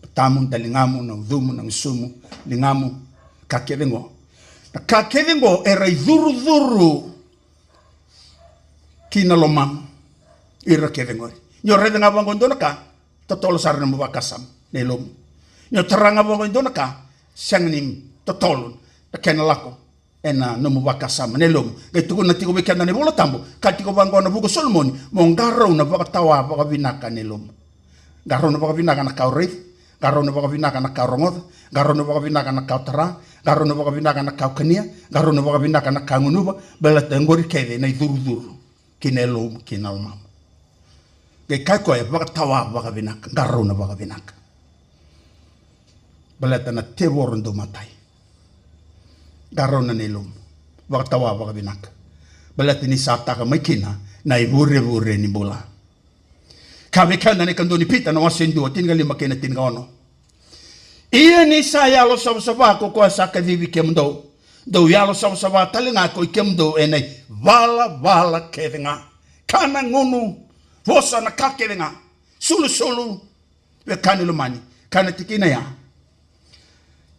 Matamu, daligamu, na ucumu, na gusumu, ligamu, ka kece qo. Na ka kece qo era icurucuru ki na lomamu. Ira kece qori. Ni o raica ga vaqo e dua na ka, totolo sara na nomu vakasama, na yalomu. Ni o tara ga vaqo e dua na ka, sega ni totolo na kena lako ena nomu vakasama, na yalomu. Qai tukuna tiko vei keda na iVola Tabu, ka tiko vaqo na vuku o Solomoni, mo qarauna vakatawa vakavinaka na yalomu. Qarauna vakavinaka na ka o raica, qarauna vakavinaka na ka o rogoca, qarauna vakavinaka na ka o tara, qarauna vakavinaka na ka o kania, qarauna vakavinaka na ka o gunuva, baleta qori kece na icurucuru ki na yalomu, ki na lomamu. Qai kaya o koya, vakatawa vakavinaka, qarauna vakavinaka. Baleta na tevoro dau matai. Qarauna na yalomu, vakatawa vakavinaka. Baleta ni sa taka mai kina na ivurevure ni bula. Ka vei keda na iKadua ni Pita na wase dua, tinikalima kei na tinikaono. Ia ni sa yalo savasava ko koya sa kacivi kemudou, dou yalo savasava tale ga ko i kemudou ena ivalavala kece ga, ka na gunu vosa, na ka kece ga, sulusulu. Wekani lomani, ka na tikina ya.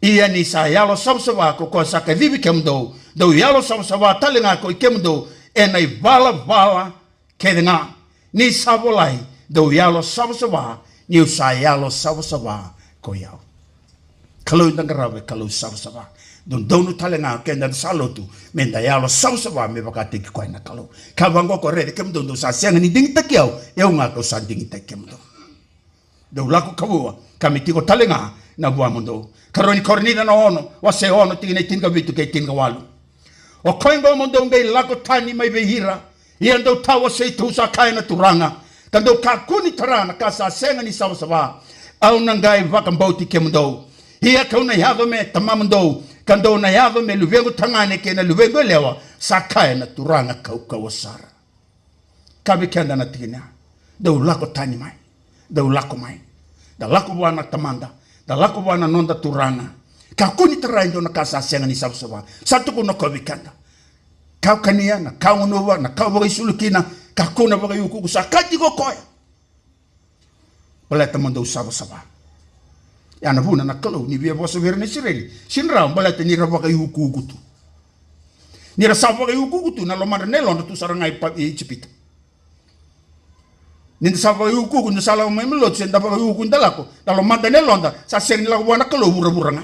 Ia ni sa yalo savasava ko koya sa kacivi kemudou, dou yalo savasava tale ga ko i kemudou ena ivalavala kece ga, ni sa volai, dou yalo savasava, niu sa yalo savasava ko i au. Kalou eda qarava e Kalou savasava. Dodonu tale ga o keda da sa lotu, me da yalo savasava me vakataki koya na Kalou. Ka vaqo, ko raica kemudou, dou sa sega ni digitaki au, e au ga kau sa digitaki kemudou. Dou lako kavua, ka me tiko tale ga na vuamudou. Karua ni Korinica na ono, wase ono, tikina e tinikavitu kei tinikawalu. O koya oqo mo dou qai lako tani mai vei ira, ia dou tawasei tu, sa kaya na Turaga, ka dou kakua ni tara na ka sa sega ni savasava. Au na qai vakabauti kemudou, ia kau na yaco me tamamudou, ka dou na yaco me luvequ tagane kei na luvequ yalewa, sa kaya na Turaga kaukauwa sara. Ka vei keda na tikina ya. Dou lako tani mai. Dou lako mai. Da lako vua na Tamada. Da lako vua na noda Turaga. Kakua ni tara e dua na ka sa sega ni savasava. Sa tukuna o koya vei keda. Ka o kania, na ka o gunuva, na ka o vakaisulu kina, kakua na vakaiukuuku, sa kaya tiko o koya. Baleta mo dou savasava. Ya na vuna na Kalou ni via vosa vei ira na Isireli, sega ni rawa, baleta ni ra vakaiukuuku tu. Ni ra sa vakaiukuuku tu, na lomadra na yalodra tu sara ga i Pa-, i Ijipita. Ni da sa vakaiukuuku, ni da sa lako mai me lotu, se da vakaiukuuku ni da lako, na lomada na yaloda sa sega ni lako vua na Kalou, vuravura ga.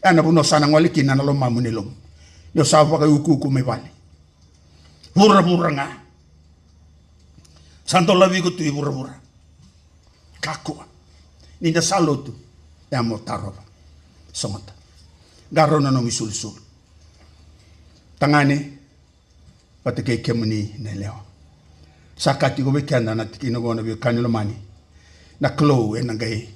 Ya na vuna o sa na gole kina na lomamu na yalomu, ni o sa vakaiukuuku mai vale. Vuravura ga. Sa dolavi iko tu i vuravura. Kakua ni da sa lotu, ya mo tarova. Sogota. Qarauna nomu isulusulu, tagane, vata kei kemuni na yalewa. Sa kaya tiko vei keda na tikina oqo, na veiwekani lomani, na Kalou ena qai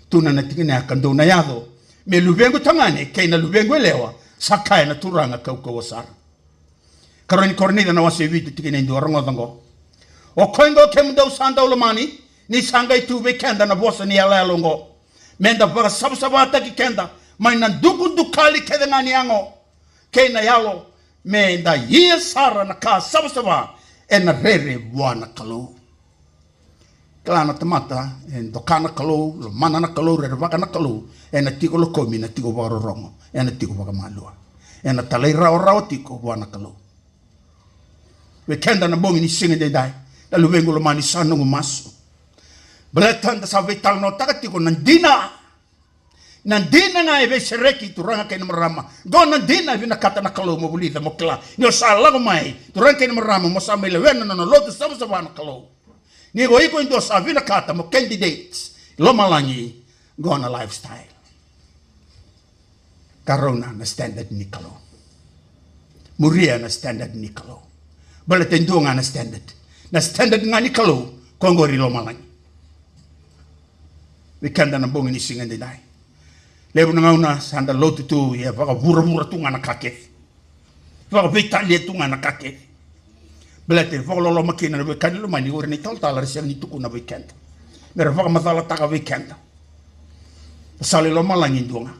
tukuna na tikina ya, ka dou na yaco me luvequ tagane kei na luvequ yalewa, sa kaya na Turaga kaukauwa sara. Karua ni Korinica na wase vitu, tikina e dua, rogoca oqo. O koya oqo kemudou sa dau lomani, ni sa qai tu vei keda na vosa ni yalayala oqo, me da vakasavasavataki keda mai na dukadukali kece ga ni yago kei na yalo, me da ia sara na ka savasava ena rere vua na Kalou. Kila na tamata e doka na Kalou, lomana na Kalou, rerevaka na Kalou, ena tiko lokomi, na tiko vakarorogo, ena tiko vakamalua, ena talairawarawa tiko vua na Kalou. Vei keda na bogi ni siga edaidai, na luvequ lomani, sa noqu masu. Baleta da sa veitalanoataka tiko na dina. Na dina ga e veisereki, turaga kei na marama. Qo na dina e vinakata na Kalou mo vulica, mo kila. Ni o sa lako mai, turaga kei na marama, mo sa mai lewena na nona lotu savasava na Kalou. Ni ko iko e dua sa vinakata mo candidate i lomalagi, qo na lifestyle. Qarauna na standard ni Kalou. Muria na standard ni Kalou. Baleta e dua ga na standard. Na standard ga ni Kalou, ko qori i lomalagi. Vei keda na bogi ni siga edaidai, levu na gauna sa da lotu tu, ia vakavuravura tu ga na ka kece. Vakaveitalia tu ga na ka kece. Baleta e vakaloloma kina na veiwekani lomani, o ira na italatala era sega ni tukuna vei keda, mera vakamacalataka vei keda. Na sala i lomalagi e dua ga.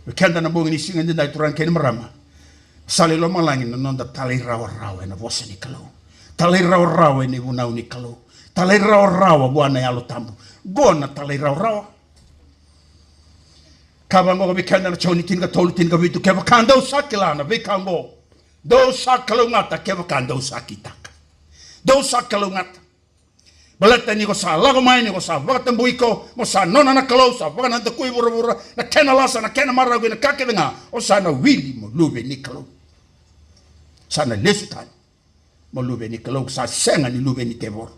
Vei keda na bogi ni siga edaidai, turaga kei na marama, na sala i lomalagi na noda talairawarawa ena vosa ni Kalou, talairawarawa ena ivunau ni Kalou, talairawarawa vua na Yalo Tabu. Qo na talairawarawa. Ka vaqo vei keda na Joni tinikatolu, tinikavitu: Kevaka dou sa kila na veika oqo, dou sa kalougata, kevaka dou sa kitaka. Dou sa kalougata. Baleta ni ko sa lako mai, ni ko sa vakatabui iko, mo sa nona na Kalou, sa vakanadakui vuravura, na kena lasa, na kena marau kei na ka kece ga, o sa na wili mo luve ni Kalou. Sa na lesu tani mo luve ni Kalou, sa sega ni luve ni tevoro.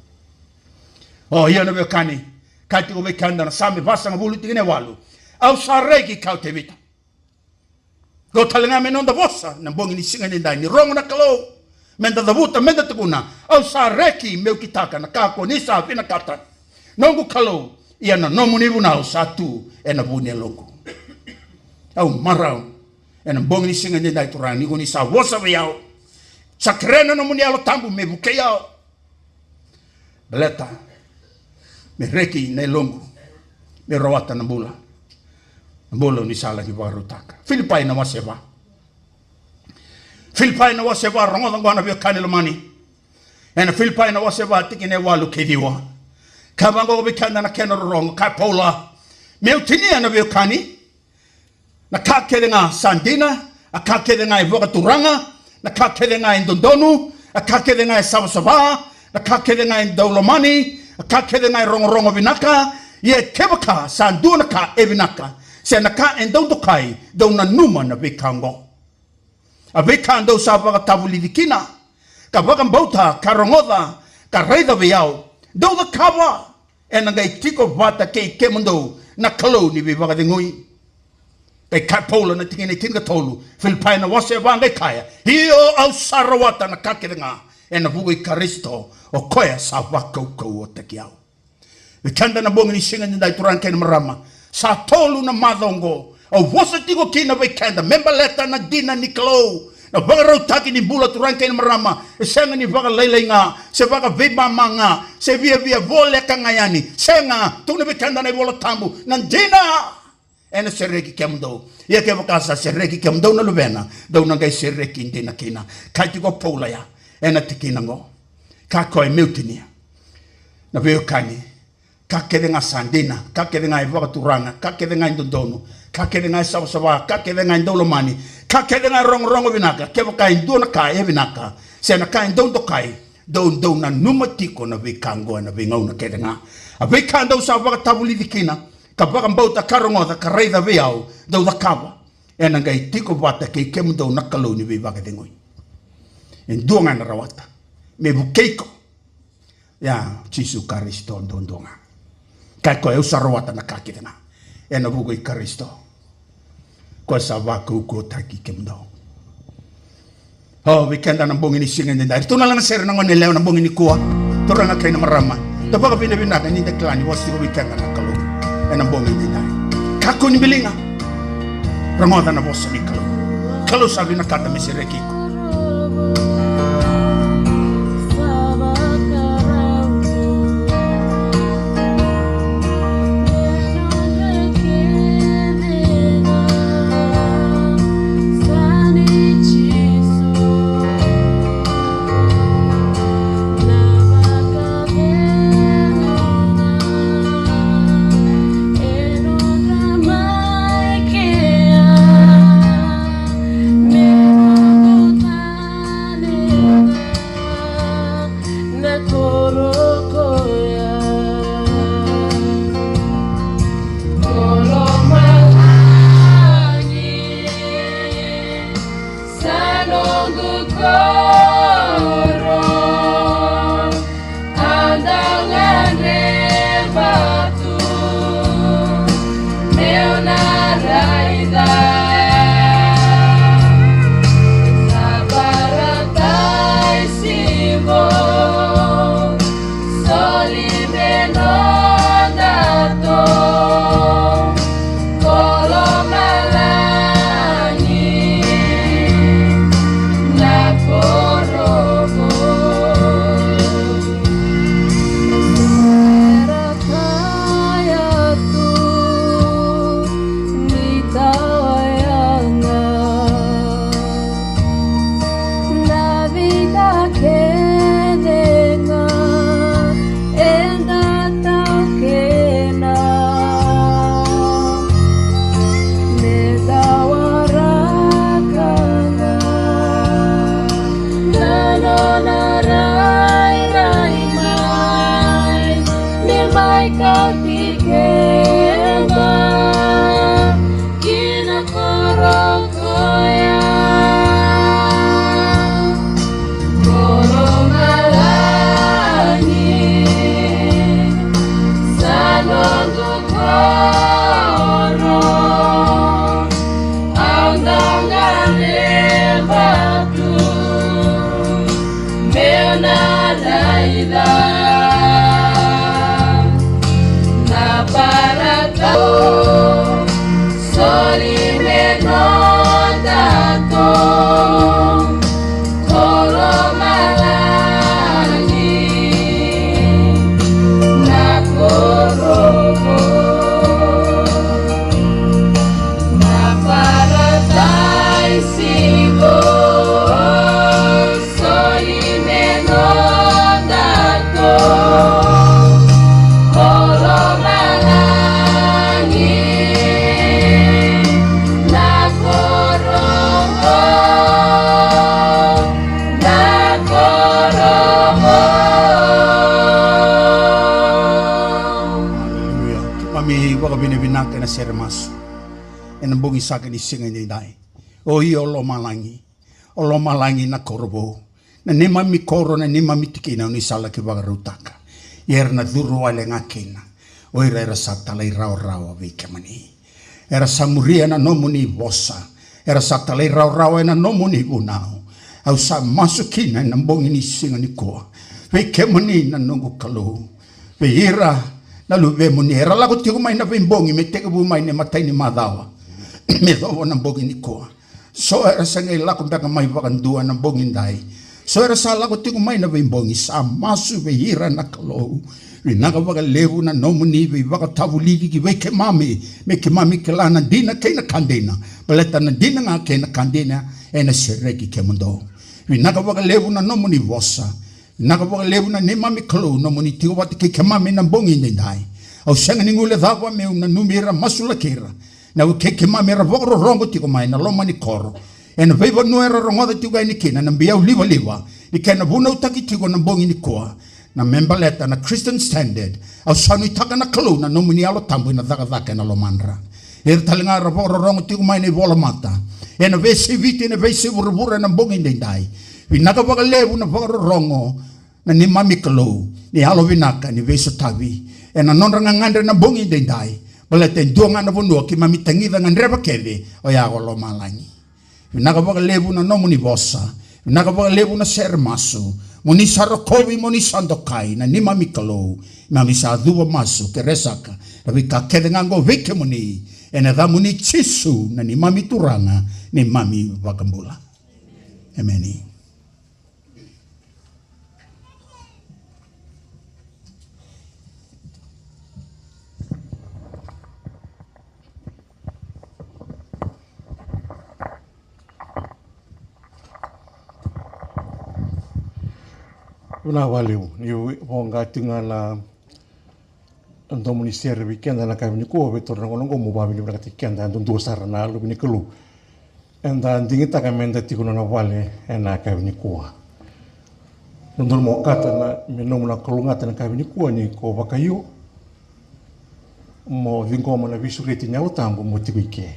O, ia na veiwekani, kaya tiko vei keda na Same vasagavulu, tikina e walu: Au sa reki, kaya o Tevita. Qo tale ga me noda vosa na bogi ni siga edaidai, ni rogo na Kalou, meda cavuta, meda tukuna: Au sa reki meu kitaka na ka ko ni sa vinakata, noqu Kalou, ia na nomuni vunau sa tu ena vu ni yaloqu. Au marau ena bogi ni siga edaidai, turaga, ni ko ni sa vosa vei au. Sa kerea na nomuni Yalo Tabu me vukei au. Baleta me reki na yaloqu, me rawata na bula, na bula o ni sa laki vakarautaka. Filipai na wase va. Filipai na wase va, rogoca oqo na veiwekani lomani. Ena Filipai na wase va, tikina e walu kei ciwa. Ka vaqo vei keda na kena rorogo, kaya o Paula: Meu tinia, na veiwekani, na ka kece ga sa dina, a ka kece ga e vakaturaga, na ka kece ga e dodonu, a ka kece ga e savasava, na ka kece ga e daulomani, a ka kece ga e rogorogo vinaka. Ia kevaka sa dua na ka e vinaka, se na ka e dau dokai, dou nanuma na veika oqo. A veika dou sa vakatavulici kina, ka vakabauta, ka rogoca, ka raica vei au, dou cakava, ena qai tiko vata kei kemudou na Kalou ni veivakacegui. Qai kaya o Paula na tikina e tinikatolu, Filipai na wase va, qai kaya: Io, au sa rawata na ka kece ga ena vuku i Karisito, o koya sa vakaukauwataki au. Vei keda na bogi ni siga edaidai, turaga kei na marama, sa tolu na macawa oqo au vosa tiko kina vei keda me baleta na dina ni Kalou. Na vakarautaki ni bula, turaga kei na marama, e sega ni vakalailai ga, se vakaveimama ga, se viavia voleka ga yani. Sega, tukuna vei keda na iVola Tabu, na dina ena sereki kemudou. Ia kevaka sa sereki kemudou na Luvena, dou na qai sereki dina kina. Kaya tiko o Paula ya ena tikina oqo, kaya o koya: Meu tinia, na veiwekani, ka kece ga sa dina, ka kece ga e vakaturaga, ka kece ga e dodonu, ka kece ga e savasava, ka kece ga e daulomani, ka kece ga e rogorogo vinaka, kevaka e dua na ka e vinaka, se na ka e dau dokai, dou, dou nanuma tiko na veika oqo ena veigauna kece ga. A veika dou sa vakatavulici kina, ka vakabauta, ka rogoca, ka raica vei au, dou cakava, ena qai tiko vata kei kemudou na Kalou ni veivakacegui. E dua ga ena rawata me vukei iko. Ia, Jisu Karisito duadua ga. Kaya o koya: Au sa rawata na ka kece ga ena vuku i Karisito, koya sa vakaukauwataki kemudou. O, vei keda na bogi ni siga edaidai, iratou na lagasere na gone yalewa na bogi nikua, turaga kei na marama, da vakavinavinaka ni da kila ni vosa tiko vei keda na Kalou ena bogi edaidai. Kakua ni biliga. Rogoca na vosa ni Kalou. Kalou sa vinakata me sereki iko. Koro, au dau gadreva tu, meu na raica na Parataisi vou. Soli me nodatou koro malagi na koro vou. Era kaya tu ni tawayaga na vica kece ga eda taukena. Me da waraka ga na nona rairai mai, me mai kauti keda ki na koro koya. Koro malagi, sa noqu koro, au dau gadreva tu, meu na raica na Parataisi. Soli me nodatou koro malagi na koro vou, na Parataisi vou. Soli me nodatou koro malagi na koro vou, na koro vou. Aleluya. Keimami vakavinavinaka ena sere masu ena bogi saka ni siga edaidai. O io lomalagi. O lomalagi na koro vou. Na neimami koro, na neimami tikina, o ni sa laki vakarautaka. Ia era na curu wale ga kina o ira era sa talairawarawa vei kemuni. Era sa muria na nomuni vosa. Era sa talairawarawa ena nomuni vunau. Au sa masu kina ena bogi ni siga nikua vei kemuni na noqu Kalou. Vei ira na luvemuni era lako tiko mai na veibogi me tekivu mai na imatai ni macawa me yacova na bogi nikua. So era sa qai lako beka mai vakadua ena bogi edai. So era sa lako tiko mai na veibogi, sa masu vei ira na Kalou. Vinaka vakalevu na nomuni veivakatavulici ki vei keimami, me keimami kila na dina kei na ka dina. Baleta na dina ga kei na ka dina ena sereki kemudou. Vinaka vakalevu na nomuni vosa. Vinaka vakalevu na neimami Kalou, nomuni tiko vata kei keimami na bogi edaidai. Au sega ni guilecava meu nanumi ira, masulaki ira. Na wekei keimami era vakarorogo tiko mai na loma ni koro, ena veivanua era rogoca tiko yani kina na biau livaliva ni kena vunautaki tiko na bogi nikua, na me baleta na Christian Standard. Au sa nuitaka na Kalou na nomuni Yalo Tabu ena cakacaka ena lomadra. Ira tale ga era vakarorogo tiko mai na ivolamata ena veiyasai Viti, ena veiyasai vuravura ena bogi edaidai. Vinaka vakalevu na vakarorogo na neimami Kalou, ni yalovinaka ni veisotavi ena nodra gagadre na bogi edaidai. Baleta e dua ga na vanua keimami tagica gadreva kece, oya ko lomalagi. Vinaka vakalevu na nomuni vosa. Vinaka vakalevu na sere masu. Mo ni sa rokovi, mo ni sa dokai na neimami Kalou. Keimami sa cuva masu, kerea saka na veika kece ga oqo vei kemuni, ena yacamuni Jisu na neimami Turaga, neimami iVakabula. Emeni. Vinaka vakalevu ni voqa tiko ga na domo ni sere vei keda ena yakavi nikua. Vei toro na gauna oqo mo vakavinavinakataki keda yadudua sara na Luve ni Kalou. Eda digitaka meda tiko ena nona vale ena yakavi nikua. Dodonu mo okata na, me nomu na kalougata ena yakavi nikua ni ko vakaio mo ciqoma na veisureti ni Yalo Tabu mo tiko i ke.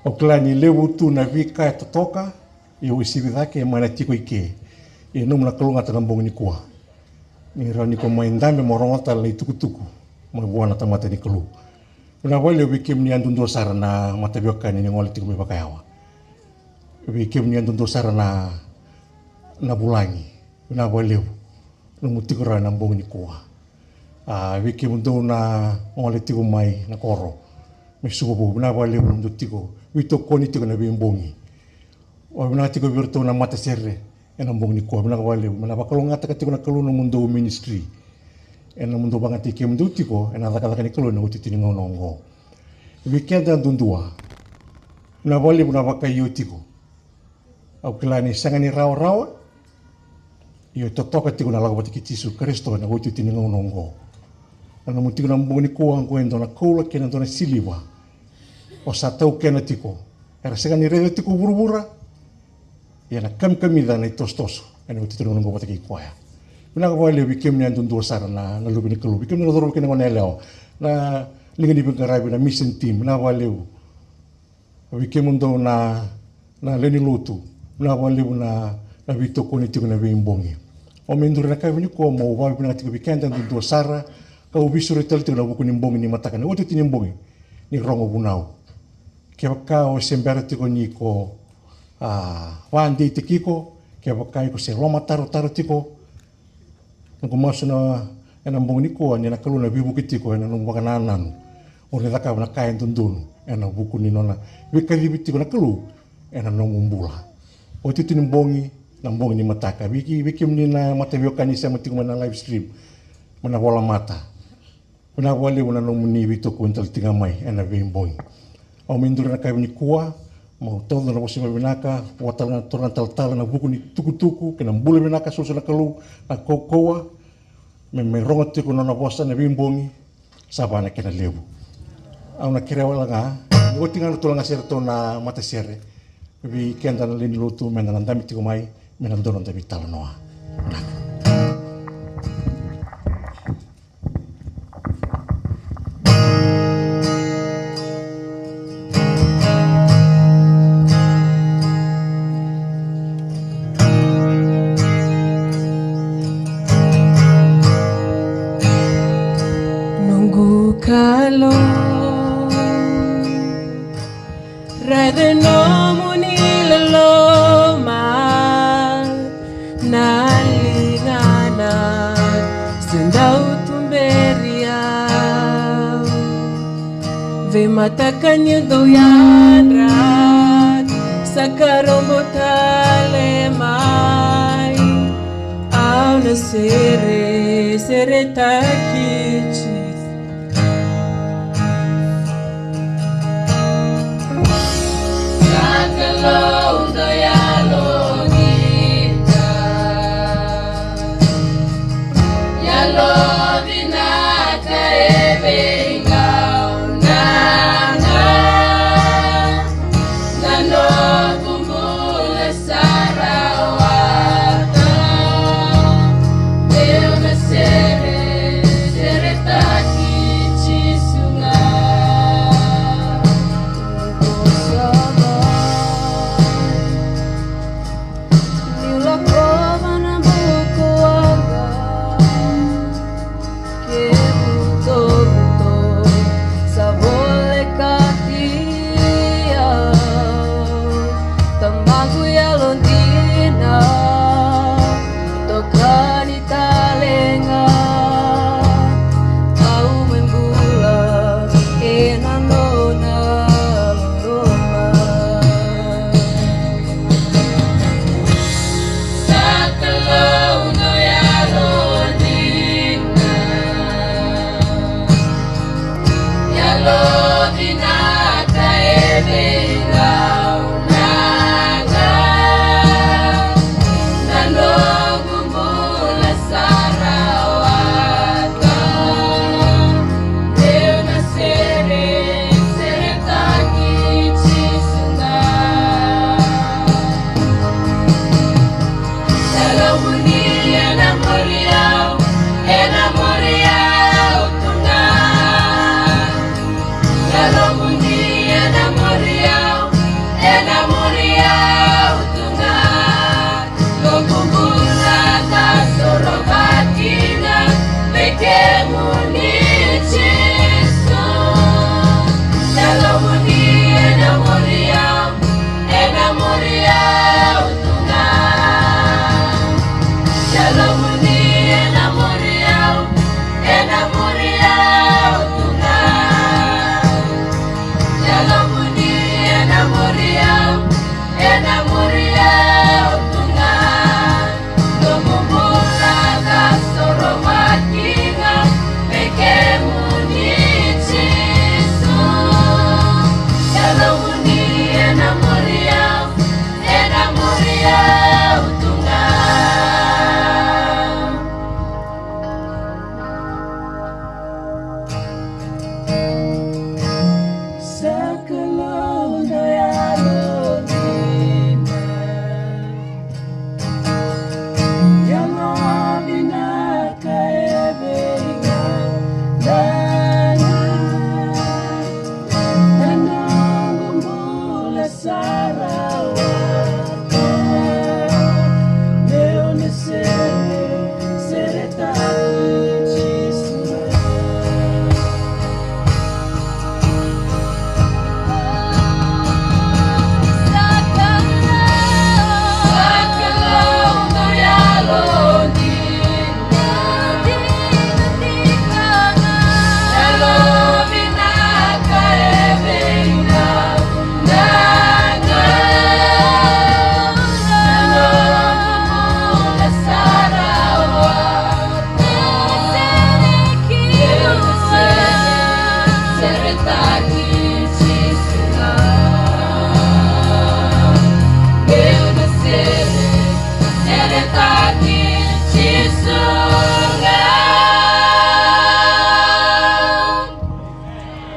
Au kila ni levu tu na veika e totoka, Ia o sivi cake mai na tiko i ke. Ia nomu na kalougata na bogi nikua. Ni rawa ni ko mai dabe mo rogo tale na itukutuku mai vua na tamata ni Kalou. Vinaka vakalevu vei kemuni yadudua sara na mataveiwekani ni gole tiko mai vakayawa. Vei kemuni yadudua sara na, na vulagi. Vinaka vakalevu nomu tiko rawa ena bogi nikua. A, vei kemudou na gole tiko mai na koro me suka vou, vinaka vakalevu nomudou tiko, veitokoni tiko ena veibogi. O vinaka tiko vei iratou na matasere ena bogi nikua, vinaka vakalevu. Me na vakalougatataka tiko na Kalou nomudou ministry ena nomudou vakayagataki kemudou tiko ena cakacaka ni Kalou ena iotioti ni gauna oqo. Vei keda yadudua, vinaka vakalevu na vakaio tiko. Au kila ni sega ni rawarawa, ia e totoka tiko na lako vata kei Jisu Karisito ena iotioti ni gauna oqo. Na nomu tiko na bogi nikua oqo e dua na koula kei na dua na siliva. O sa taukena tiko. Era sega ni raica tiko vuravura. Ia na kamikamica na itosotoso ena iotioti ni gauna oqo vata kei koya. Vinaka vakalevu vei kemuni yadudua sara na, na luve ni Kalou. Vei kemuni na cauravou kei na goneyalewa. Na liga ni veiqaravi na mission team. Vinaka vakalevu. Vei kemudou na, na lewe ni lotu, vinaka vakalevu na, na veitokoni tiko ena veibogi. Au mai duri ena yakavi nikua meu vakavinavinaka tiko vei keda yadudua sara, kau veisureti tale tiko ena vuku ni bogi ni mataka, na iotioti ni bogi ni rogo vunau. Kevaka o se bera tiko ni ko, a, vakadeitaki iko, kevaka iko se lomatarotaro tiko, noqu masu ena, ena bogi nikua ni na Kalou na veivuke tiko ena nomu vakanananu. O ni cakava na ka e dodonu ena vuku ni nona veikacivi tiko na Kalou ena nomu bula. Iotioti ni bogi, na bogi ni mataka. Vei ke-, vei kemuni na mataveiwekani sema tiko mai na live stream, mai na volamata. Vinaka vakalevu na nomuni veitokoni tale tiko ga mai ena veibogi. Au mai duri ena yakavi nikua, meu tauca na vosa vakavinaka, vua tale ga na turaga talatala ena vuku ni tukutuku kei na bula vinaka, soso na Kalou, na kaukauwa, me, me rogo tiko na nona vosa ena veibogi, sa va na kena levu. Au na kerea wale ga ni oti ga na turaga se ratou na matasere, vei keda na lewe ni lotu, meda na dabe tiko mai, me na dua na noda veitalanoa. Vinaka. Noqu Kalou, raica nomuni loloma, na ligana se dau tuberi au. Veimataka niu dau yadra, sa karobo tale mai. Au na sere, seretaki